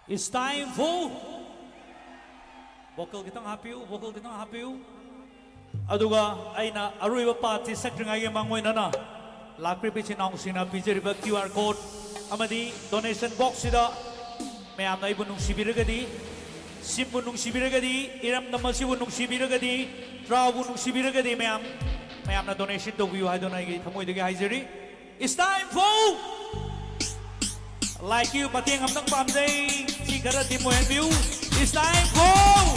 It's time for Vocal ꯈꯤꯇꯪ ꯍꯥꯞꯄꯤꯌꯨ, vocal ꯈꯤꯇꯪ ꯍꯥꯞꯄꯤꯌꯨ꯫ ꯑꯗꯨꯒ ꯑꯩꯅ ꯑꯔꯣꯏꯕ ꯄꯥꯠꯁꯤ ꯁꯛꯇ꯭ꯔꯤꯉꯩꯒꯤ ꯃꯥꯡꯑꯣꯏꯅꯅ ꯂꯥꯛꯄꯤꯕ ꯏꯆꯤꯟ ꯏꯅꯥꯎꯁꯤꯡꯅ ꯄꯤꯖꯔꯤꯕ QR code ꯑꯃꯗꯤ donation box ꯁꯤꯗ ꯃꯌꯥꯝꯅ ꯑꯩꯕꯨ ꯅꯨꯡꯁꯤꯕꯤꯔꯒꯗꯤ, ꯁꯤꯝꯕꯨ ꯅꯨꯡꯁꯤꯕꯤꯔꯒꯗꯤ, ꯏꯔꯝꯗꯝ ꯑꯁꯤꯕꯨ ꯅꯨꯡꯁꯤꯕꯤꯔꯒꯗꯤ, ꯇ꯭ꯔꯥꯎꯕꯨ ꯅꯨꯡꯁꯤꯕꯤꯔꯒꯗꯤ ꯃꯌꯥꯝ, ꯃꯌꯥꯝꯅ donation ꯇꯧꯕꯤꯌꯨ ꯍꯥꯏꯗꯨꯅ ꯑꯩꯒꯤ ꯊꯃꯣꯏꯗꯒꯤ ꯍꯥꯏꯖꯔꯤ꯫ It's time for ꯂꯥꯏꯛꯀꯤ ꯃꯇꯦꯡ ꯑꯝꯇꯪ ꯄꯥꯝꯖꯩ꯫ ꯁꯤ ꯈꯔ deemed ꯑꯣꯏꯍꯟꯕꯤꯌꯨ꯫ It's time for,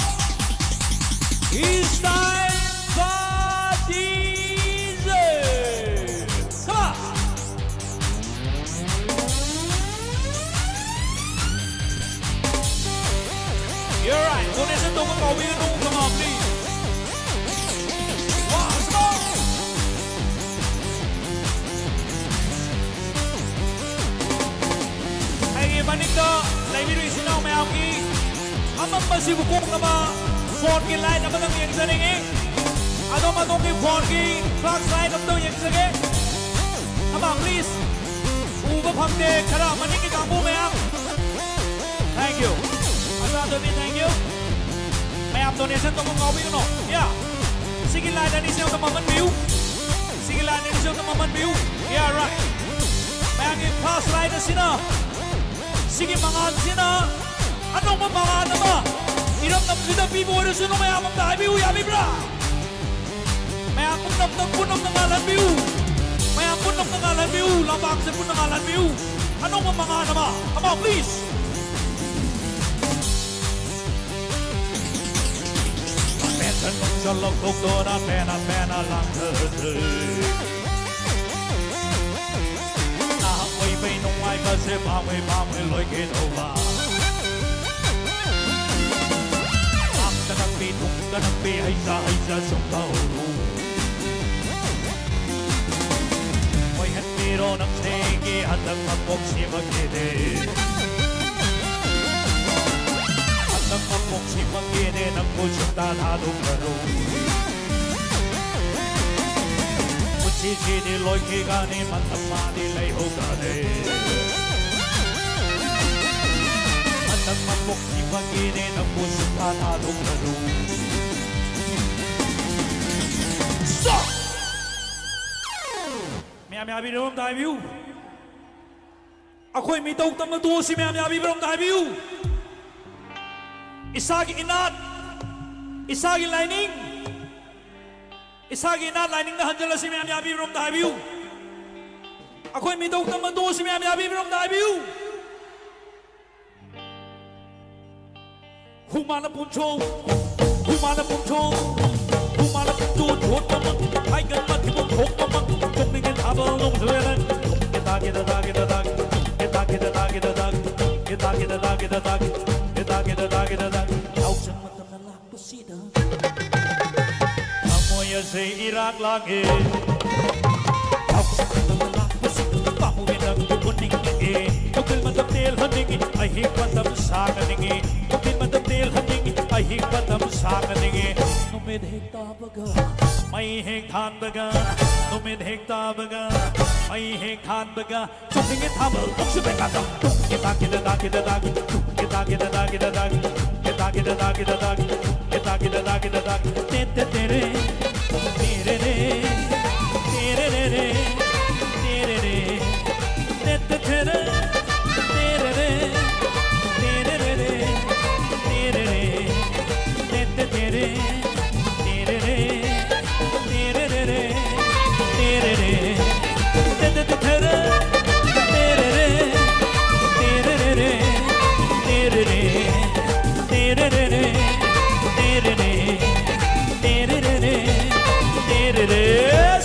it's time for D J. Come on. You're right. Donation ꯇꯧꯕ ꯀꯥꯎꯕꯤꯒꯅꯨ꯫ Come on, please. One, two. ꯑꯩꯒꯤ ꯃꯅꯤꯡꯗ ꯂꯩꯕꯤꯔꯤꯕ ꯏꯆꯤꯟ ꯏꯅꯥꯎ ꯃꯌꯥꯝꯒꯤ ꯑꯃꯝꯕꯁꯤꯕꯨ ꯀꯣꯛꯅꯕ phoneꯒꯤ light ꯑꯃꯇꯪ ꯌꯦꯡꯖꯅꯤꯡꯉꯤ꯫ ꯑꯗꯣꯝ ꯑꯗꯣꯝꯒꯤ phoneꯒꯤ flashlight ꯑꯃꯇꯪ ꯌꯦꯡꯖꯒꯦ꯫ Come on, please. ꯎꯕ ꯐꯪꯗꯦ꯫ ꯈꯔ ꯃꯅꯤꯡꯒꯤ ꯀꯥꯡꯕꯨ ꯃꯌꯥꯝ꯫ Thank you. ꯑꯆꯥ, ꯑꯗꯨꯗꯤ thank you. ꯃꯌꯥꯝ donation ꯇꯧꯕ ꯀꯥꯎꯕꯤꯒꯅꯨ꯫ Yeah. ꯁꯤꯒꯤ light ꯑꯅꯤꯁꯦ ꯑꯝꯇ ꯃꯝꯍꯟꯕꯤꯌꯨ꯫ ꯁꯤꯒꯤ light ꯑꯅꯤꯁꯦ ꯑꯝꯇ ꯃꯝꯍꯟꯕꯤꯌꯨ꯫ Yeah, right. ꯃꯌꯥꯝꯒꯤ flashlight ꯑꯁꯤꯅ, ꯁꯤꯒꯤ ꯃꯉꯥꯜꯁꯤꯅ ꯑꯅꯧꯕ ꯃꯉꯥꯜ ꯑꯃ ꯏꯔꯝꯗꯝꯁꯤꯗ ꯄꯤꯕ ꯑꯣꯏꯔꯁꯅꯨ꯫ ꯃꯌꯥꯝ ꯑꯝꯇ ꯍꯥꯏꯕꯤꯌꯨ ꯌꯥꯕꯤꯕ꯭ꯔꯥ? ꯃꯌꯥꯝ ꯄꯨꯝꯅꯃꯛꯇ, ꯄꯨꯝꯅꯃꯛꯇ ꯉꯥꯜꯍꯟꯕꯤꯌꯨ꯫ ꯃꯌꯥꯝ ꯄꯨꯝꯅꯃꯛꯇ ꯉꯥꯜꯍꯟꯕꯤꯌꯨ꯫ ꯂꯝꯄꯥꯛꯁꯦ ꯄꯨꯟꯅ ꯉꯥꯜꯍꯟꯕꯤꯌꯨ꯫ ꯑꯅꯧꯕ ꯃꯉꯥꯜ ꯑꯃ꯫ Come on, please. ꯄꯦꯟꯁꯟ ꯅꯨꯡꯁꯟ ꯂꯧꯊꯣꯛꯇꯨꯅ ꯄꯦꯟꯅ ꯄꯦꯟꯅ ꯂꯥꯡꯊꯔꯁꯤ꯫ ꯅꯍꯥꯛ ꯑꯣꯏꯕꯩ ꯅꯨꯡꯉꯥꯏꯕꯁꯦ ꯄꯥꯝꯃꯩ ꯄꯥꯝꯃꯩ ꯂꯣꯏꯒꯦ ꯇꯧꯕ꯫ ꯆꯥꯛ ꯀꯅꯛꯄꯤ ꯊꯨꯝ ꯀꯅꯛꯄꯤ ꯍꯩꯖꯥ ꯍꯩꯖꯥ ꯁꯨꯝ ꯇꯧꯔꯨ꯫ ꯑꯣꯏꯍꯟꯕꯤꯔꯣ ꯅꯪꯁꯦ ꯑꯩꯒꯤ ꯍꯟꯗꯛ ꯃꯄꯣꯛꯁꯤꯃꯛꯀꯤꯗꯤ꯫ ꯍꯟꯗꯛ ꯃꯄꯣꯛꯁꯤꯃꯛꯀꯤꯗꯤ ꯅꯪꯕꯨ ꯁꯨꯡꯊꯥ ꯊꯥꯗꯣꯛꯂꯔꯣꯏ꯫ ꯄꯨꯟꯁꯤꯁꯤꯗꯤ ꯂꯣꯏꯈꯤꯒꯅꯤ, ꯃꯇꯝ ꯃꯥꯗꯤ ꯂꯩꯍꯧꯒꯅꯤ꯫ ꯅꯪ ꯃꯄꯣꯛꯀꯤ ꯐꯪꯉꯦꯅꯦ, ꯅꯪꯕꯨ ꯁꯨꯡꯊꯥ ꯊꯥꯗꯣꯛꯂꯔꯣꯏ꯫ ꯁꯣ! ꯃꯌꯥꯝ ꯌꯥꯕꯤꯔꯣ, ꯑꯝꯇ ꯍꯥꯏꯕꯤꯌꯨ꯫ ꯑꯩꯈꯣꯏ ꯃꯤꯇꯧ ꯇꯝꯕ ꯇꯣꯛꯑꯁꯤ, ꯃꯌꯥꯝ ꯌꯥꯕꯤꯕ꯭ꯔꯣ, ꯑꯝꯇ ꯍꯥꯏꯕꯤꯌꯨ꯫ ꯏꯁꯥꯒꯤ ꯏꯅꯥꯠ, ꯏꯁꯥꯒꯤ ꯂꯥꯏꯅꯤꯡ, ꯏꯁꯥꯒꯤ ꯏꯅꯥꯠ ꯂꯥꯏꯅꯤꯡꯗ ꯍꯟꯖꯤꯜꯂꯁꯤ, ꯃꯌꯥꯝ ꯌꯥꯕꯤꯕ꯭ꯔꯣ, ꯑꯝꯇ ꯍꯥꯏꯕꯤꯌꯨ꯫ ꯑꯩꯈꯣꯏ ꯃꯤꯇꯧ ꯇꯝꯕ ꯇꯣꯛꯑꯁꯤ, ꯃꯌꯥꯝ ꯌꯥꯕꯤꯕ꯭ꯔꯣ, ꯑꯝꯇ ꯍꯥꯏꯕꯤꯌꯨ꯫ ꯍꯨꯃꯥꯅ ꯄꯨꯝꯊꯣꯛ, ꯍꯨꯃꯥꯅ ꯄꯨꯝꯊꯣꯛ, ꯍꯨꯃꯥꯅ ꯄꯨꯝꯊꯣꯛ ꯊꯣꯛꯄꯃꯛ, ꯍꯥꯏꯒꯟ ꯃꯊꯤꯕꯣꯡ ꯊꯣꯛꯄꯃꯛ, ꯆꯣꯛꯅꯤꯡꯉꯦ ꯊꯥꯕꯜ ꯅꯣꯡꯖꯨ ꯍꯦꯂꯦꯟ, ꯒꯤꯇꯥ ꯒꯤꯇꯥ ꯇꯥ ꯒꯤꯇꯥ ꯇꯥ, ꯒꯤꯇꯥ ꯒꯤꯇꯥ ꯇꯥ ꯒꯤꯇꯥ ꯇꯥ, ꯒꯤꯇꯥ ꯒꯤꯇꯥ ꯇꯥ ꯒꯤꯇꯥ ꯇꯥ, ꯒꯤꯇꯥ ꯒꯤꯇꯥ ꯇꯥ ꯒꯤꯇꯥ ꯇꯥ, ꯌꯥꯎꯁꯪ ꯃꯇꯝꯅ ꯂꯥꯛꯄꯁꯤꯗ꯫ ꯊꯃꯣꯏ ꯑꯁꯤ ꯏꯔꯥꯛ ꯂꯥꯡꯉꯦ꯫ ꯄꯥꯃꯨꯕꯤ ꯅꯪꯕꯨ ꯎꯅꯤꯡꯉꯛꯑꯦ꯫ ꯅꯨꯡꯊꯤꯜ ꯃꯇꯝ ꯇꯦꯜꯍꯟꯅꯤꯡꯉꯤ, ꯑꯍꯤꯡ ꯃꯇꯝ ꯁꯥꯡꯍꯟꯅꯤꯡꯉꯤ꯫ ꯅꯨꯡꯊꯤꯜ ꯃꯇꯝ ꯇꯦꯜꯍꯟꯅꯤꯡꯉꯤ, ꯑꯍꯤꯡ ꯃꯇꯝ ꯁꯥꯡꯍꯟꯅꯤꯡꯉꯤ꯫ ꯅꯨꯃꯤꯠ ꯍꯦꯛ ꯇꯥꯕꯒ, ꯃꯩ ꯍꯦꯛ ꯊꯥꯟꯕꯒ, ꯅꯨꯃꯤꯠ ꯍꯦꯛ ꯇꯥꯕꯒ, ꯃꯩ ꯍꯦꯛ ꯊꯥꯟꯕꯒ, ꯆꯣꯛꯅꯤꯡꯉꯦ ꯊꯥꯕꯜ ꯅꯣꯡꯁꯨ ꯄꯩꯀꯥꯗ꯫ ꯇꯨꯡ ꯀꯦ ꯇꯥ ꯀꯦ ꯗ ꯗꯥ ꯀꯦ ꯗ ꯗꯥ ꯀꯦ, ꯇꯨꯡ ꯀꯦ ꯇꯥ ꯀꯦ ꯗ ꯗꯥ ꯀꯦ ꯗ ꯗꯥ ꯀꯦ, ꯇꯨꯡ ꯀꯦ ꯇꯥ ꯀꯦ ꯗ ꯗꯥ ꯀꯦ ꯗ ꯗꯥ ꯀꯦ, ꯇꯨꯡ ꯀꯦ ꯇꯥ ꯀꯦ ꯗ ꯗꯥ ꯀꯦ ꯗ ꯗꯥ ꯀꯦ꯫ ꯇꯦ ꯇꯦ ꯇꯦ ꯔꯦ, ꯇꯦ ꯔꯦ ꯔꯦ, ꯇꯦ ꯔꯦ ꯔꯦ ꯔꯦ, ꯇꯦ ꯔꯦ ꯔꯦ꯫ ꯇꯦ ꯇꯦ ꯇꯦ ꯔꯦ, ꯇꯦ ꯔꯦ ꯔꯦ, ꯇꯦ ꯔꯦ ꯔꯦ ꯔꯦ, ꯇꯦ ꯔꯦ ꯔꯦ꯫ ꯇꯦ ꯇꯦ ꯇꯦ ꯔꯦ, ꯇꯦ ꯔꯦ ꯔꯦ ꯔꯦ, ꯇꯦ ꯔꯦ ꯔꯦ꯫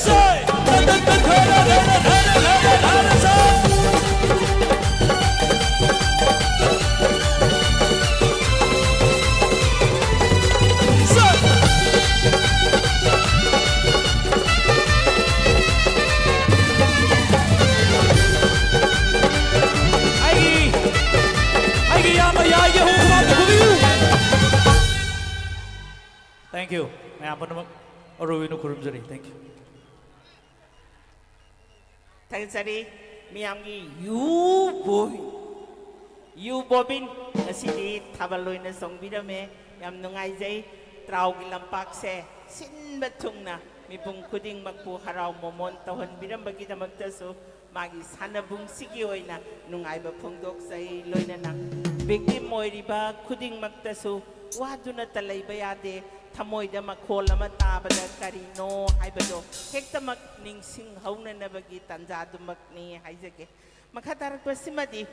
ꯑꯩꯒꯤ, ꯑꯩꯒꯤ ꯏꯌꯥꯝꯕ ꯌꯥꯏꯒꯤ ꯍꯨ ꯈꯨꯕꯥꯛꯇ ꯈꯨꯕꯤꯌꯨ꯫ Thank you꯫ ꯃꯌꯥꯝ ꯄꯨꯝꯅꯃꯛ ꯑꯔꯣꯏꯕ ꯑꯣꯏꯅ ꯈꯨꯔꯨꯝꯖꯔꯤ꯫ Thank you꯫ ꯊꯥꯒꯠꯆꯔꯤ꯫ ꯃꯤꯌꯥꯝꯒꯤ ꯌꯨ ꯕꯣꯏ꯫ ꯌꯨ ꯕꯣꯕꯤꯟ, ꯉꯁꯤꯗꯤ ꯊꯥꯕꯜ ꯑꯣꯏꯅ ꯆꯣꯡꯕꯤꯔꯝꯃꯦ꯫ ꯌꯥꯝ ꯅꯨꯡꯉꯥꯏꯖꯩ꯫ ꯇ꯭ꯔꯥꯎꯒꯤ ꯂꯝꯄꯥꯛꯁꯦ ꯁꯤꯟꯕ ꯊꯨꯡꯅ ꯃꯤꯄꯨꯝ ꯈꯨꯗꯤꯡꯃꯛꯄꯨ ꯍꯔꯥꯎ ꯃꯣꯃꯣꯟ ꯇꯧꯍꯟꯕꯤꯔꯝꯕꯒꯤꯗꯃꯛꯇꯁꯨ ꯃꯥꯒꯤ ꯁꯥꯟꯅꯕꯨꯡꯁꯤꯒꯤ ꯑꯣꯏꯅ ꯅꯨꯡꯉꯥꯏꯕ ꯐꯣꯡꯗꯣꯛꯆꯩ꯫ ꯂꯣꯏꯅꯅ victim ꯑꯣꯏꯔꯤꯕ ꯈꯨꯗꯤꯡꯃꯛꯇꯁꯨ ꯋꯥꯗꯨꯅꯇ ꯂꯩꯕ ꯌꯥꯗꯦ꯫ ꯊꯃꯣꯏꯗ ꯃꯈꯣꯜ ꯑꯃ ꯇꯥꯕꯗ ꯀꯔꯤꯅꯣ ꯍꯥꯏꯕꯗꯣ ꯍꯦꯛꯇꯃꯛ ꯅꯤꯡꯁꯤꯡꯍꯧꯅꯅꯕꯒꯤ ꯇꯥꯟꯖꯥꯗꯨꯃꯛꯅꯤ ꯍꯥꯏꯖꯒꯦ꯫ ꯃꯈꯥ ꯇꯥꯔꯛꯄꯁꯤꯃꯗꯤ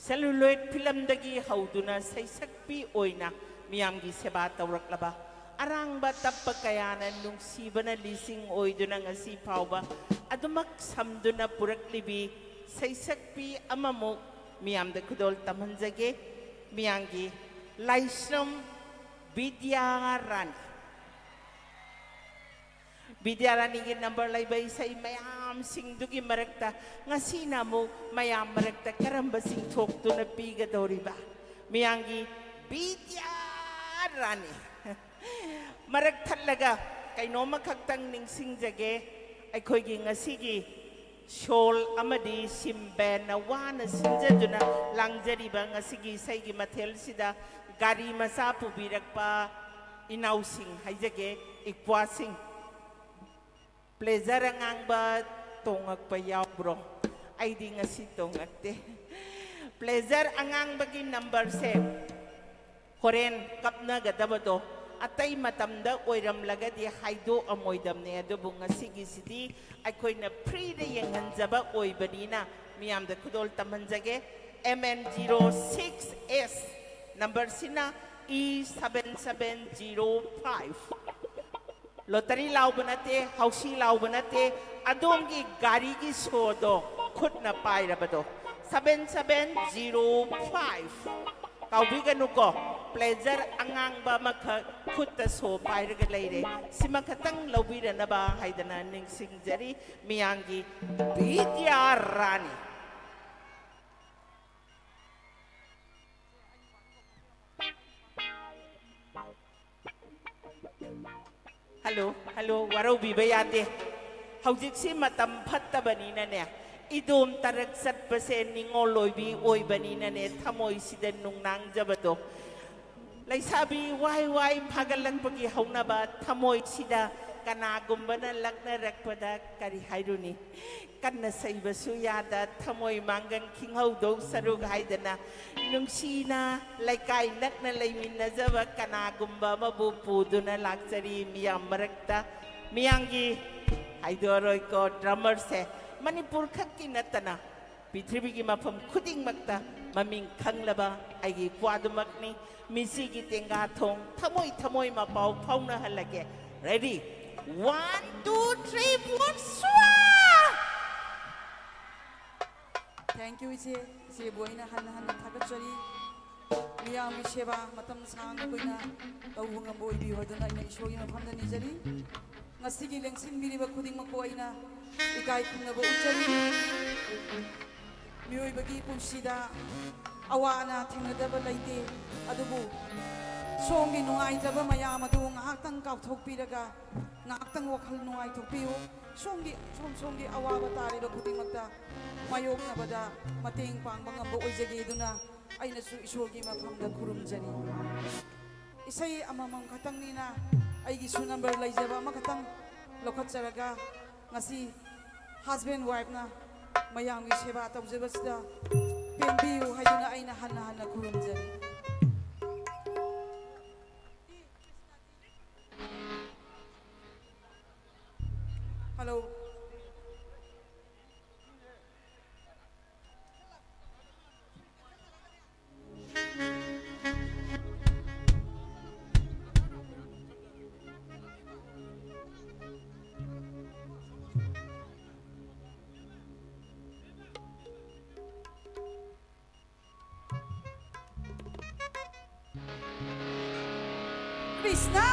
celluloid ꯐꯤꯂꯝꯗꯒꯤ ꯍꯧꯗꯨꯅ ꯁꯩꯁꯛꯄꯤ ꯑꯣꯏꯅ ꯃꯤꯌꯥꯝꯒꯤ ꯁꯦꯕꯥ ꯇꯧꯔꯛꯂꯕ, ꯑꯔꯥꯡꯕ ꯇꯞꯄ ꯀꯌꯥꯅ ꯅꯨꯡꯁꯤꯕꯅ ꯂꯤꯁꯤꯡ ꯑꯣꯏꯗꯨꯅ ꯉꯁꯤ ꯐꯥꯎꯕ ꯑꯗꯨꯃꯛ ꯁꯝꯗꯨꯅ ꯄꯨꯔꯛꯂꯤꯕꯤ ꯁꯩꯁꯛꯄꯤ ꯑꯃꯃꯨꯛ ꯃꯤꯌꯥꯝꯗ ꯈꯨꯗꯣꯜ ꯇꯝꯍꯟꯖꯒꯦ꯫ ꯃꯤꯌꯥꯝꯒꯤ ꯂꯥꯏꯁ꯭ꯔꯝ ꯕꯤꯗ꯭ꯌꯥ ꯔꯥꯅꯤ꯫ ꯕꯤꯗ꯭ꯌꯥ ꯔꯥꯅꯤꯒꯤ ꯅꯝꯕꯔ ꯂꯩꯕ ꯏꯁꯩ ꯃꯌꯥꯝꯁꯤꯡꯗꯨꯒꯤ ꯃꯔꯛꯇ ꯉꯁꯤꯅ ꯑꯃꯨꯛ ꯃꯌꯥꯝ ꯃꯔꯛꯇ ꯀꯔꯝꯕ ꯆꯤꯡꯊꯣꯛꯇꯨꯅ ꯄꯤꯒꯗꯧꯔꯤꯕ? ꯃꯤꯌꯥꯝꯒꯤ ꯕꯤꯗ꯭ꯌꯥ ꯔꯥꯅꯤ꯫ ꯃꯔꯛ ꯊꯠꯂꯒ ꯀꯩꯅꯣꯝꯃ ꯈꯛꯇꯪ ꯅꯤꯡꯁꯤꯡꯖꯒꯦ꯫ ꯑꯩꯈꯣꯏꯒꯤ ꯉꯁꯤꯒꯤ ꯁꯣꯜ ꯑꯃꯗꯤ ꯁꯤꯝ ꯕꯦꯟꯅ ꯋꯥꯅ ꯁꯤꯟꯖꯗꯨꯅ ꯂꯥꯡꯖꯔꯤꯕ ꯉꯁꯤꯒꯤ ꯏꯁꯩꯒꯤ ꯃꯊꯦꯜꯁꯤꯗ ꯒꯥꯔꯤ ꯃꯆꯥ ꯄꯨꯕꯤꯔꯛꯄ ꯏꯅꯥꯎꯁꯤꯡ ꯍꯥꯏꯖꯒꯦ, ꯏꯄ꯭ꯋꯥꯁꯤꯡ꯫ ꯄ꯭ꯂꯦꯖꯔ ꯑꯉꯥꯡꯕ ꯇꯣꯡꯉꯛꯄ ꯌꯥꯎꯕ꯭ꯔꯣ? ꯑꯩꯗꯤ ꯉꯁꯤ ꯇꯣꯡꯉꯛꯇꯦ꯫ ꯄ꯭ꯂꯦꯖꯔ ꯑꯉꯥꯡꯕꯒꯤ ꯅꯝꯕꯔꯁꯦ ꯍꯣꯔꯦꯟ ꯀꯞꯅꯒꯗꯕꯗꯣ ꯑꯇꯩ ꯃꯇꯝꯗ ꯑꯣꯏꯔꯝꯂꯒꯗꯤ ꯍꯥꯏꯗꯣꯛꯑꯝꯃꯣꯏꯗꯕꯅꯦ, ꯑꯗꯨꯕꯨ ꯉꯁꯤꯒꯤꯁꯤꯗꯤ ꯑꯩꯈꯣꯏꯅ ꯐ꯭ꯔꯤꯗ ꯌꯦꯡꯍꯟꯖꯕ ꯑꯣꯏꯕꯅꯤꯅ ꯃꯤꯌꯥꯝꯗ ꯈꯨꯗꯣꯜ ꯇꯝꯍꯟꯖꯒꯦ꯫ M N zero six S ꯅꯝꯕꯔꯁꯤꯅ E seven seven zero five꯫ Lottery ꯂꯥꯎꯕ ꯅꯠꯇꯦ, ꯍꯥꯎꯁꯤ ꯂꯥꯎꯕ ꯅꯠꯇꯦ, ꯑꯗꯣꯝꯒꯤ ꯒꯥꯔꯤꯒꯤ ꯁꯣꯗꯣ ꯈꯨꯠꯅ ꯄꯥꯏꯔꯕꯗꯣ, seven seven zero five꯫ ꯀꯥꯎꯕꯤꯒꯅꯨꯀꯣ, ꯄ꯭ꯂꯦꯖꯔ ꯑꯉꯥꯡꯕ ꯑꯃꯈꯛ ꯈꯨꯠꯇ ꯁꯣ ꯄꯥꯏꯔꯒ ꯂꯩꯔꯦ꯫ ꯁꯤꯃ ꯈꯛꯇꯪ ꯂꯧꯕꯤꯔꯅꯕ ꯍꯥꯏꯗꯅ ꯅꯤꯡꯁꯤꯡꯖꯔꯤ꯫ ꯃꯤꯌꯥꯝꯒꯤ ꯕꯤꯗ꯭ꯌꯥ ꯔꯥꯅꯤ꯫ ꯍꯜꯂꯣ, ꯍꯜꯂꯣ, ꯋꯥꯔꯧꯕꯤꯕ ꯌꯥꯗꯦ꯫ ꯍꯧꯖꯤꯛꯁꯤ ꯃꯇꯝ ꯐꯠꯇꯕꯅꯤꯅꯅꯦ, ꯏꯗꯣꯝ ꯇꯔꯛ ꯆꯠꯄꯁꯦ ꯅꯤꯉꯣꯜ ꯑꯣꯏꯕꯤ ꯑꯣꯏꯕꯅꯤꯅꯅꯦ, ꯊꯃꯣꯏꯁꯤꯗ ꯅꯨꯡꯅꯥꯡꯖꯕꯗꯣ꯫ ꯂꯩꯁꯥꯕꯤ ꯋꯥꯏ ꯋꯥꯏ ꯐꯥꯒꯠꯂꯛꯄꯒꯤ ꯍꯧꯅꯕ ꯊꯃꯣꯏꯁꯤꯗ ꯀꯅꯥꯒꯨꯝꯕꯅ ꯂꯛꯅꯔꯛꯄꯗ ꯀꯔꯤ ꯍꯥꯏꯔꯨꯅꯤ? ꯀꯟꯅ ꯁꯩꯕꯁꯨ ꯌꯥꯗ ꯊꯃꯣꯏ ꯃꯥꯡꯒꯟ ꯈꯤꯡꯍꯧꯗꯧ ꯁꯔꯨꯛ ꯍꯥꯏꯗꯅ, ꯅꯨꯡꯁꯤꯅ ꯂꯩꯀꯥꯏ ꯅꯛꯅ ꯂꯩꯃꯤꯟꯅꯖꯕ ꯀꯅꯥꯒꯨꯝꯕ ꯑꯃꯕꯨ ꯄꯨꯗꯨꯅ ꯂꯥꯛꯆꯔꯤ ꯃꯤꯌꯥꯝ ꯃꯔꯛꯇ꯫ ꯃꯤꯌꯥꯝꯒꯤ ꯍꯥꯏꯗꯣꯛꯑꯔꯣꯏꯀꯣ, ꯗ꯭ꯔꯃꯔꯁꯦ ꯃꯅꯤꯄꯨꯔ ꯈꯛꯀꯤ ꯅꯠꯇꯅ ꯄ꯭ꯔꯤꯊꯤꯕꯤꯒꯤ ꯃꯐꯝ ꯈꯨꯗꯤꯡꯃꯛꯇ ꯃꯃꯤꯡ ꯈꯪꯂꯕ ꯑꯩꯒꯤ ꯏꯄ꯭ꯋꯥꯗꯨꯃꯛꯅꯤ꯫ ꯃꯤꯁꯤꯒꯤ ꯇꯦꯡꯒꯥ ꯊꯣꯡ ꯊꯃꯣꯏ ꯊꯃꯣꯏ ꯃꯄꯥꯎ ꯐꯥꯎꯅꯍꯜꯂꯒꯦ꯫ Ready? One, two, three, four, ꯁ꯭ꯋꯥ! Thank you, ꯏꯆꯦ꯫ ꯏꯆꯦꯕꯨ ꯑꯩꯅ ꯍꯟꯅ ꯍꯟꯅ ꯊꯥꯒꯠꯆꯔꯤ꯫ ꯃꯤꯌꯥꯝꯒꯤ ꯁꯦꯕꯥ ꯃꯇꯝ ꯁꯥꯡꯅ ꯀꯨꯏꯅ ꯇꯧꯕ ꯉꯝꯕ ꯑꯣꯏꯕꯤꯌꯨ ꯍꯥꯏꯗꯨꯅ ꯑꯩꯅ ꯏꯁꯣꯔꯒꯤ ꯃꯐꯝꯗ ꯅꯤꯖꯔꯤ꯫ ꯉꯁꯤꯒꯤ ꯂꯦꯡꯁꯤꯟꯕꯤꯔꯤꯕ ꯈꯨꯗꯤꯡꯃꯛꯄꯨ ꯑꯩꯅ ꯏꯀꯥꯏ ꯈꯨꯝꯅꯕ ꯎꯠꯆꯔꯤ꯫ ꯃꯤꯑꯣꯏꯕꯒꯤ ꯄꯨꯟꯁꯤꯗ ꯑꯋꯥ ꯑꯅꯥ ꯊꯦꯡꯅꯗꯕ ꯂꯩꯇꯦ, ꯑꯗꯨꯕꯨ ꯁꯣꯝꯒꯤ ꯅꯨꯡꯉꯥꯏꯇꯕ ꯃꯌꯥꯝ ꯑꯗꯨ ꯉꯥꯏꯍꯥꯛꯇꯪ ꯀꯥꯎꯊꯣꯛꯄꯤꯔꯒ, ꯉꯥꯏꯍꯥꯛꯇꯪ ꯋꯥꯈꯜ ꯅꯨꯡꯉꯥꯏꯊꯣꯛꯄꯤꯌꯨ꯫ ꯁꯣꯝꯒꯤ, ꯁꯣꯝ ꯁꯣꯝꯒꯤ ꯑꯋꯥꯕ ꯇꯥꯔꯤꯕ ꯈꯨꯗꯤꯡꯃꯛꯇ ꯃꯥꯌꯣꯛꯅꯕꯗ ꯃꯇꯦꯡ ꯄꯥꯡꯕ ꯉꯝꯕ ꯑꯣꯏꯖꯒꯦ ꯑꯗꯨꯅ ꯑꯩꯅꯁꯨ ꯏꯁꯣꯔꯒꯤ ꯃꯐꯝꯗ ꯈꯨꯔꯨꯝꯖꯔꯤ꯫ ꯏꯁꯩ ꯑꯃꯃꯝ ꯈꯛꯇꯪꯅꯤꯅ ꯑꯩꯒꯤꯁꯨ ꯅꯝꯕꯔ ꯂꯩꯖꯕ ꯑꯃꯈꯛꯇꯪ ꯂꯧꯈꯠꯆꯔꯒ, ꯉꯁꯤ husband wifeꯅ ꯃꯌꯥꯝꯒꯤ ꯁꯦꯕꯥ ꯇꯧꯖꯕꯁꯤꯗ ꯄꯦꯟꯕꯤꯌꯨ ꯍꯥꯏꯗꯨꯅ ꯑꯩꯅ ꯍꯟꯅ ꯍꯟꯅ ꯈꯨꯔꯨꯝꯖꯔꯤ꯫ Hello. Krishna!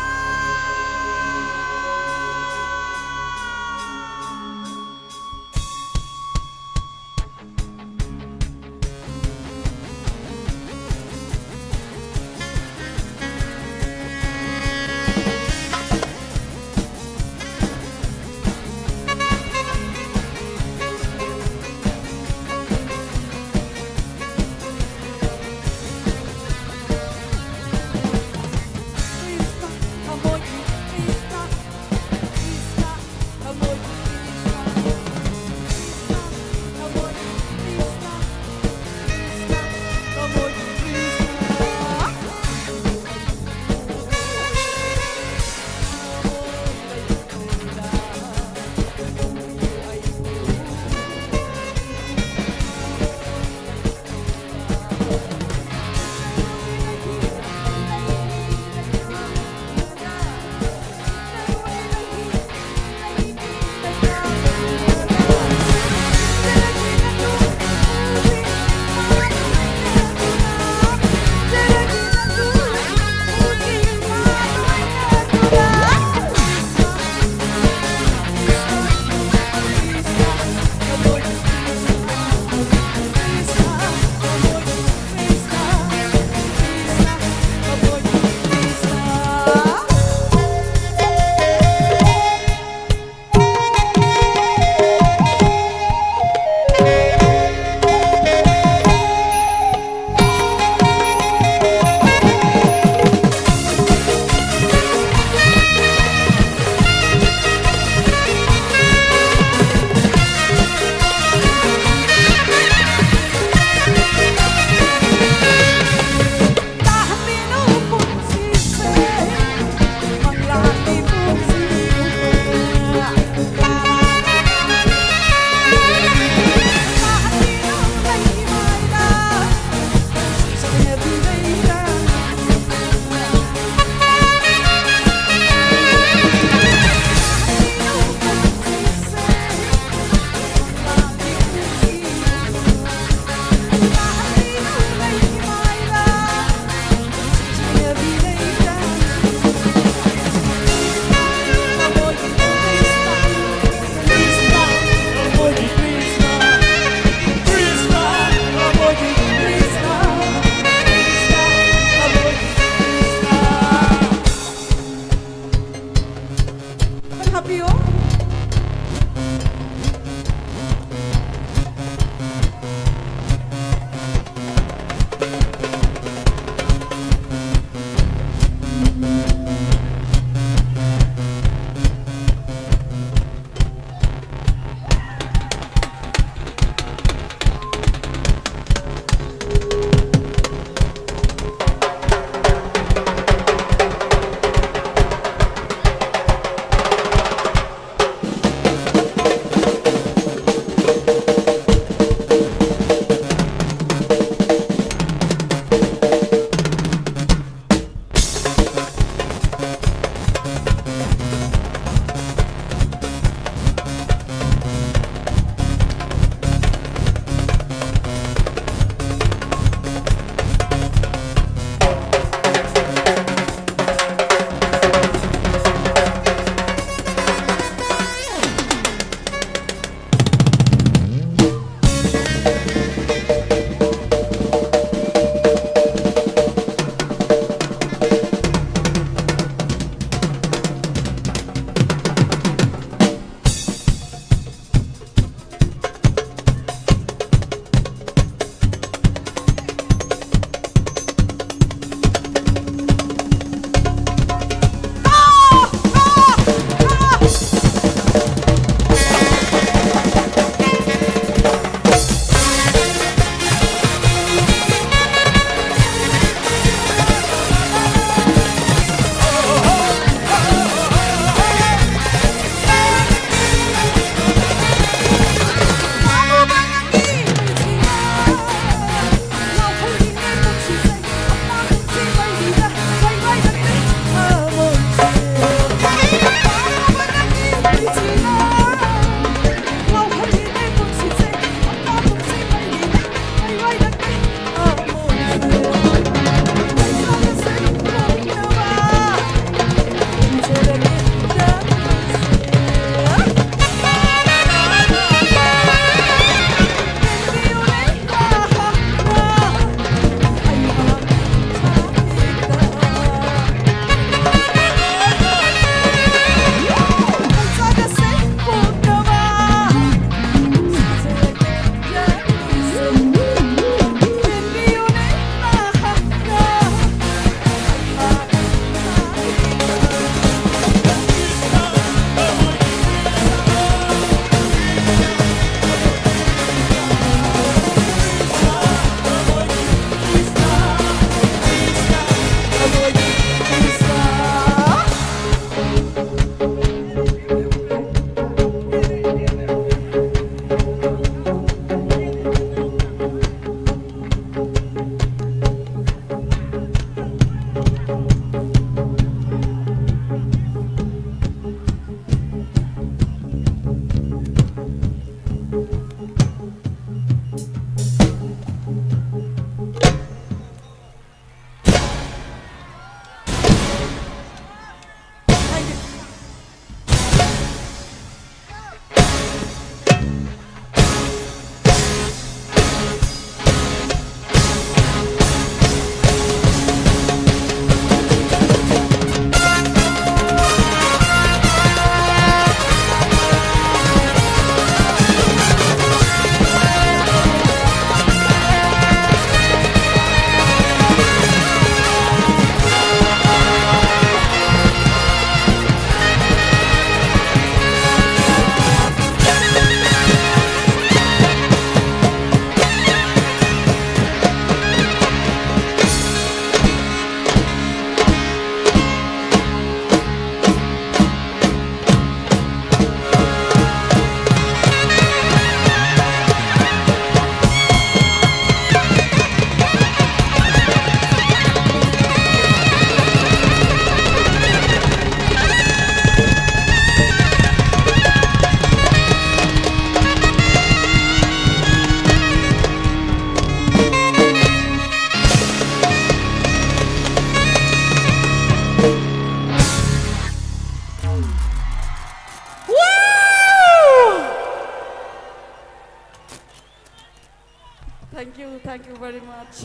Thank you very much.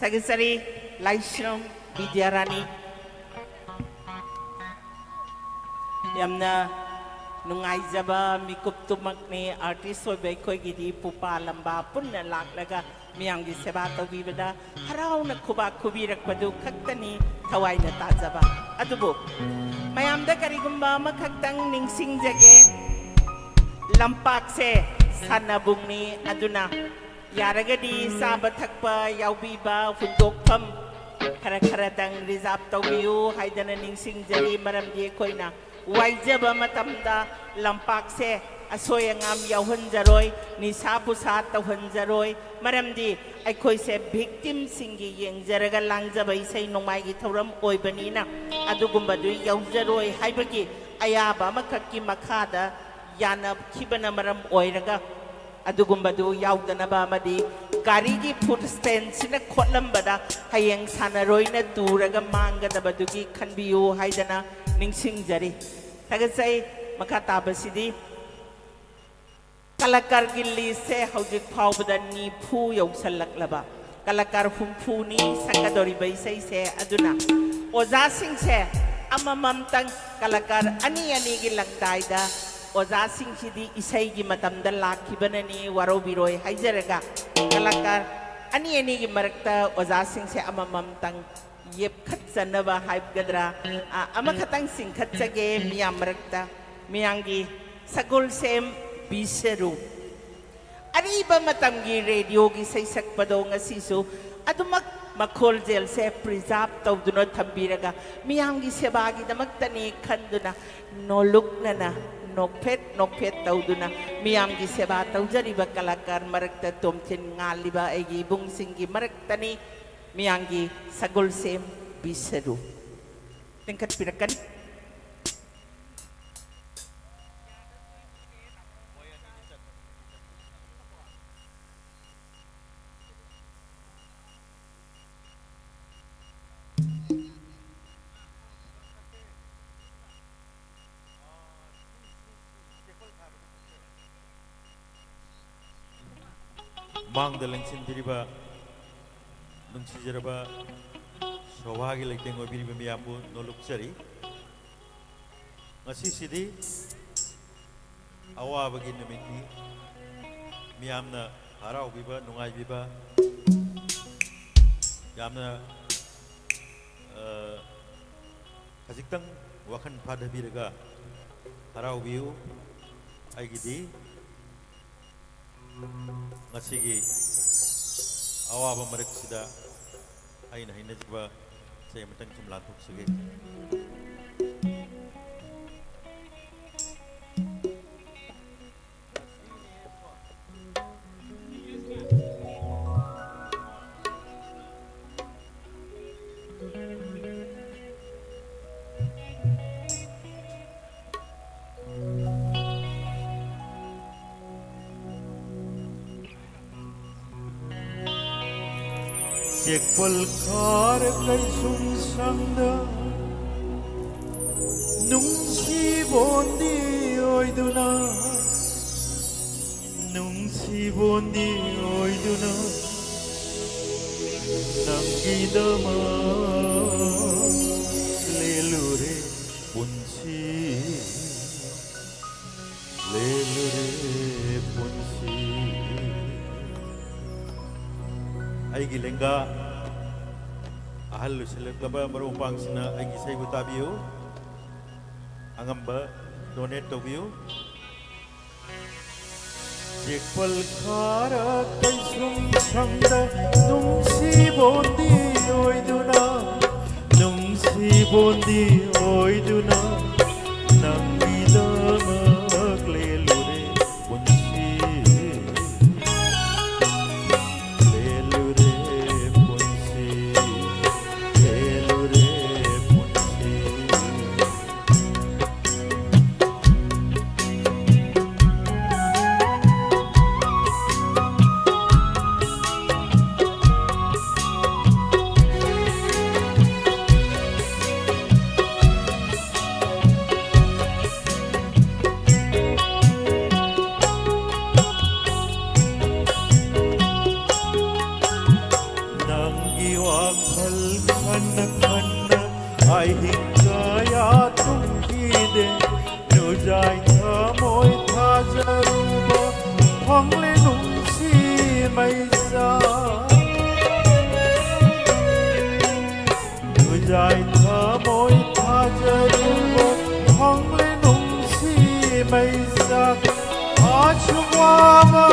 ꯊꯥꯒꯠꯆꯔꯤ, ꯂꯥꯏꯁ꯭ꯔꯝ ꯕꯤꯗ꯭ꯌꯥꯔꯥꯅꯤ꯫ ꯌꯥꯝꯅ ꯅꯨꯡꯉꯥꯏꯖꯕ ꯃꯤꯀꯨꯞꯇꯨꯃꯛꯅꯤ꯫ ꯑꯥꯔꯇꯤꯁ ꯑꯣꯏꯕ ꯑꯩꯈꯣꯏꯒꯤꯗꯤ ꯄꯨꯄꯥ ꯂꯝꯕꯥ ꯄꯨꯟꯅ ꯂꯥꯛꯂꯒ ꯃꯤꯌꯥꯝꯒꯤ ꯁꯦꯕꯥ ꯇꯧꯕꯤꯕꯗ ꯍꯔꯥꯎꯅ ꯈꯨꯕꯥꯛ ꯈꯨꯕꯤꯔꯛꯄꯗꯨ ꯈꯛꯇꯅꯤ ꯊꯋꯥꯏꯅ ꯇꯥꯖꯕ꯫ ꯑꯗꯨꯕꯨ ꯃꯌꯥꯝꯗ ꯀꯔꯤꯒꯨꯝꯕ ꯑꯃꯈꯛꯇꯪ ꯅꯤꯡꯁꯤꯡꯖꯒꯦ, ꯂꯝꯄꯥꯛꯁꯦ ꯁꯥꯟꯅꯕꯨꯡꯅꯤ꯫ ꯑꯗꯨꯅ ꯌꯥꯔꯒꯗꯤ ꯆꯥꯕ ꯊꯛꯄ ꯌꯥꯎꯕꯤꯕ ꯍꯨꯟꯗꯣꯛꯐꯝ ꯈꯔ ꯈꯔꯗꯪ ꯔꯤꯖꯥꯕ ꯇꯧꯕꯤꯌꯨ ꯍꯥꯏꯗꯅ ꯅꯤꯡꯁꯤꯡꯖꯔꯤ꯫ ꯃꯔꯝꯗꯤ ꯑꯩꯈꯣꯏꯅ ꯋꯥꯏꯖꯕ ꯃꯇꯝꯗ ꯂꯝꯄꯥꯛꯁꯦ ꯑꯁꯣꯏ ꯑꯉꯥꯝ ꯌꯥꯎꯍꯟꯖꯔꯣꯏ, ꯅꯤꯁꯥ ꯄꯨꯁꯥ ꯇꯧꯍꯟꯖꯔꯣꯏ꯫ ꯃꯔꯝꯗꯤ ꯑꯩꯈꯣꯏꯁꯦ ꯚꯤꯛꯇꯤꯝꯁꯤꯡꯒꯤ ꯌꯦꯡꯖꯔꯒ ꯂꯥꯡꯖꯕ ꯏꯁꯩ ꯅꯣꯡꯃꯥꯏꯒꯤ ꯊꯧꯔꯝ ꯑꯣꯏꯕꯅꯤꯅ ꯑꯗꯨꯒꯨꯝꯕꯗꯨ ꯌꯥꯎꯖꯔꯣꯏ ꯍꯥꯏꯕꯒꯤ ꯑꯌꯥꯕ ꯑꯃꯈꯛꯀꯤ ꯃꯈꯥꯗ ꯌꯥꯅꯈꯤꯕꯅ ꯃꯔꯝ ꯑꯣꯏꯔꯒ ꯑꯗꯨꯒꯨꯝꯕꯗꯨ ꯌꯥꯎꯗꯅꯕ ꯑꯃꯗꯤ ꯒꯥꯔꯤꯒꯤ ꯐꯨꯠ ꯁ꯭ꯇꯦꯟꯁꯤꯅ ꯈꯣꯠꯂꯝꯕꯗ ꯍꯌꯦꯡ ꯁꯥꯟꯅꯔꯣꯏꯅ ꯇꯨꯔꯒ ꯃꯥꯡꯒꯗꯕꯗꯨꯒꯤ ꯈꯟꯕꯤꯌꯨ ꯍꯥꯏꯗꯅ ꯅꯤꯡꯁꯤꯡꯖꯔꯤ꯫ ꯊꯥꯒꯠꯆꯩ꯫ ꯃꯈꯥ ꯇꯥꯕꯁꯤꯗꯤ ꯀꯂꯥꯀꯥꯔꯒꯤ ꯂꯤꯁꯁꯦ ꯍꯧꯖꯤꯛ ꯐꯥꯎꯕꯗ ꯅꯤꯐꯨ ꯌꯧꯁꯜꯂꯛꯂꯕ, ꯀꯂꯥꯀꯥꯔ ꯍꯨꯝꯐꯨꯅꯤ ꯁꯛꯀꯗꯧꯔꯤꯕ ꯏꯁꯩꯁꯦ꯫ ꯑꯗꯨꯅ ꯑꯣꯖꯥꯁꯤꯡꯁꯦ ꯑꯃꯃꯝꯇꯪ, ꯀꯂꯥꯀꯥꯔ ꯑꯅꯤ ꯑꯅꯤꯒꯤ ꯂꯪꯗꯥꯏꯗ ꯑꯣꯖꯥꯁꯤꯡꯁꯤꯗꯤ ꯏꯁꯩꯒꯤ ꯃꯇꯝꯗ ꯂꯥꯛꯈꯤꯕꯅꯅꯤ, ꯋꯥꯔꯧꯕꯤꯔꯣꯏ ꯍꯥꯏꯖꯔꯒ, ꯀꯂꯥꯀꯥꯔ ꯑꯅꯤ ꯑꯅꯤꯒꯤ ꯃꯔꯛꯇ ꯑꯣꯖꯥꯁꯤꯡꯁꯦ ꯑꯃꯃꯝꯇꯪ ꯌꯦꯞꯈꯠꯆꯅꯕ ꯍꯥꯏꯒꯗ꯭ꯔꯥ, ꯑ, ꯑꯃꯈꯛꯇꯪ ꯆꯤꯡꯈꯠꯆꯒꯦ ꯃꯤꯌꯥꯝ ꯃꯔꯛꯇ꯫ ꯃꯤꯌꯥꯝꯒꯤ ꯁꯒꯣꯜꯁꯦꯝ ꯕꯤꯁꯔꯨ꯫ ꯑꯔꯤꯕ ꯃꯇꯝꯒꯤ ꯔꯦꯗꯤꯑꯣꯒꯤ ꯏꯁꯩ ꯁꯛꯄꯗꯣ ꯉꯁꯤꯁꯨ ꯑꯗꯨꯃꯛ ꯃꯈꯣꯜꯖꯦꯜꯁꯦ ꯄ꯭ꯔꯤꯖꯥꯕ ꯇꯧꯗꯨꯅ ꯊꯝꯕꯤꯔꯒ ꯃꯤꯌꯥꯝꯒꯤ ꯁꯦꯕꯥꯒꯤꯗꯃꯛꯇꯅꯤ ꯈꯟꯗꯨꯅ ꯅꯣꯂꯨꯛꯅꯅ ꯅꯣꯛꯐꯦꯠ ꯅꯣꯛꯐꯦꯠ ꯇꯧꯗꯨꯅ ꯃꯤꯌꯥꯝꯒꯤ ꯁꯦꯕꯥ ꯇꯧꯖꯔꯤꯕ ꯀꯂꯥꯀꯥꯔ ꯃꯔꯛꯇ ꯇꯣꯝꯊꯤꯟ ꯉꯥꯜꯂꯤꯕ ꯑꯩꯒꯤ ꯏꯕꯨꯡꯁꯤꯡꯒꯤ ꯃꯔꯛꯇꯅꯤ ꯃꯤꯌꯥꯝꯒꯤ ꯁꯒꯣꯜꯁꯦꯝ ꯕꯤꯁꯔꯨ꯫ ꯂꯤꯡꯈꯠꯄꯤꯔꯛꯀꯅꯤ꯫ ꯃꯥꯡꯗ ꯂꯦꯡꯁꯤꯟꯕꯤꯔꯤꯕ ꯅꯨꯡꯁꯤꯖꯔꯕ ꯁꯣꯚꯥꯒꯤ ꯂꯩꯇꯦꯡ ꯑꯣꯏꯕꯤꯔꯤꯕ ꯃꯤꯌꯥꯝꯕꯨ ꯅꯣꯂꯨꯛꯆꯔꯤ꯫ ꯉꯁꯤꯁꯤꯗꯤ ꯑꯋꯥꯕꯒꯤ ꯅꯨꯃꯤꯠꯅꯤ꯫ ꯃꯤꯌꯥꯝꯅ ꯍꯔꯥꯎꯕꯤꯕ, ꯅꯨꯡꯉꯥꯏꯕꯤꯕ, ꯌꯥꯝꯅ, ꯑ, ꯈꯖꯤꯛꯇꯪ ꯋꯥꯈꯜ ꯐꯥꯊꯕꯤꯔꯒ ꯍꯔꯥꯎꯕꯤꯌꯨ꯫ ꯑꯩꯒꯤꯗꯤ ꯉꯁꯤꯒꯤ ꯑꯋꯥꯕ ꯃꯔꯛꯁꯤꯗ ꯑꯩꯅ ꯍꯩꯅꯖꯕ ꯏꯁꯩ ꯑꯃꯇꯪ ꯁꯨꯝ ꯂꯥꯟꯊꯣꯛꯆꯒꯦ꯫ ꯆꯦꯛꯄꯜ ꯈꯥꯔ ꯀꯩꯁꯨꯝ ꯁꯪꯗ ꯅꯨꯡꯁꯤꯕꯣꯟꯗꯤ ꯑꯣꯏꯗꯨꯅ, ꯅꯨꯡꯁꯤꯕꯣꯟꯗꯤ ꯑꯣꯏꯗꯨꯅ ꯅꯪꯒꯤꯗꯃꯛ ꯂꯦꯜꯂꯨꯔꯦ ꯄꯨꯟꯁꯤ꯫ ꯂꯦꯜꯂꯨꯔꯦ ꯄꯨꯟꯁꯤ꯫ ꯑꯩꯒꯤ ꯂꯦꯡꯒꯥ ꯑꯍꯜ ꯑꯣꯏꯁꯤꯜꯂꯛꯂꯕ ꯃꯔꯨꯞ ꯃꯄꯥꯡꯁꯤꯡꯅ ꯑꯩꯒꯤ ꯏꯁꯩꯕꯨ ꯇꯥꯕꯤꯌꯨ꯫ ꯑꯉꯝꯕ donate ꯇꯧꯕꯤꯌꯨ꯫ ꯆꯦꯛꯄꯜ ꯈꯥꯔ ꯀꯩꯁꯨꯝ ꯁꯪꯗ ꯅꯨꯡꯁꯤꯕꯣꯟꯗꯤ ꯑꯣꯏꯗꯨꯅ, ꯅꯨꯡꯁꯤꯕꯣꯟꯗꯤ ꯑꯣꯏꯗꯨꯅ ꯅꯪꯒꯤꯗꯃꯛ ꯂꯦꯜꯂꯨꯔꯦ ꯄꯨꯟꯁꯤ꯫ ꯂꯦꯜꯂꯨꯔꯦ ꯄꯨꯟꯁꯤ, ꯂꯦꯜꯂꯨꯔꯦ ꯄꯨꯟꯁꯤ꯫ ꯋꯥꯈꯜ ꯈꯟꯅ ꯈꯟꯅ ꯑꯍꯤꯡ ꯀꯌꯥ ꯇꯨꯝꯈꯤꯗꯦ꯫ ꯅꯨꯖꯥꯏ ꯊꯃꯣꯏ ꯊꯥꯖꯔꯨꯕ ꯐꯪꯂꯦ ꯅꯨꯡꯁꯤ ꯃꯩꯁꯥ꯫ ꯅꯨꯖꯥꯏ ꯊꯃꯣꯏ ꯊꯥꯖꯔꯨꯕ ꯐꯪꯂꯦ ꯅꯨꯡꯁꯤ ꯃꯩꯁꯥ꯫ ꯑꯁꯨꯛ ꯋꯥꯕ